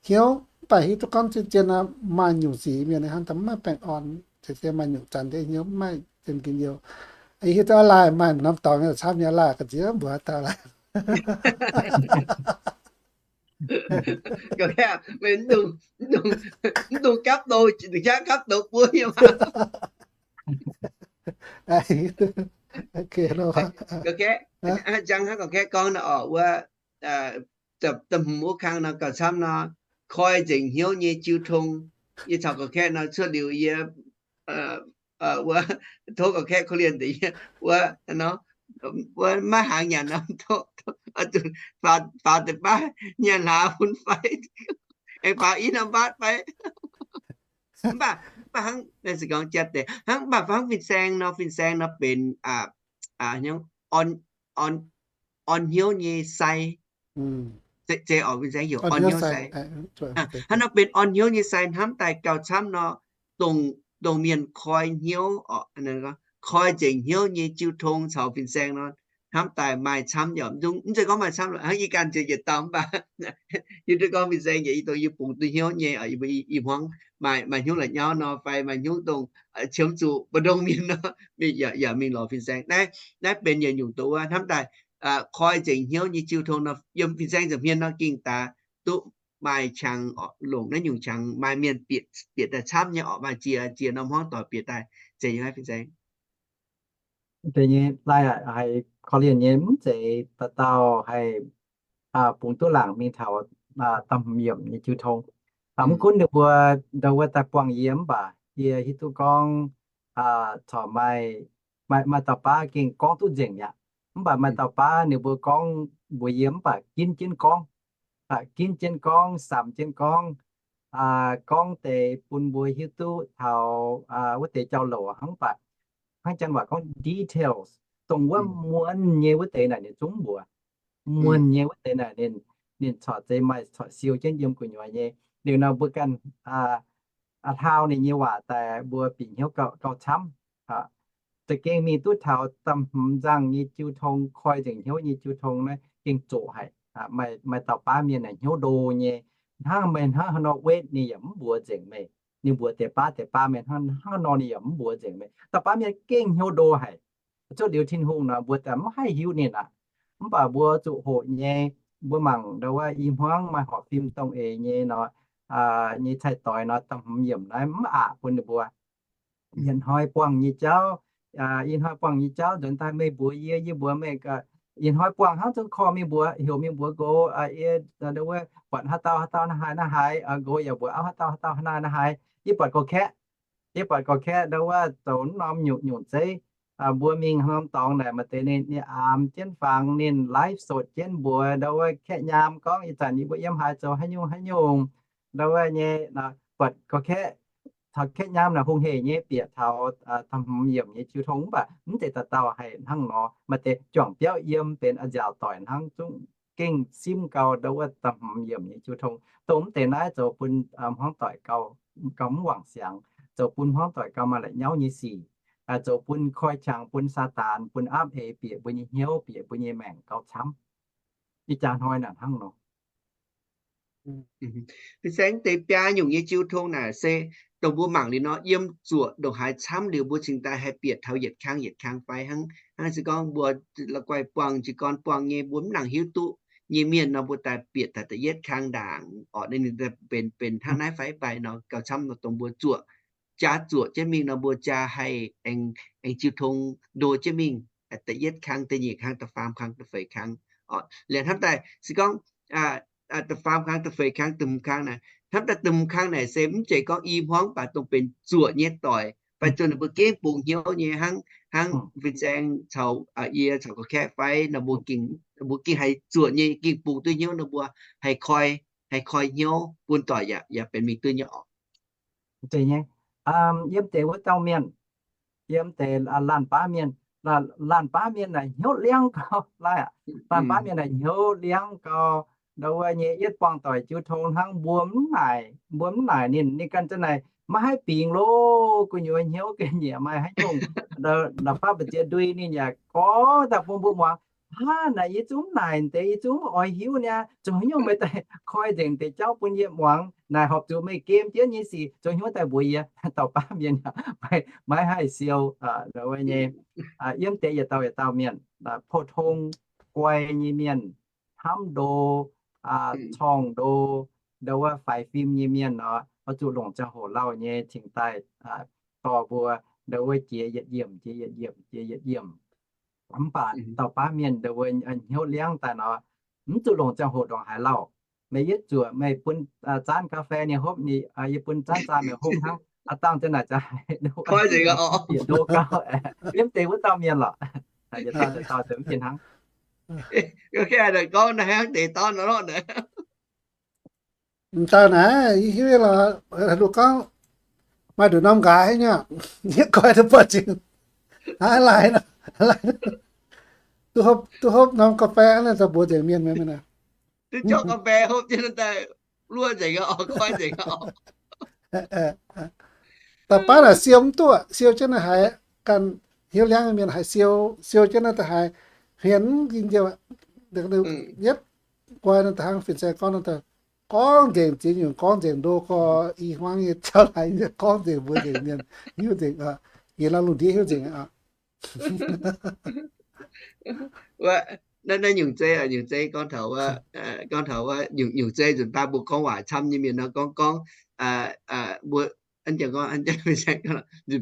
hnyouv, mv baac hiuv duqv gorngv zien-zien nor maaih nyungc sic mienh hnangv daaih mv maaih baengh orn, se maaih nyungc zanc deix hnyouv mv maaih njien-youh. Hiuv duqv laaih maaih norm dorngx camv nyei laaih, ga'nziex mbuox haaix dauh laaih. Mv dungx gapv douz, gapv douz buo nyei maah. Jang hnangv gorngv naaiv oc, wuov, da'hmz wuov kang nor gauh camv nor, koi nzengc hnyouv nyei jiu tong. Yie caux gorqv-kaeqv nor cuotv liuz yie wuov, tov gorqv-kaeqv korv-lienh deix yie wuov, wuov maiv hnaangx nyanc nor, faaux deix baav nyanc hlaax bun fai. Aengx faaux i norm mbaatv fai. Mv baac, mv baac hnangv, se gorngv jatv deix hnangv, mv baac hnangv fin-saeng nor, fin-saeng nor benx orn hnyouv nyei sai. Zeiz oc, fin-saeng heuc orn hnyouv sai. Hnangv nor benx orn hnyouv nyei sai hnamv daaih gauh camv nor, dongh, dongh mienh koi hnyouv oc, koi nzengc hnyouv nyei jiu tong caux fin-saeng nor, hnamv daaih maaih camv yaac mv zeiz gorngv maaih camv lorqc, hnangv yie ganh ziouc yietc dauh mv baac hiuv duqv gorngv fin-saeng yaac i dongh yie bungx duqv hnyouv nyei, i hmuangv maaih hnyouv la'nyauv nor fai maaih hnyouv dongh qiemx zuqc mbu'ndongx mienh nor, yaac mingh lorz fin-saeng. Naaiv, naaiv benx yietc nyungc doz wuov hnamv daaih koi nzengc hnyouv nyei jiu tong nor, yiem fin-saeng nza'hmien nor ging daaih duqv maaih qangx longc naaiv nyungc qangx maaih mienh bieqc daaih camv nyei oc, maaih ziex, ziex norm hmuangv doic bieqc daaih zeiz nyei fin-saeng. Deix nyei lai haiz korv-lienh nyei mv zeiz dauh dauh haih bungx duqv laangc mingh taux da'hmz yiemc nyei jiu tong. Mv gunv ninh mbuo ndau wuov daaih buangh yie mv baac yie hiuv duqv gorngv corc maaih, maaih dauh baav gengh gorngv duqv nzengc aqv. Mv baac maaih dauh baav ninh mbuo gorngv mbuox yie mv baac ginv jienv gorngv, ginv jienv gorngv, samx jienv gorngv, gorngv deix bun mbuo hiuv duqv taux wuov deix jauv-louc hnangv baac hnangv janx waac gorngv details, dongh wuov muonc nyei wuov deix naaic ninh zungv mbuox. Muonc nyei wuov deix naaic ninh, ninh corc zeiz maaih corc siou jienv yiem gu'nyuoz nyei. Liuz nor mbuo ganh hlaau ninh nyei waac daaih mbuo bieqc hnyouv gauh camv. Za'gengh mingh duqv taux da'hmz nzangh nyei jiu tong, koi nzengc hnyouv nyei jiu tong naaiv gengh zoqc haic. Maaih dauh baav mienh naaic hnyouv ndo nyei, hnangv meih hnangv haaix nor wetv ninh yaac mv mbuox nzengc meih. Ninh mbuox deix baav deix baav meih hnangv haaix nor ninh yaac mv mbuox nzengc meih. Dauh baav mienh gengh hnyouv ndo haic. Zuqc liuz Tin-Hungh nor mbuo daaih mv haih hiuv ninh aqv. Mv baac mbuo zuqc hoqc nyei, mbuo mangc ndau wuov i hmuangv maaih horpc fim dongh eix nyei nor, nyei cai-doix nor, da'hmz yiemc naaiv mv aqc bun ninh mbuo. Ih hnoi buangh nyei jauv, ih hnoi buangh nyei jauv nzuonx daaih meih mbuox yie, yie mbuox meih, ih hnoi buangh hnangv zungv korv mingh mbuox, heuc mingh mbuox nqox, yie ndau wuov buatc haaix dauh haaix dauh naaiv haaix naaiv haaix, nqox yaac mbuox auv haaix dauh haaix dauh naaiv naaiv haaix. Yie buatc gorqv-kaeqv, yie buatc gorqv-kaeqv ndau wuov zoux norm nyungc nyungc zeiv. Mbuo mingh norm dorngx naaic maaih deix ninh, ninh aamx jienv fangx, ninh live sot jienv mbuox ndau wuov kaeqv nyaam gorngv ih zanc yie mbuo yiem haaix zoux haaix nyungc haaix nyungc. Ndau wuov nyei buatc gorqv-kaeqv, taux kaeqv nyaam naaic hungh hec nyei bieqc taux da'hmz yiemc nyei jiu tong mv baac mv zeiz dauh dauh haih hnangv nor. Maaih deix juangc biauv yiem benx a'nziaauc doic hnangv zungv gengh simv gau ndau wuov da'hmz yiemc nyei jiu tong. Dongh mv deix naaiv zoux bun hmuangv doic gauh, gauh mv wangc siangx, zoux bun hmuangv doic gauh maaih la'nyauv nyei sic, zoux bun koi qangx bun Saadaan, bun aapv eix bieqc mbuo nyei hnyouv, bieqc mbuo nyei maengc gauh camv. Ih jaax hnoi naaic hnangv nor. Fin-saeng deix biaa nyungc nyei jiu tong naaic se dongh mbuo mangc liuz nor, yiem zuoqc ndongc haaix camv liuz mbuo cingx daaih haih bieqc taux yietc kang yietc kang fai hnangv, hnangv se gorngv mbuo la'guaih buangh jiez gorn buangh nyei mbuo mv nangc hiuv duqv nyei mienh nor, mbuo daaih bieqc taux da'yietv kang ndaangc orqc, ninh benx, benx hnangv naaiv fai mv baac nor gauh camv nor dongh mbuo zuoqc, jaa zuoqc jienv mingh nor mbuo jaa haih aengx, aengx jiu tong ndo jienv mingh da'yietv kang, da'nyeic kang, da'faam kang, da'feix kang. Liuz hnamv daaih se gorngv da'faam kang, da'feix kang, da'hmz kang naaic, hnamv daaih da'hmz kang naaic se mv zeiz gorngv i hmuangv baac dongh benx zuoqc nyei doic fai zuoqc ninh mbuo gengh bungx hnyouv nyei hnangv, hnangv fin-saeng caux yie caux gorqv-kaeqv fai nor mbuo gengh, mbuo gengh haih zuoqc nyei gengh bungx duqv hnyouv nor mbuo haih koi, haih koi hnyouv bun doic yaac, yaac benx mingh duqv nyei orqc. Zeiz nyei. Yiem deix wuov dauh mienh, yiem deix laanh baav mienh, laanh baav mienh naaic hnyouv liangv gau, laanh baav mienh naaic hnyouv liangv gau. ndau wuov nyei yietv buangh doic jiu tong hnangv. Mbuo mv naaic, mbuo mv naaic ninh, ninh ganh zanc naaic maiv haih bingx loh, gu'nyuoz hnyouv ga'nyiec maaih haaix nyungc, ndau baav mbu'ziex ndui ninh yaac gorngv daaih bun mbuo muangx. Hnangv naaic yie zungv mv naaic deix, yie zungv mv oix hiuv niaa, zoux haaix nyungc meih daaih koi nzengc deix jauv bun yie muangx naaic, horpc zuqc meih gem jienv nyei sic zoux hnyouv daaih mbuox yie. Dauh baav mienh maiv haih siou nyei, yiem deix yietc dauh yietc dauh mienh, pou-tong guai nyei mienh, hnamv ndo, corngh ndo, ndau wuov faix fim nyei mienh nor, oix zuqc longc ziangh hoc lauh nyei cingx daaih dorh mbuo ndau wuov jiex yietc yiemc, jiex yietc yiemc, jiex yietc yiemc. Mv baac dauh baav mienh ndau wuov hnyouv liangv daaih nor, mv zuqc longc ziangh hoc ndongc haaix lauh. Meih yietv zuoqc meih bun zaanv ga'fei ninh hopv, yie bun zaanv zaanv meih hopv hnangv, aav dangh zanc naaic za'haiz bieqc ndo gauh. Yiem deix wuov dauh mienh lorqc, yietc dauh yietc dauh mv fih hnangv. Gorngv naaiv hnangv deix dorn nor lorqc. M'dauh naaiv yie hiuv lorqc, haaix gorngv maaih nduqc norm nqaaix haiv nyei, yie koi duqv buatc zingh. Aav, laaix nor, duqv hopv norm ga'fei naaiv daaih mbuox nzengc mienh mi'aqv. Duqv jorqv ga'fei hopv jienv daaih luov nzengc, koi nzengc. Da'faanh naaic siou mv duqv, siou jienv naaiv haiz ganh hnyouv liangv mienh haiz siou, siou jienv naaiv daaih haiz hmien mv ging njiec. Yietv guai naaiv daaih hnangv fin-saeng gorngv naaiv daaih gorngv nzengc ziex nyungc, gorngv nzengc ndo gorx i hmuangv nyei jauv laaix, gorngv nzengc mbuox nzengc mienh hiuv nzengc, njiec naaiv lungh ndiev hiuv nzengc. Naaiv, naaiv nyungc zei, nyungc zei gorngv taux, gorngv taux wuov nyungc zei nzunc baav mbuo gorngv waac camv nyei mienh nor gorngv gorngv, mbuo, nzunc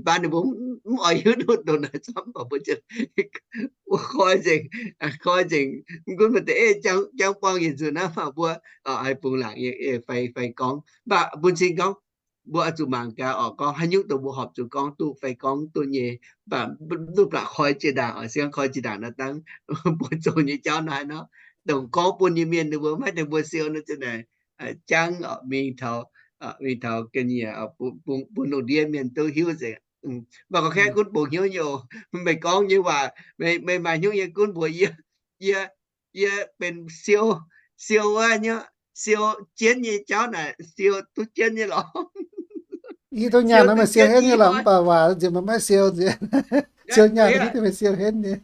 baav ninh mbuo mv oix hiuv duqv dongh naaiv camv, mv baac mbuo koi nzengc, koi nzengc. Mv gunv maaih deix jangv buangh yietc nzunc naaiv, mv baac mbuo haih bungx laangc nyei fai, fai gorngv. Mv baac bun cing gorngv, mbuo oix zuqc mangc gaax oc, gorngv haaix nyungc dongh mbuo horpc zuqc gorngv duqv fai gorngv duqv nyei. Mv baac duqv baac koi jiex ndaangc oc, se gorngv koi jiex ndaangc naaiv dangv mbuo zoux nyei jauv naaiv nor, dongh gorngv bun nyei mienh ninh mbuo maiv deix mbuo siou naaiv zanc naaic jangv oc, mingh taux, mingh taux ga'nyiec, bun lungh ndiev mienh duqv hiuv nzengc. Mv baac gorngv kaeqv gunv bungx hnyouv nyei oc. Meih gorngv nyei waac, meih maaih hnyouv nyei gunv mbuox yie, yie, yie benx siou, siou wuov nyei, siou jienv nyei jauv naaic siou duqv jienv nyei lorqc. Yie duqv nyaanh nor meih siou henv nyei lorqc, mv baac waac nziex meih maiv siou nziex. Siou nyaanh hiuv duqv meih siou henv nyei.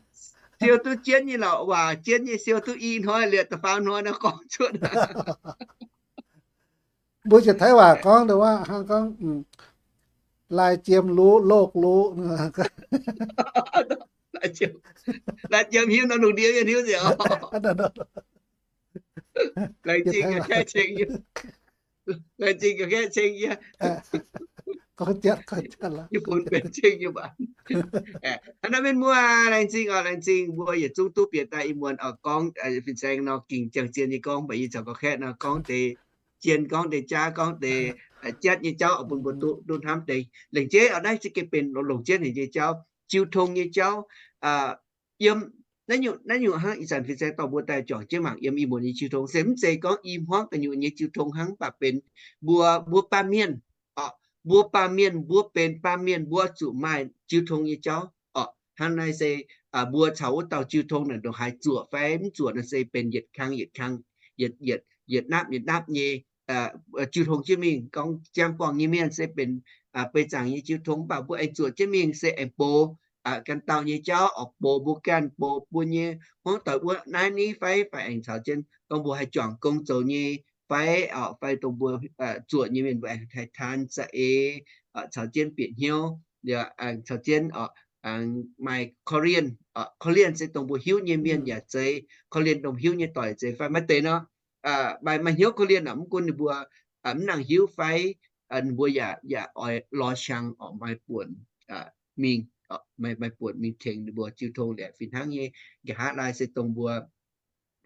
Siou duqv jienv nyei lorqc, waac jienv nyei, siou duqv i hnoi liuz da'faam hnoi nor gorngv cuotv. Mbuo jiex Taiv waac gorngv ndo wuov hnangv gorngv, lai jiem luqv, loqv luqv. Lai jiem hiuv nor lungh ndiev mienh hiuv nzengc. Laengz zingh ga'kaeqv ceng yie. Laengz zingh ga'kaeqv ceng yie. Gorngv jatv, gorngv jatv lorqc. Yie bun benx ceng yie mbuo. Hnangv naaiv mienh muoz, laengz zingh oc, laengz zingh. Mbuo yietc zungv duqv bieqc daaih ih muonz oc, gorngv fin-saeng nor ging ziangh zien nyei gorngv, mv baac yie caux gorngv kaeqv nor gorngv deix jien, gorngv deix jaav, gorngv deix jatv nyei jauv oc, bun mbuo duqv, duqv hnamv deix. Laengz jeiv oc, naaiv se gengh benx longc jienv haic nyei jauv, jiu tong nyei jauv. Yiem naaiv nyungc, naaiv nyungc hnangv ih zanc fin-saeng dorh mbuo daaih juangc jienv mangc yiem ih muonz nyei jiu tong se mv zeiz gorngv i hmuangv gu'nyuoz nyei jiu tong hnangv, mv baac benx mbuo, mbuo baamh mienh oc, mbuo baamh mienh, mbuo benx baamh mienh mbuo zuqc maaih jiu tong nyei jauv oc. Hnangv naaiv se mbuo caux wuov dauh jiu tong naaic ndongc haaix zuoqc fai mv zuoqc nor se benx yietc kang yietc kang, yietc, yietc, yietc napv yietc napv nyei jiu tong jienv mingh. Gorngv jangv buangh nyei mienh se benx beiv zaangc nyei jiu tong, mv baac mbuo aengx zuoqc jienv mingh se aengx box ganh dauh nyei jauv oc, box mbuo ganh, box mbuo nyei hmuangv doic wuov naaiv ni fai, fai aengx caux jienv gorngv mbuo haih juangc gong zoux nyei fai oc, fai dongh mbuo zuoqc nyei mienh mbuo aengx haih taan za'eix caux jienv bieqc hnyouv, caux jienv oc, maaih korv-lienh, korv-lienh se dongh mbuo hiuv nyei mienh yaac zeiz, korv-lienh dongh hiuv nyei doic zeiz fai maiv deix nor, maaih, maaih hnyouv korv-lienh oc, mv gunv ninh mbuo mv nangc hiuv fai ninh mbuo yaac, yaac oix lorz siang oc, maaih buonc mingh, maaih buonc mingh tengx ninh mbuo jiu tong liuz fih hnangv nyei. Nqa'haav laai se dongh mbuo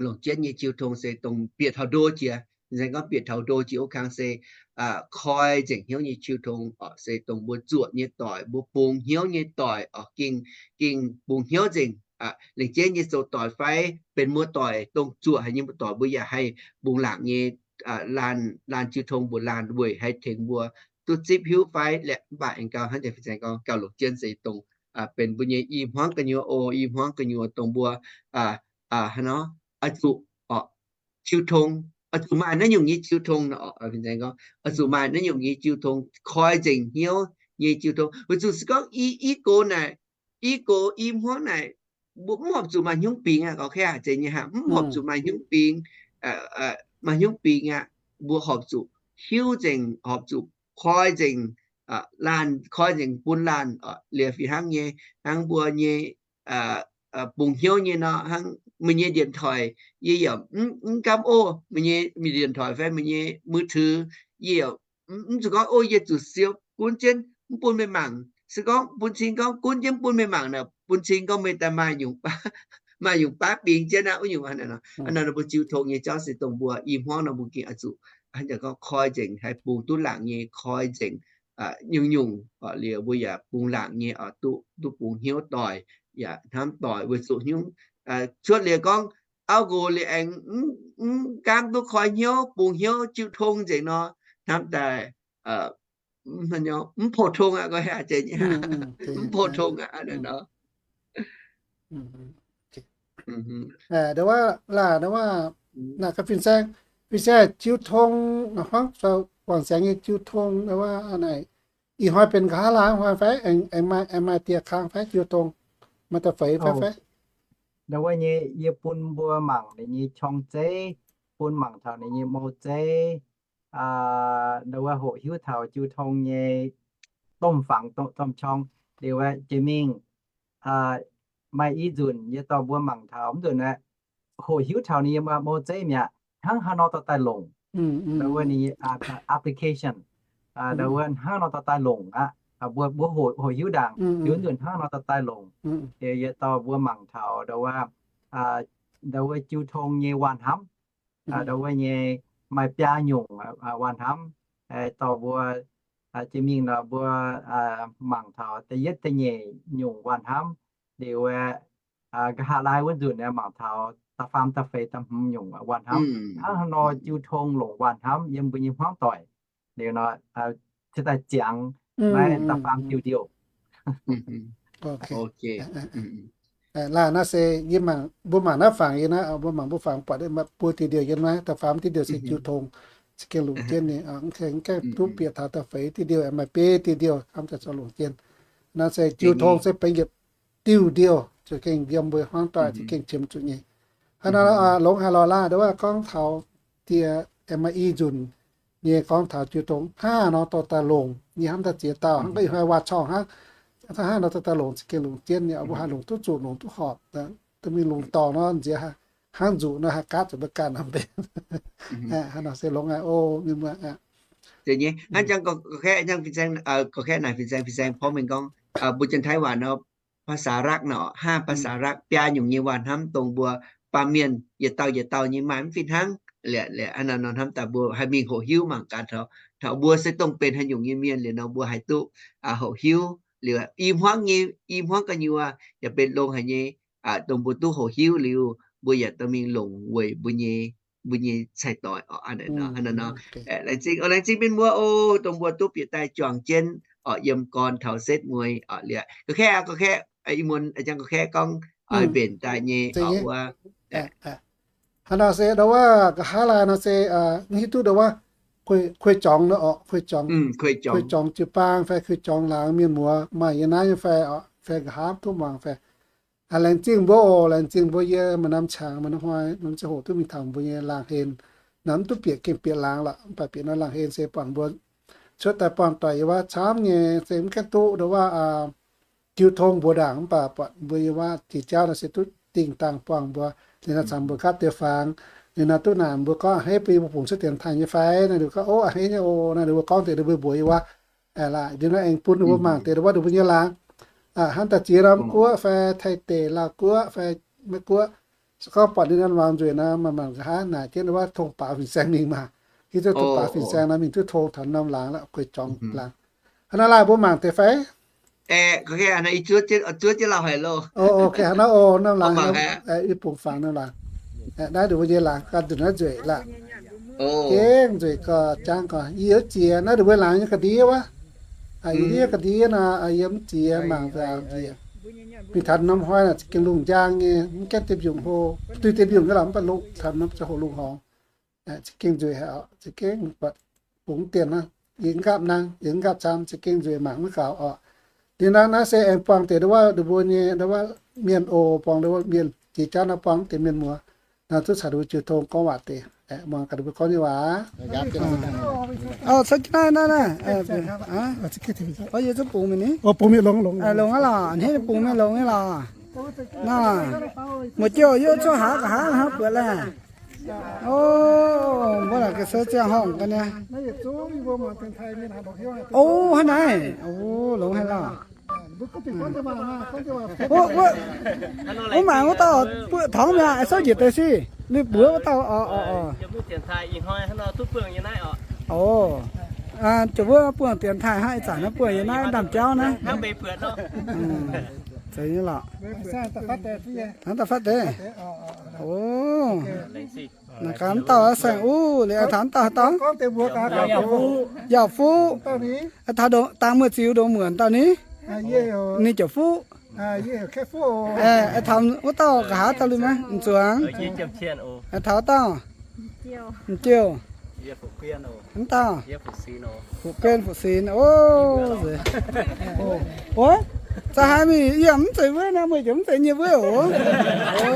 longc jienv nyei jiu tong se dongh bieqc taux ndo jiex. Nzengc gorngv bieqc taux ndo jiex wuov kang se koi nzengc hnyouv nyei jiu tong oc, se dongh mbuo zuoqc nyei doic, mbuo bungx hnyouv nyei doic oc, ging, ging bungx hnyouv nzengc. Lengc jeiv nyei zoux doic fai benx muoz-doic, dongh zuoqc haic nyei muoz-doic mbuo yaac haih bungx laangc nyei laanh, laanh jiu tong mbuoqc laanh weic haih tengx mbuo duqv zipv hiuv fai liuz, mv baac aengx gauh hnangv deix fin-saeng gorngv gauh longc jienv se dongh benx mbuo nyei i hmuangv gu'nyuoz oc, i hmuangv gu'nyuoz dongh mbuo hnangv nor oix zuqc oc, jiu tong oix zuqc maaih naaiv nyungc nyei jiu tong nor, fin-saeng gorngv, oix zuqc maaih naaiv nyungc nyei jiu tong, koi nzengc hnyouv nyei jiu tong. Weic zuqc se gorngv i, i gox naaic, i gox i hmuangv naaic, mbuo mv horpc zuqc maaih hnyouv bingx aqv, gauh kaiv zeiz nyei hnangv, mv horpc zuqc maaih hnyouv bingx, maaih hnyouv bingx aqv. Mbuo horpc zuqc hiuv nzengc, horpc zuqc koi nzengc, laanh koi nzengc bun laanh, liuz fih hnangv nyei, hnangv mbuo nyei bungx hnyouv nyei nor, hnangv meih nyei điện thoại, yie yaac mv gaamv oc, meih nyei điện thoại fai meih nyei mui tux, yie yaac mv zuqc gorngv, o, yie zuqc siou gunv jienv mv bun meih mangc. Se gorngv bun cing gorngv gunv jienv mv bun meih mangc naaic, bun cing gorngv meih daaih maaih nyungc baav bingx jienv aqv, wuov nyungc aqv. Naaiv nor mbuo jiu tong nyei jauv se dongh mbuo i hmuangv nor mbuo gengh oix zuqc gorngv koi nzengc, haih bungx duqv laangc nyei koi nzengc, nyungc-nyungc, liuz mbuo yaac bungx laangc nyei oc, duqv, duqv bungx hnyouv doic, yaac hnamv doic weic zuqc hnyouv, cuotv liuz gorngv auv nqox liuz aengx mv gaamv duqv koi hnyouv, bungx hnyouv jiu tong nzengc nor, hnamv daaih mv phou tong aqv, mv phou tong aqv nor. Ndo wuov laac, ndo wuov, naaic gaax fin-saeng, fin-saeng jiu tong, hnangv guangc saengx nyei jiu tong, ndo wuov naaic, ih hnoi benx nqa'haav laanh hnoi fai, aengx maaih dieh kang fai jiu tong, maaih da'feix fai fai? Ndo wuov nyei yie bun mbuo mangc ninh nyei qorng-zeiv, bun mangc taux ninh nyei mou-zeiv, ndo wuov hoqc hiuv taux jiu tong nyei domh fangx domh qorng. Liuz jiex mingh maaih i nzunc yie dorh mbuo mangc taux mv nzunc aeqv, hoqc hiuv taux ninh nyei mou-zeiv mi'aqv, hnangv haaix nor dorh daaih longc. Ndo wuov ninh nyei application, ndo wuov hnangv nor dorh daaih longc aqv. Mbuo, mbuo hoqc hiuv ndaangc liuz nzunc hnangv nor dorh daaih longc. Liuz yie dorh mbuo mangc taux ndo wuov, ndo wuov jiu tong nyei waac-hnamv, ndo wuov nyei maaih biaa nyungc waac-hnamv, dorh mbuo jiex mingh nor mbuo mangc taux da'yietv da'nyeic nyungc waac-hnamv. Liuz nqa'haav laanh wuov nzunc mangc taux da'faam da'feix da'hmz nyungc waac-hnamv. Hnangv haaix nor jiu tong longc waac-hnamv yiem mbuo nyei hmuangv doic. Liuz nor, ciev daaih ziangx naaiv da'faam diuh ndiouh. Laanh naaiv se yie mangc, mbuo mangc naaiv fangx yie naaiv, mbuo mangc mbuo fangx buatc buo diuh ndiouh yiem naaiv, da'faam diuh ndiouh se jiu tong, za'gengh longc jienv nyei. Mv gaengh duqv bieqc taux da'feix diuh ndiouh, maaih biei diuh ndiouh hnamv daaih zorqv longc jienv. Naaiv se jiu tong se benx yietc diuh ndiouh, za'gengh yiem mbuo hmuangv doic za'gengh qiemx zuqc nyei. Hnangv naaiv longx haaix lorqc laanh, ndo wuov gorngv taux dieh, maaih i nzunc nyei gorngv taux jiu tong hnangv haaix nor dorh daaih longc nyei, hnamv daaih ziex dauh hnangv, ih hnoi waac-corngh hnangv, hnangv haaix nor dorh daaih longc za'gengh longc jienv nyei, mbuo haih longc duqv zuqc, longc duqv horpc, duqv mingh lungh dorngh nor nziex hnangv nzuqc nor haih gaatv zuqc mbuo ganh nor mbenc. Hnangv nor se longx aqv, o, mienh muoz aqv. Hnangv jangx gorngv, gorngv kaeqv naaic fin-saeng, fin-saeng porv mengh gorngv, mbuo Janx-Taiv waac nor, ภาษารัก nor, hnangv ภาษารัก biaa nyungc nyei waac-hnamv dongh mbuo baamh mienh yietc dauh yietc dauh nyei maaih mv fih hnangv. Liuz, liuz hnangv naaiv nor hnamv daaih mbuo haih mingh hoqc hiuv mangc gaax taux, taux mbuo se dongh benx haaix nyungc nyei mienh liuz nor mbuo haih duqv hoqc hiuv. Liuz i hmuangv nyei, i hmuangv gu'nyuoz yaac benx longx haic nyei, dongh mbuo duqv hoqc hiuv liuz mbuo yaac dorh mingh longc weic mbuo nyei, mbuo nyei cai-doic oc. Hnangv naaiv nor, laengz zingh, laengz zingh mienh muoz oc, dongh mbuo duqv bieqc daaih juangc jienv oc, yiem gorn taux setv mueiz oc. Liuz gorngv kaeqv, gorngv kaeqv, ih muonz jangx gorngv kaeqv gorngv oix mbenc daaih nyei oc wuov. Hnangv nor se ndo wuov nqa'haav laanh nor se mv hiuv duqv ndo wuov kuei jorngx nor oc, kuei jorngx, kuei jorngx jiu-baang fai kuei jorngx laangz mienh muoz maaih yiem naaiv nyei fai oc, fai nqa'haav duqv muangx fai. Laengz zingh mbuo oc, laengz zingh mbuo yie maaih norm qangx maaih norm hnoi norm ziangh hoc duqv mingh taux mbuo nyei laangz hlen. Naaiv mv duqv bieqc gengh bieqc laangz lorqc, mv baac bieqc norm laangz hlen se buatc mbuo cuotv daaih buangh doic yiem wuov camv nyei se mv gaengh duqv ndo wuov jiu tong mbuox ndaangc, mv baac buatc mbuo yiem wuov jiex jauv nor se duqv dingh dangh buangh mbuo. Liuz nor caux mbuo gapv deix fangx, liuz nor duqv naaic mbuo gorngv a'hneiv bun yie mbuo bungx cuotv dienx taaih nyei fai? Naaiv liuz gorngv, o, a'hneiv nyei oc. Naaiv liuz mbuo gorngv deix mbuo mbuox yie wuov, liuz nor aengx bun ninh mbuo mangc deix wuov ninh mbuo nyei laangz, hnangv daaih ziex norm guoqv fai Taiv deic, Laauh guoqv fai Meiv guoqv. Se gorngv buatc ninh norm laangz nzueic nor, manc-manc nqa'haav naaic jienv wuov tong baaux fin-saeng mingh maah. Hiuv duqv tong baaux fin-saeng nor mingh duqv tong taux norm laangz lorqc, kuei jorngx laangz. Hnangv naaiv laanh mbuo mangc deix fai? Zuov jienv lauh haic loh. Hnangv naaiv oc, norm laangz, i bungx fangx norm laangz. Naaiv ndongc mbuo nyei laangz ganh nzunc naaiv nzueic lorqc. Gengh nzueic gorx jangv gorx. Yie youz jiex naaiv ndongc mbuo laangz nyei ga'ndiev wuov. Yie ndiev ga'ndiev nor, yie mv jiex mangc nziex. Mingh taux norm hnoi naaic gengh lungh njang nyei, mv gaengh deix mbiungc hlo. Duih deix mbiungc nyei lorqc, mv baac lungh taux norm ziangh hoc lungh horngz. za'gengh nzueic haic oc, za'gengh buatc bungx dienh hnangv, yie mv nqaapv nangv, yie mv nqaapv camv, za'gengh nzueic mangc maiv gaux oc. Liuz naaiv, naaiv se aengx buangh deix ndau wuov, ndau mbuo nyei, ndau wuov mienh oc, buangh ndau wuov mienh jiex jauv naaiv buangh deix mienh muoz, naaiv duqv caux ndau mbuo jiu tong gorngv waac deix, muangx gaax ndau mbuo gorngv nyei waac. Aa, cuotv jienv naaiv, naaiv, naaiv, yie zuqc bungx mingh ni. Longx aqv lorqc, hneiv bungx mingh longx nyei lorqc. Naaiv, muoz-jauv yie cuotv haaix nqa'haav hnangv buatc laeh. O, mbuo naaic ga'sie ziangh horngh ga'naaiv. O, hnangv naaiv. O, longx haic lorqc. Wuov maengx wuov dauh buoqv tongx mi'aqv, souv njiec deix sic, lui buoz wuov dauh. O, o, o. O, ziouc wuov buangh dienx taaih hnangv ih zanc naaiv buangh yie naaiv ndaamv-jauv naaiv. Zeiz nyei lorqc. Hnangv daaih fatv deix. O, naaiv gaax dauh saeng-uv liuz, taux dauh haaix dauh? Yauh Fuqv. Taux dangh muoz-ziux ndongc muonc dauh ni, ninh ziouc Fuqv. Taux wuov dauh nqa'haav dauh lui maiv zuangx. Taux dauh, m'jouh, wuov dauh, Fuqv Guen, Fuqv Sinx. O, za'haaix mingh yie mv zeiz wuov naaiv, meih ziouc mv zeiz nyei wuov oc. O.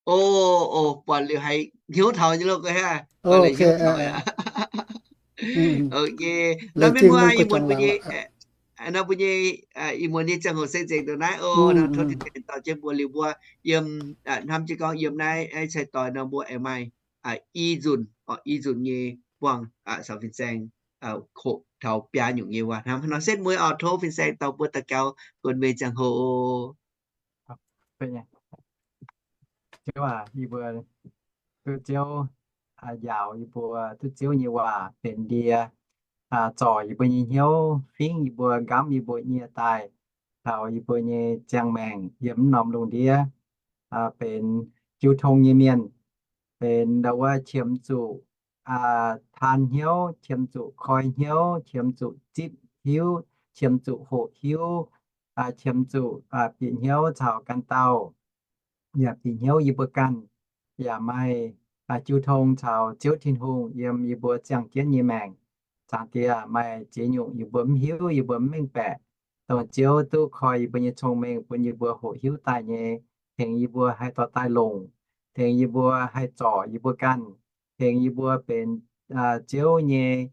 O, o, buatc liuz haiz hnyouv taux nyei lo. Ok, nor mienh muoz, ih muonz mbuo nyei, nor mbuo nyei, ih muonz nyei ziangh hoc se nzengc ndongc naaiv oc. Nor tov Tin-Hungh dorh jienv mbuo liuz mbuo yiem, hnamv jienv gorngv yiem naaiv cai-doix nor mbuo aengx maaih i nzunc, i nzunc nyei buangh caux fin-saeng hoqc taux biaa nyungc nyei waac hnamv. Nor setv mueiz oc, tov fin-saeng dorh mbuo daux gaux guon weih ziangh hoc. Ziouv aac, yie mbuo duqv Ziouv njaaux yie mbuo, duqv Ziouv nyei waac benx ndie, zorc yie mbuo nyei hnyouv, fingv yie mbuo, nqamv yie mbuo nyei daaih, taux yie mbuo nyei ziangh maengc yiem mv norm lungh ndiev, benx jiu tong nyei mienh, benx ndau wuov qiemx zuqc taan hnyouv, qiemx zuqc koi hnyouv, qiemx zuqc zipv hiuv, qiemx zuqc hoqc hiuv, qiemx zuqc bieqc hnyouv caux ganh dauh, yaac bieqc hnyouv yie mbuo ganh, yaac maaih jiu tong caux Ziouv Tin-Hungh yiem yie mbuo ziangh jienv nyei maengc. Zaangc Diex, maaih ziex nyungc yie mbuo mv hiuv, yie mbuo mv mengh baeqc, dongh Ziouv duqv koi yie mbuo nyei cong-mengh bun yie mbuo hoqc hiuv daaih nyei, tengx yie mbuo haih dorh daaih longc, tengx yie mbuo haih zorc yie mbuo ganh, tengx yie mbuo benx Ziouv nyei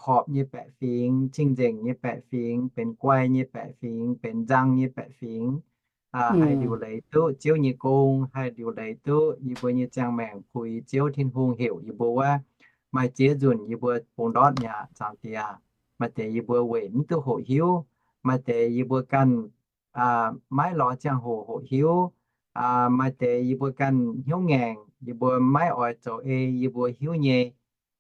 horpc nyei baeqc fingx, cing-nzengc nyei baeqc fingx, benx guai nyei baeqc fingx, benx nzang nyei baeqc fingx, haih liuc leiz duqv Ziouv nyei gong, haih liuc leiz duqv yie mbuo nyei ziangh maengc puix Ziouv Tin-Hungh heuc yie mbuo wuov. Maaih ziex nzunc yie mbuo bungx ndortv mi'aqv, Zaangc Diex. Maaih deix yie mbuo weic mv duqv hoqc hiuv, maaih deix yie mbuo ganh maiv lorz ziangh hoc hoqc hiuv, maaih deix yie mbuo ganh hnyouv ngaengc, yie mbuo maiv oix zoux ei yie mbuo hiuv nyei.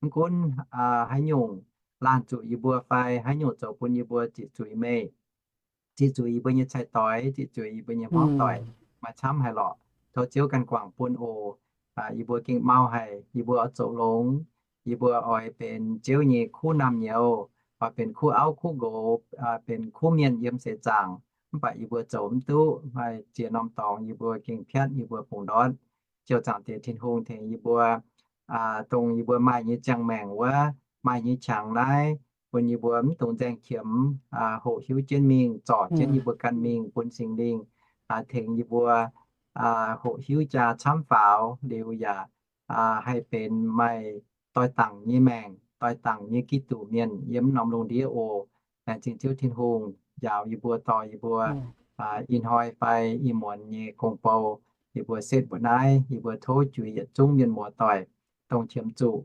Mv gunv haaix nyungc laanh zuqc yie mbuo fai haaix nyungc zoux bun yie mbuo ziqc zuiz meih, ziqc zuiz yie mbuo nyei cai-doix, ziqc zuiz yie mbuo nyei hmuangv doic, maaih camv haic lorqc. Tov Ziouv ganh guangc bun oc. Yie mbuo gengh mau haic, yie mbuo oix zoux longx. Yie mbuo oix benx Ziouv nyei kuv naamh nyouz, oix benx kuv auv kuv nqox, benx kuv mienh yiem seix zaangc. Mv baac yie mbuo zoux mv duqv, maaih ziex norm dorngx yie mbuo gengh piatv yie mbuo bungx ndortv. Ziouv Zaangc Diex Tin-Hungh, tengx yie mbuo, dongh yie mbuo maaih nyei ziangh maengc wuov, maaih nyei qangx naaiv, bun yie mbuo mv dungx nzaeng qiemx, hoqc hiuv jienv mingh, zorc jienv yie mbuo ganh mingh, bun Singx Lingh tengx yie mbuo hoqc hiuv jaa camv faaux liuz yaac haih benx maaih doix-dangc nyei maengc, doix-dangc nyei Giduc mienh yiem norm lungh ndiev oc. Laengz zingh Ziouv Tin-Hungh njaaux yie mbuo, dorh yie mbuo ih hnoi fai ih muonz nyei gong-bou, yie mbuo setv mbuo naaiv. Yie mbuo tov juix yietc zungv mienh muoz-doic, dongh qiemx zuqc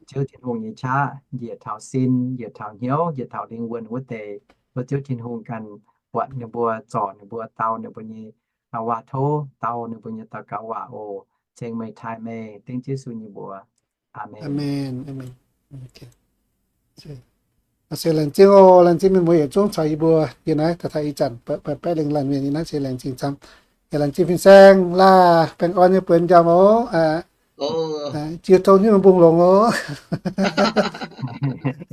Ziouv Tin-Hungh nyei qaqv njiec taux sin, njiec taux hnyouv, njiec taux lingh wuonh wuov deix, tov Ziouv Tin-Hungh ganh buatc ninh mbuo, zorc ninh mbuo, dau ninh mbuo nyei waac-tov, dau ninh mbuo nyei daux gaux waac oc. Ceng meih, taaih meih, dengv Yesu nyei mbuox. Aamen. Se laengz zingh oc. Laengz zingh mienh muoz yietc zungv caux yie mbuo yiem naaiv taux ih zanc baeqv lengh laanh mienh yiem naaiv se laengz zingh camv. Laengz zingh fin-saeng laah, baengh orn nyei buonc njang oc. Jiex tong hnyouv mbungh longx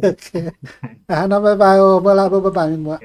oc. Hnangv nor bye bye oc, mbuo laah mbuo bye bye mienh muoz.